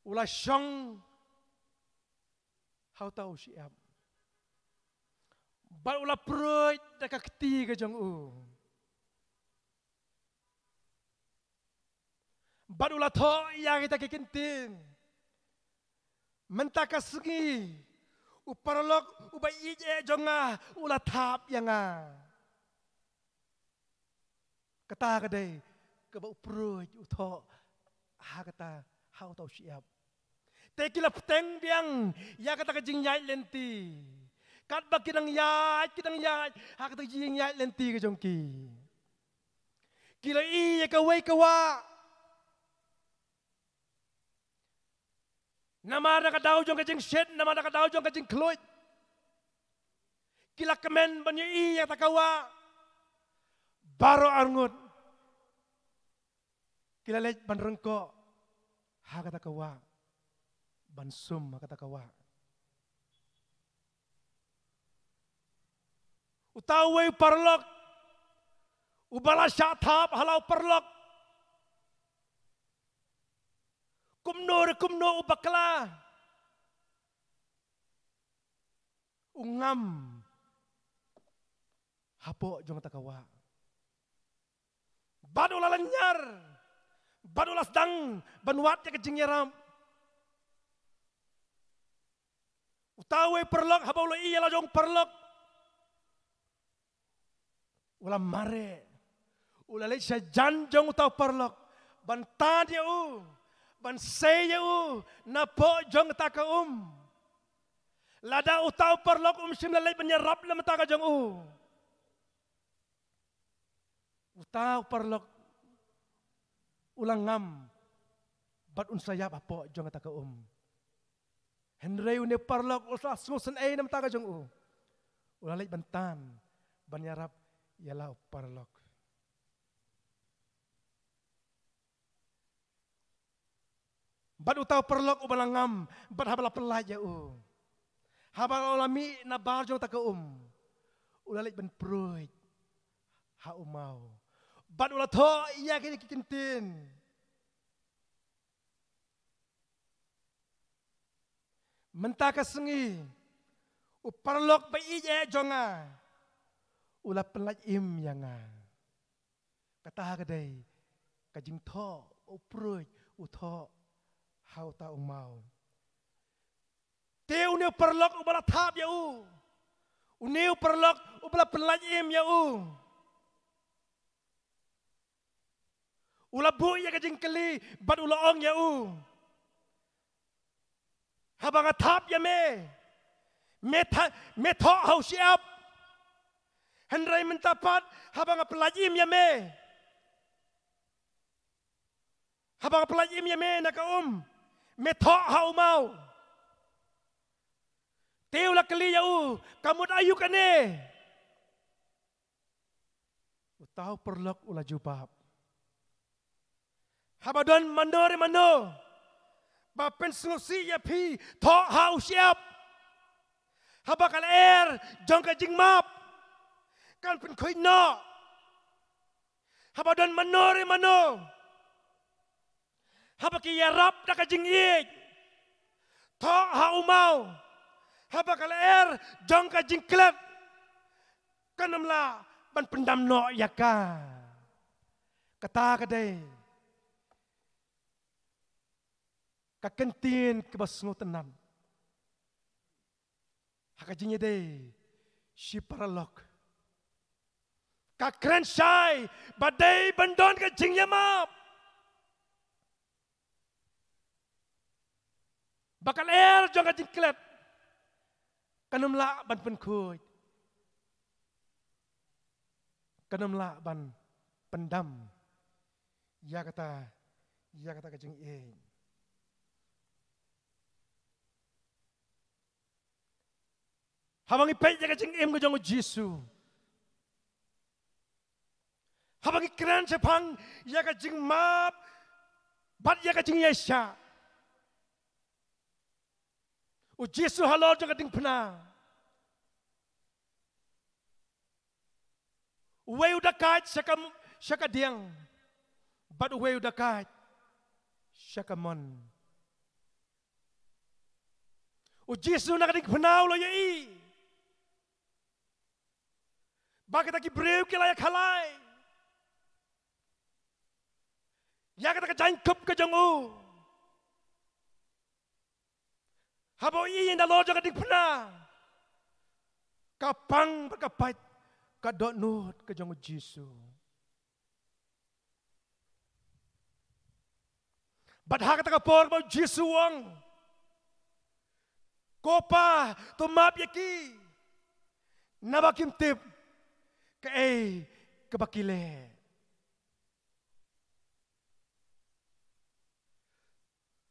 U la shong ha uta u shyiap bad u la pruid da ka kti ka jong u. Bad u la thoh ïa kita ki ktien: Mynta ka sngi u paralok uba ïeit eh jong nga u la thap ïa nga. Kata ka dei kaba u pruid u thoh ha kata, ha uta u shyiap. Te ki la bteng biang ïa kata ka jingïaid lynti. Katba ki dang ïaid, ki dang ïaid ha kata ka jingïaid lynti ka jong ki, ki la ïohi ïa kawei ka wah. Namar na ka daw jong ka jingshit, namar na ka daw jong ka jingkhluid, ki la kmen ban ïohi ïa kata ka wah. Baroh arngut ki la leit ban ryngkoh ha kata ka wah, ban sum ha kata ka wah. Uta uwei u paralok uba la shah thap ha la u paralok, kumno re kumno u bakla, u ngam hapoh jong kata ka wah. Bad u la lynñiar, bad u la sdang ban wad ïa ka jingïarap. Uta uwei u paralok, haba u la ïohi ïa la jong u paralok, u la mareh. U la leit sha jan jong uta u paralok ban tan ïa u, ban sei ïa u napoh jong kata ka um. Lada uta u paralok um shym la leit ban ïarap na ka bynta ka jong u, uta u paralok u la ngam bad un sa ïap hapoh jong kata ka um. Hynrei une u paralok u la sngewsynei na ka bynta ka jong u. U la leit ban tan, ban ïarap ïa la u paralok. Bad uta u paralok uba la ngam, bad haba la pyllait ïa u, haba u la mih na bar jong kata ka um, u la leit ban pruid ha u maw. Bad u la thoh ïa kine ki ktien: Mynta ka sngi u paralok ba ïeit eh jong nga u la pyllait im ïa nga. Kata ka dei ka jingthoh, u pruid, u thoh ha uta u maw. Te une u paralok uba la thap ïa u, une u paralok uba la pyllait im ïa u, u la buh ïa ka jingkylli bad u la ong ïa u: Haba nga thap ïa me, me tha-, me thoh ha u shyiap. Hynrei mynta pat haba nga pyllait im ïa me, haba nga pyllait im ïa me na ka um, me thoh ha u maw. Te u la kylli ïa u: Ka mut aïu kane? Uta u paralok u la jubab: Haba don mano re mano ba pynsngewsih ïa phi, thoh ha u shyiap. Haba ka lyer jong ka jingmap kan pynkhuid noh, haba don mano re mano, haba ki ïarap da ka jingïeit, thoh ha u maw, haba ka lyer jong ka jingklet kan ym lah ban pyndam noh ïa ka. Kata ka dei ka kyntien kaba sngewtynnat ha ka jingïadei shi paralok. Ka kren shai ba dei ban don ka jingïamap. Ba ka lyer jong ka jingklet kan ym lah ban pynkhuid, kan ym lah ban pyndam ïa kata, ïa kata ka jingïeit. Haba ngi peit ïa ka jingim ka jong u Jisu, haba ngi kren shaphang ïa ka jingmap bad ïa ka jingïaishah, u Jisu halor jong ka diengphna, uwei u da kait sha ka, sha ka diang, bad uwei u da kait sha ka mon. U Jisu na ka diengphna u la ïohi ba kita ki briew ki la ïakhalai ïa kata ka jaiñkup ka jong u. Haba u ïohi nalor jong ka diengphna, ka pang bad ka pait ka dohnud ka jong u Jisu. Bad ha kata ka por ba u Jisu u ong, "Ko Pa, to map ïa ki, naba kim tip kaei kaba ki leh."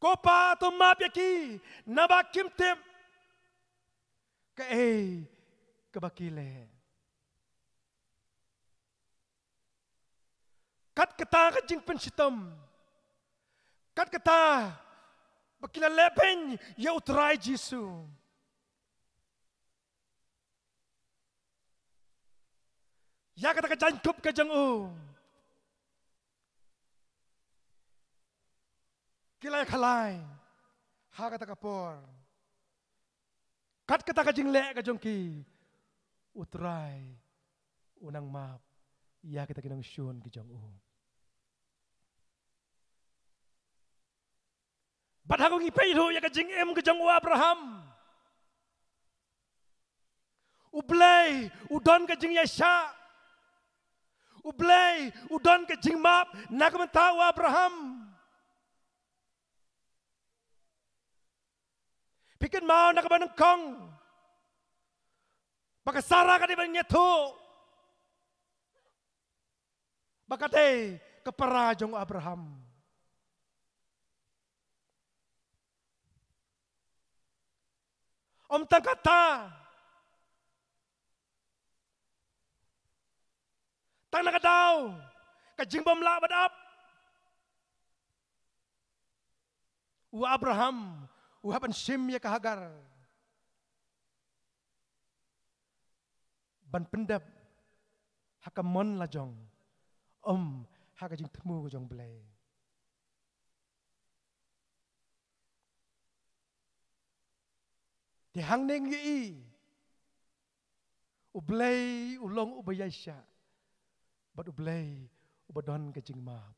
"Ko Pa, to map ïa ki, naba kim tip kaei kaba ki leh." Kat kata ka jingpynshitom, kat kata ba ki la leh beiñ ïa u Trai Jisu, ïa kata ka jaiñkup ka jong u, ki la ïakhalai ha kata ka por. Kat kata ka jingleh ka jong ki, u Trai u nang map ïa kita ki nongshun ki jong u. Bad ha kaba ngi peit ruh ïa ka jingim ka jong u Abraham, U Blei u don ka jingïaishah, U Blei u don ka jingmap na ka bynta u Abraham. Phi kynmaw na kaba nyngkong ba ka Sara ka dei ban ïathuh ba ka dei ka para jong u Abraham. Ym tang kata, tang na ka daw ka jingbymlah ba dap, u Abraham u hap ban shim ïa ka Hagar ban pyndep ha ka mon la jong, ym ha ka jingthmu ka jong U Blei. Te hangne ngi ïohi U Blei u long uba ïaishah bad U Blei uba don ka jingmap.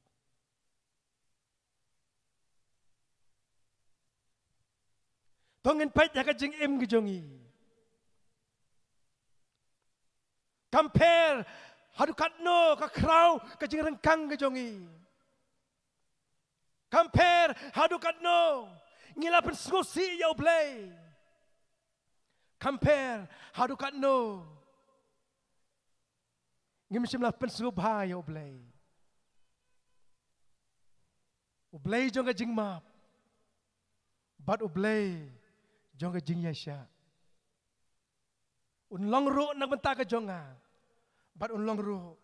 To ngin peit ha ka jingim ka jong ngi. Kam pher haduh katno ka khraw ka jingryngkang ka jong ngi. Kam pher haduh katno ngi la pynsngewsih ïa U Blei. Kam pher haduh katno ngim shym la pynsngewbha ïa U Blei. U Blei jong ka jingmap bad U Blei jong ka jingïaishah. Un long ruh na ka bynta ka jong nga bad un long ruh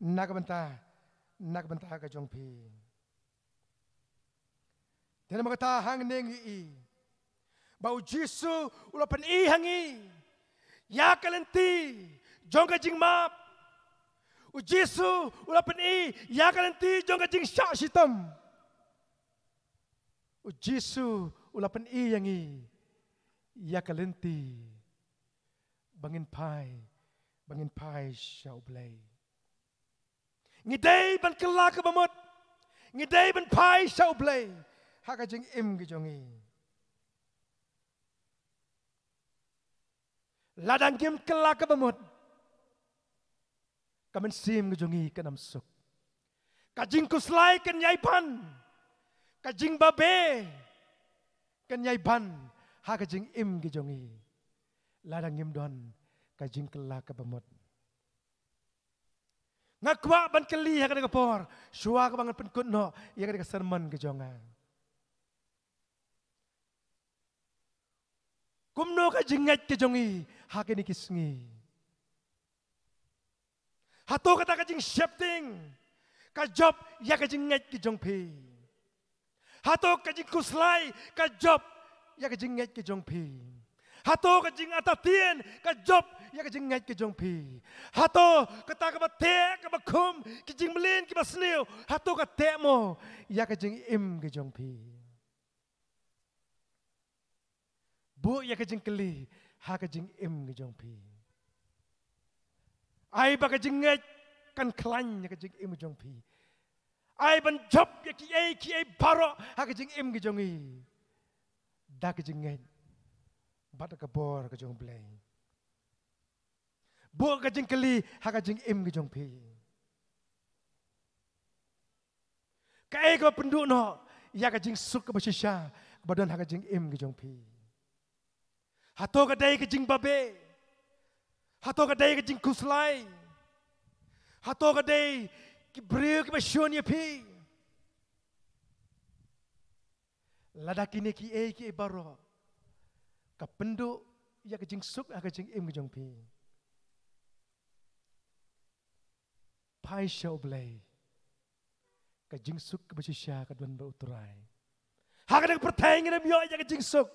na ka bynta, na ka bynta ka jong phi. Te namar kata hangne ngi ïohi ba U Jisu u la pyni ha ngi ïa ka lynti jong ka jingmap. U Jisu u la pyni ïa ka lynti jong ka jingshah shitom. U Jisu u la pyni ïa ngi ïa ka lynti ba ngin phai, ba ngin phai sha U Blei. Ngi dei ban kylla kaba mut. Ngi dei ban phai sha U Blei ha ka jingim ka jong ngi. Lada ngim kylla kaba mut, ka mynsiem ka jong ngi kan ym suk. Ka jingkhuslai kan ïai ban, ka jingbabe kan ïai ban ha ka jingim ka jong ngi lada ngim don ka jingkylla kaba mut. Nga kwah ban kylli ha kane ka por, shuwa kaba ngan pynkut noh ïa kane ka sermon ka jong nga. Kumno ka jingngeit ka jong ngi ha kine ki sngi? Hato kata ka jingsheptieng ka jop ïa ka jingngeit ka jong phi? Hato ka jingkhuslai ka jop ïa ka jingngeit ka jong phi? Hato ka jingartatien ka jop ïa ka jingngeit ka jong phi? Hato kata kaba teh kaba khum, ki jingmlien kiba sniew, hato ka teh mo ïa ka jingim ka jong phi? Buh ïa ka jingkylli ha ka jingim ka jong phi. Ai ba ka jingngeit kan khlaiñ ïa ka jingim ka jong phi. Ai ban jop ïa kiei kiei baroh ha ka jingim ka jong ngi da ka jingngeit bad ka bor ka jong U Blei. Buh ka jingkylli ha ka jingim ka jong phi. Kaei kaba pynduh noh ïa ka jingsuk kaba shisha kaba don ha ka jingim ka jong phi? Hato ka dei ka jingbabe? Hato ka dei ka jingkhuslai? Hato ka dei ki briew kiba shun ïa phi? Lada kine kiei kiei baroh ka pynduh ïa ka jingsuk ha ka jingim ka jong phi, phai sha U Blei. Ka jingsuk kaba shisha ka don bad U Trai. Ha kane ka pyrthei ngin ym ïoh ïa ka jingsuk,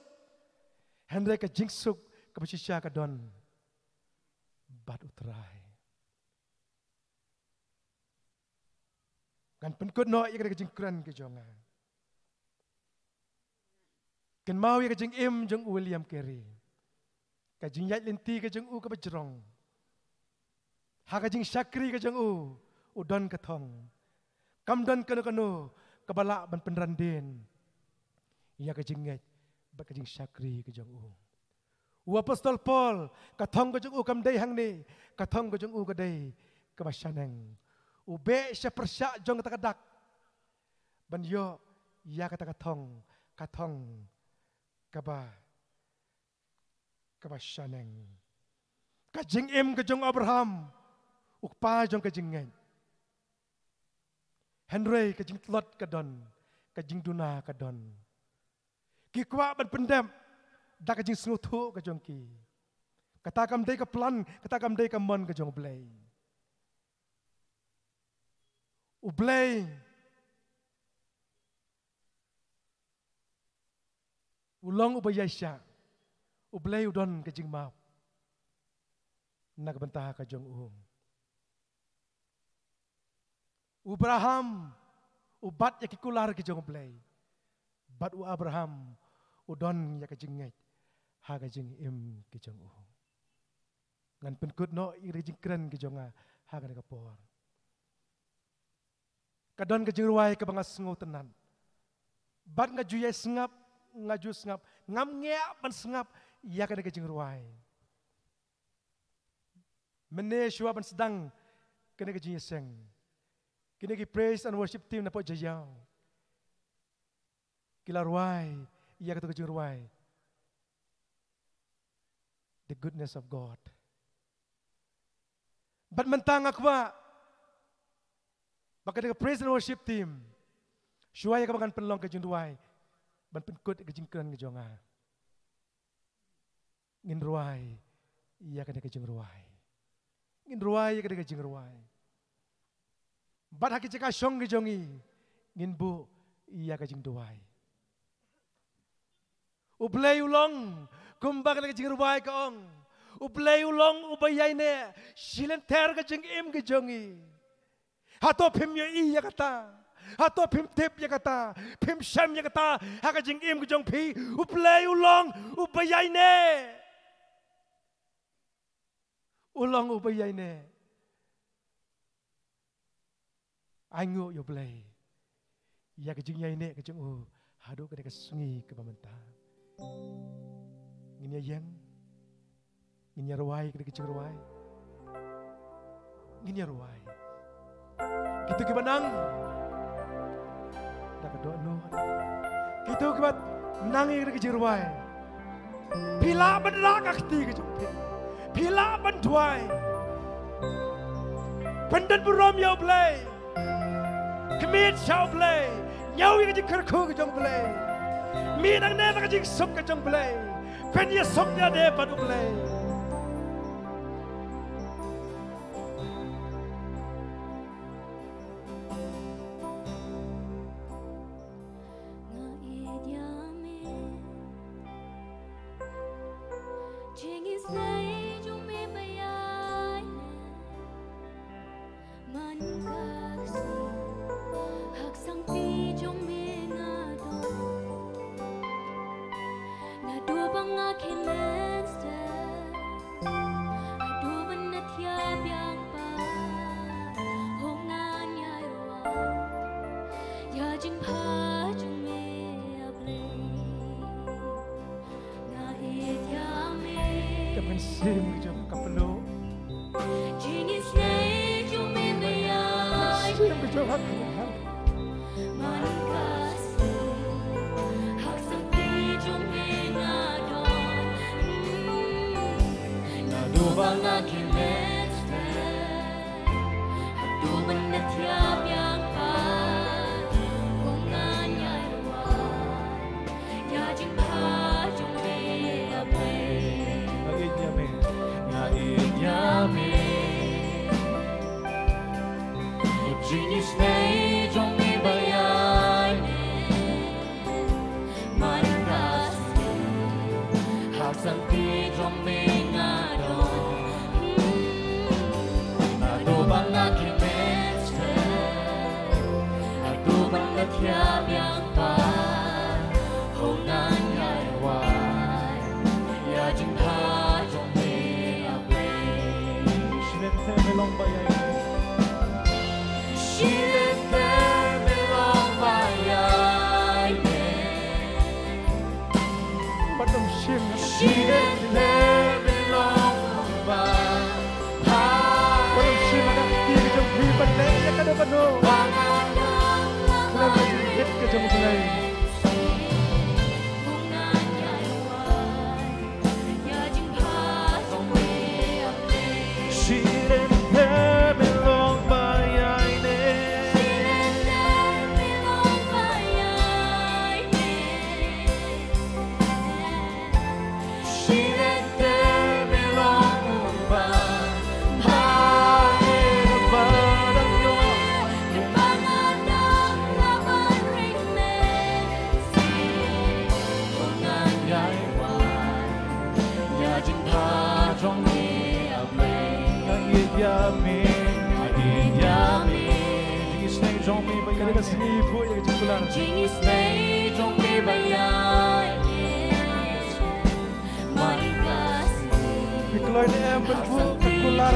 hynrei ka jingsuk kaba shisha ka don bad U Trai. Ngan pynkut noh ïa kane ka jingkren ka jong nga. Kynmaw ïa ka jingim jong u William Carey. Ka jingïaid lynti ka jong u kaba jrong. Ha ka jingshakri ka jong u, u don ka thong. Kam don kano kano kaba lah ban pynran dien ïa ka jingngeit bad ka jingshakri ka jong u. U Apostol Paul, ka thong ka jong u kam dei hangne, ka thong ka jong u ka dei kaba shaneng. U beh sha pyrshah jong kata ka dak ban ïoh ïa kata ka thong, ka thong kaba, kaba shaneng. Ka jingim ka jong u Abraham, u kpa jong ka jingngeit. Hynrei ka jingtlot ka don, ka jingduna ka don. Ki kwah ban pyndep da ka jingsngewthuh ka jong ki. Kata kam dei ka plan, kata kam dei ka mon ka jong U Blei. U Blei u long uba ïaishah. U Blei u don ka jingmap na ka bynta ka jong u. U Abraham u bat ïa ki kular ki jong U Blei. Bad u Abraham u don ïa ka jingngeit ha ka jingim ki jong u. Ngan pynkut noh ïa ka jingkren ki jong nga ha kane ka por. Ka don ka jingrwai kaba nga sngewtynnat. Bad nga ju ïai sngap, nga ju sngap, ngam ngeit ban sngap ïa kane ka jingrwai. Mynne shuwa ban sdang kane ka jingïaseng, kine ki praise and worship team na pdeng Jaïaw ki la rwai ïa kato ka jingrwai, The Goodness of God. Bad mynta nga kwah ba kane ka praise and worship team, shuwa ïa kaba ngan pynlong ka jingrwai, ban pynkut ka jingkren ka jong nga. Ngin rwai ïa kane ka jingrwai. Ngin rwai ïa kane ka jingrwai. Bad ha ki jaka shong ki jong ngi, ngin buh ïa ka jingduwai. U Blei u long, kumba kane ka jingrwai ka ong, U Blei u long uba ïaineh, shilynter ka jingim ka jong ngi. Hato phim ïohi ïa kata? Hato phim tip ïa kata? Phim shem ïa kata ha ka jingim ka jong phi? U Blei u long uba ïaineh. U long uba ïaineh. Ai nguh ïa U Blei ïa ka jingïaineh ka jong u haduh kane ka sngi kaba mynta. Ngin ïa ïeng, ngin ïa rwai kane ka jingrwai. Ngin ïa rwai. Kito kiba nang da ka dohnud, kito kiba nang ïa kane ka jingrwai, phi lah ban rah ka kti ka jong phi. Phi lah ban duwai. Pyndon burom ïa U Blei. Khmih sha U Blei. Ñiew ïa ka jingkyrkhu ka jong U Blei. Mih nangne na ka jingsuk ka jong U Blei. Pynïasuk ïa lade bad U Blei. Nga ïeit ïa me. Jingisynei jong me ba ïaineh. Man ka sngi ha ka sangti jong me nga don. Naduh ba nga kmen step, haduh ban da thiah biang pat, ho ngan ïai rwai ïa jingpha jong me, A Blei. Nga ïeit ïa me. Ka mynsiem ka jong ka pynlong. Jingisynei jong me ba ïaineh. Mynsiem ka jong ka pynlong. Man ka sngi ha ka sangti jong me nga don. Naduh ba nga kmen step, haduh ban da thiah biang pat, ho ngan ïai rwai ïa jingpha jong me, A Blei. Nga ïeit ïa me. Nga ïeit ïa me. Jingisynei jong me ba ïaineh. Man ka sngi ha ka sangti jong me nga don. Naduh ba nga kmen step, haduh ban da thiah biang pat, ho ngan ïai rwai ïa jingpha jong me, A Blei. Shilynter me long ba ïaineh. Shilynter me long ba ïaineh. Wat nym shim. Shilynter me long ba. Wat nym shim ha ka kti ka jong phi ban leh ïa kano kano. Khlem ka jingïeit ka jong U Blei. Shilynter me long ba ïaineh. Nga ïeit ïa me, nga ïeit ïa me. Jingisynei jong me ba ïaineh. Kane ka sngi phuh ïa ka jingkular. Jingisynei jong me ba ïaineh. Phi kloi ne em ban buh ka kular?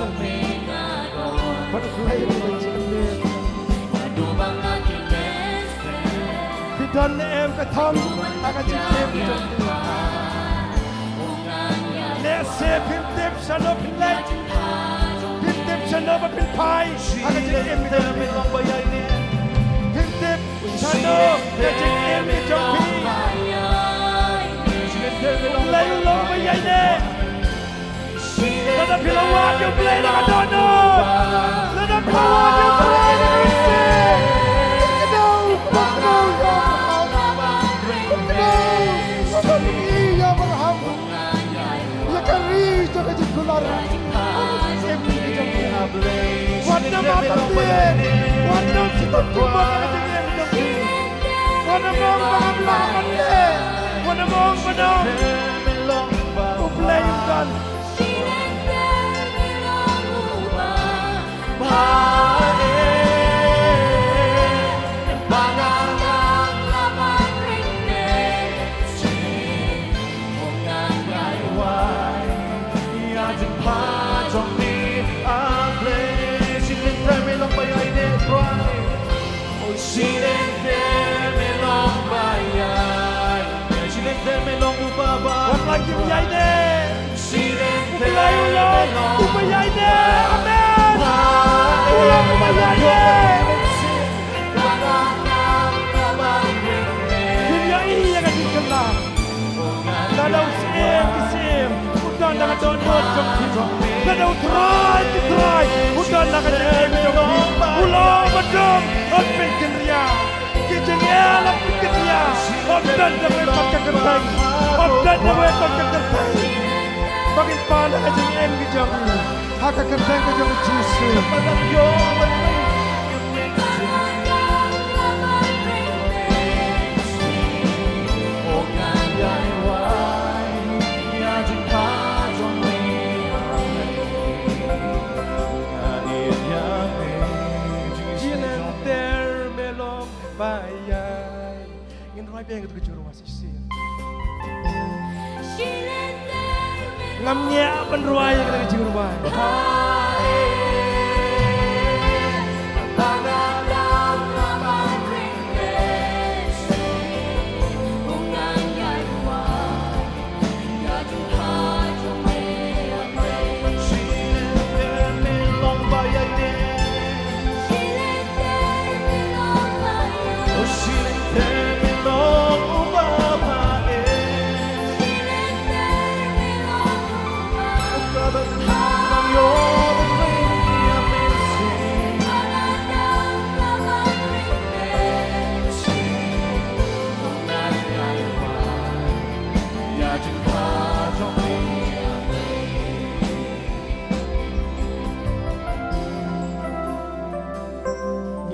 Ban kloi ne em? Phi don ne em ka thong ha ka jingim jong phi? Lehse phim tip shano phin leit, phim tip shano ba phin phai ha ka jingim jong phi. Phim tip shano ka jingim jong phi. U Blei u long ba ïaineh. Lada phi la wad ïa U Blei na ka dohnud, lada phi la wad ïa U Blei na ka mynsiem, ïa ka ri jong ka jingkular. Wat nym ap ïa, wat nym shu tip kumno ka jingim jong phi. Wat nym ong ba ngam lah ban leh, wat nym ong ba nym, U Blei u don. Wat la ki ïaineh. U Blei u long uba ïaineh. Amen. U long uba ïaineh. Ngin ïohi ïa ka jingkylla. Lada u syiem ki syiem, u don da ka dohnud jong ki. Lada u trai ki trai, u don da ka jingim jong ki. U long uba dum, un pynkynriah. Ki jingeh la pynkynriah. Ym don da kawei pat ka kyrteng. Ym don da kawei pat ka kyrteng ba ngin pan da ka jingim ka jong ngi. Ha ka kyrteng ka jong u Jisu. Jingïaineh ter me long ba ïai. Ngin rwai biang ïa katu ka jingrwai shisien. Ngam ngiah ban rwai ïa katu ka jingrwai.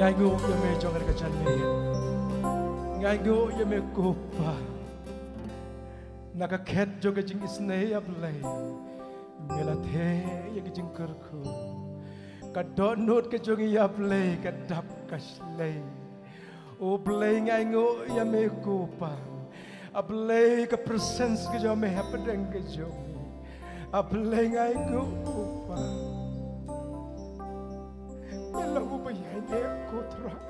Ngi ainguh ïa me jong ka janmiet. Ngi ainguh ïa me ko Pa. Na ka khet jong ka jingisynei, A Blei, me la theh ïa ka jingkyrkhu. Ka dohnud ka jong ngi, A Blei, ka dap ka shlei. O Blei, ngi ainguh ïa me ko Pa. A Blei, ka presence ka jong me hapdeng ka jong ngi. A Blei, ngi ainguh ko Pa. Me long uba ïaineh ko Trai.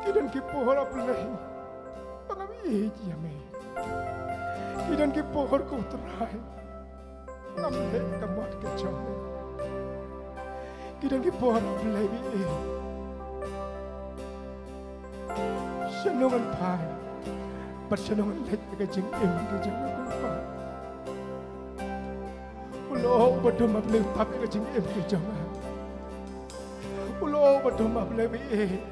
Ki don ki por, A Blei, ba ngam ïeit ïa me. Ki don ki por ko Trai, ngam leh ka mat ka jong me. Ki don ki por, A Blei, ba ïeit. Shano ngan phai bad shano ngan leit ïa ka jingim ka jong me ko Pa. U lyoh uba dum, A Blei, u tap ïa ka jingim ka jong nga. U lyoh uba dum, A Blei, ba ïeit.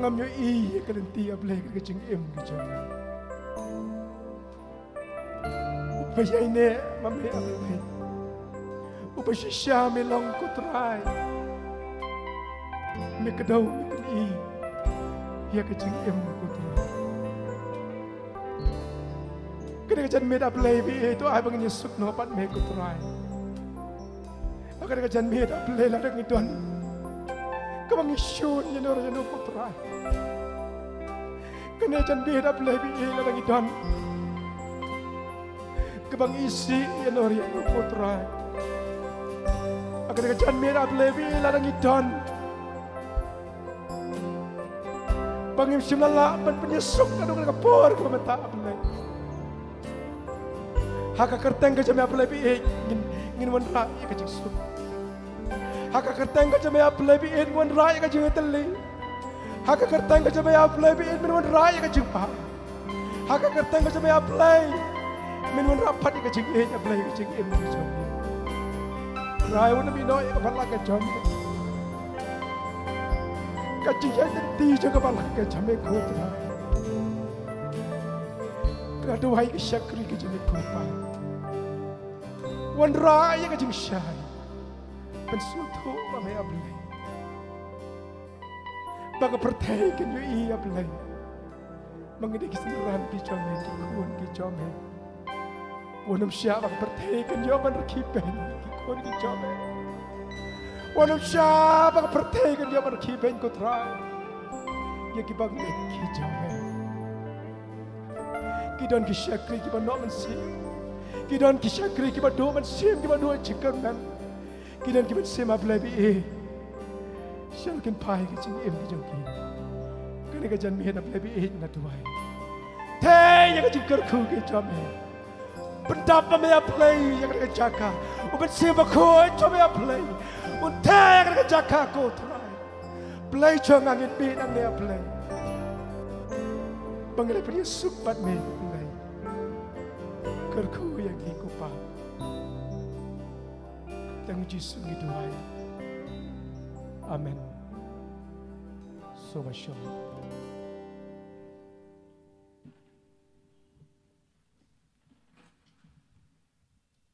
Ngam ïohi ïa ka lynti, A Blei, ka jingim ka jong nga. Uba ïaineh ma me, A Blei. Uba shisha me long ko Trai. Me kdew, me pyni ïa ka jingim ko Trai. Kane ka janmiet, A Blei, ba ïeit, to ai ba ngin ïasuk noh bad me ko Trai. Ha kane ka janmiet, A Blei, lada ngi don kaba ngi shun ïano ïano ko Trai. Kane ka janmiet, A Blei, ba ïeit, lada ngi don kaba ngi isih ïano ïano ko Trai. Ha kane ka janmiet, A Blei, ba ïeit, lada ngi don ba ngim shym la lah ban pynïasuk haduh kane ka por kaba mynta, A Blei. Ha ka kyrteng ka jong me, A Blei, ba ïeit, ngin, ngin wanrah ïa ka jingsuk. Ha ka kyrteng ka jong me, A Blei, ba ïeit, ngin wanrah ïa ka jingïatylli. Ha ka kyrteng ka jong me, A Blei, ba ïeit, men wanrah ïa ka jingpang. Ha ka kyrteng ka jong me, A Blei, men wanrah pat ïa ka jingïeit, A Blei, ka jingim ka jong me. Trai, wan ïehnoh ïa ka balang ka jong me. Ka jingïaid lynti jong ka balang ka jong me ko Trai, ka duwai, ka shakri ka jong me ko Pa. Wanrah ïa ka jingshai. Pynsngewthuh ma me, A Blei, ba ka pyrthei kin ïohi, A Blei, ba ngi dei ki synran ki jong me, ki khun ki jong me. Wat nym shah ba ka pyrthei kan ïoh ban rkhie beiñ ïa ki khun ki jong me. Wat nym shah ba ka pyrthei kan ïoh ban rkhie beiñ, ko Trai, ïa ki bangeit ki jong me. Ki don ki shakri kiba noh mynsiem. Ki don ki shakri kiba duh mynsiem, kiba duh jingkyrmen. Ki don ki mynsiem, A Blei, ba ïeit sha kin phai ki jingim ki jong ki. Kane ka janmiet, A Blei, ba ïeit, nga duwai, thei ïa ka jingkyrkhu ki jong me. Pyndap ma me, A Blei, ïa kane ka jaka. U Mynsiem Bakhuid jong me, A Blei, un thei ïa kane ka jaka, ko Trai. Blei jong nga, ngin mih nangne, A Blei, ba ngin leit pynïasuk bad me, Blei. Kyrkhu ïa ngi, ko Pa. Tang U Jisu ngi duwai. Amen. Sngewbha shong.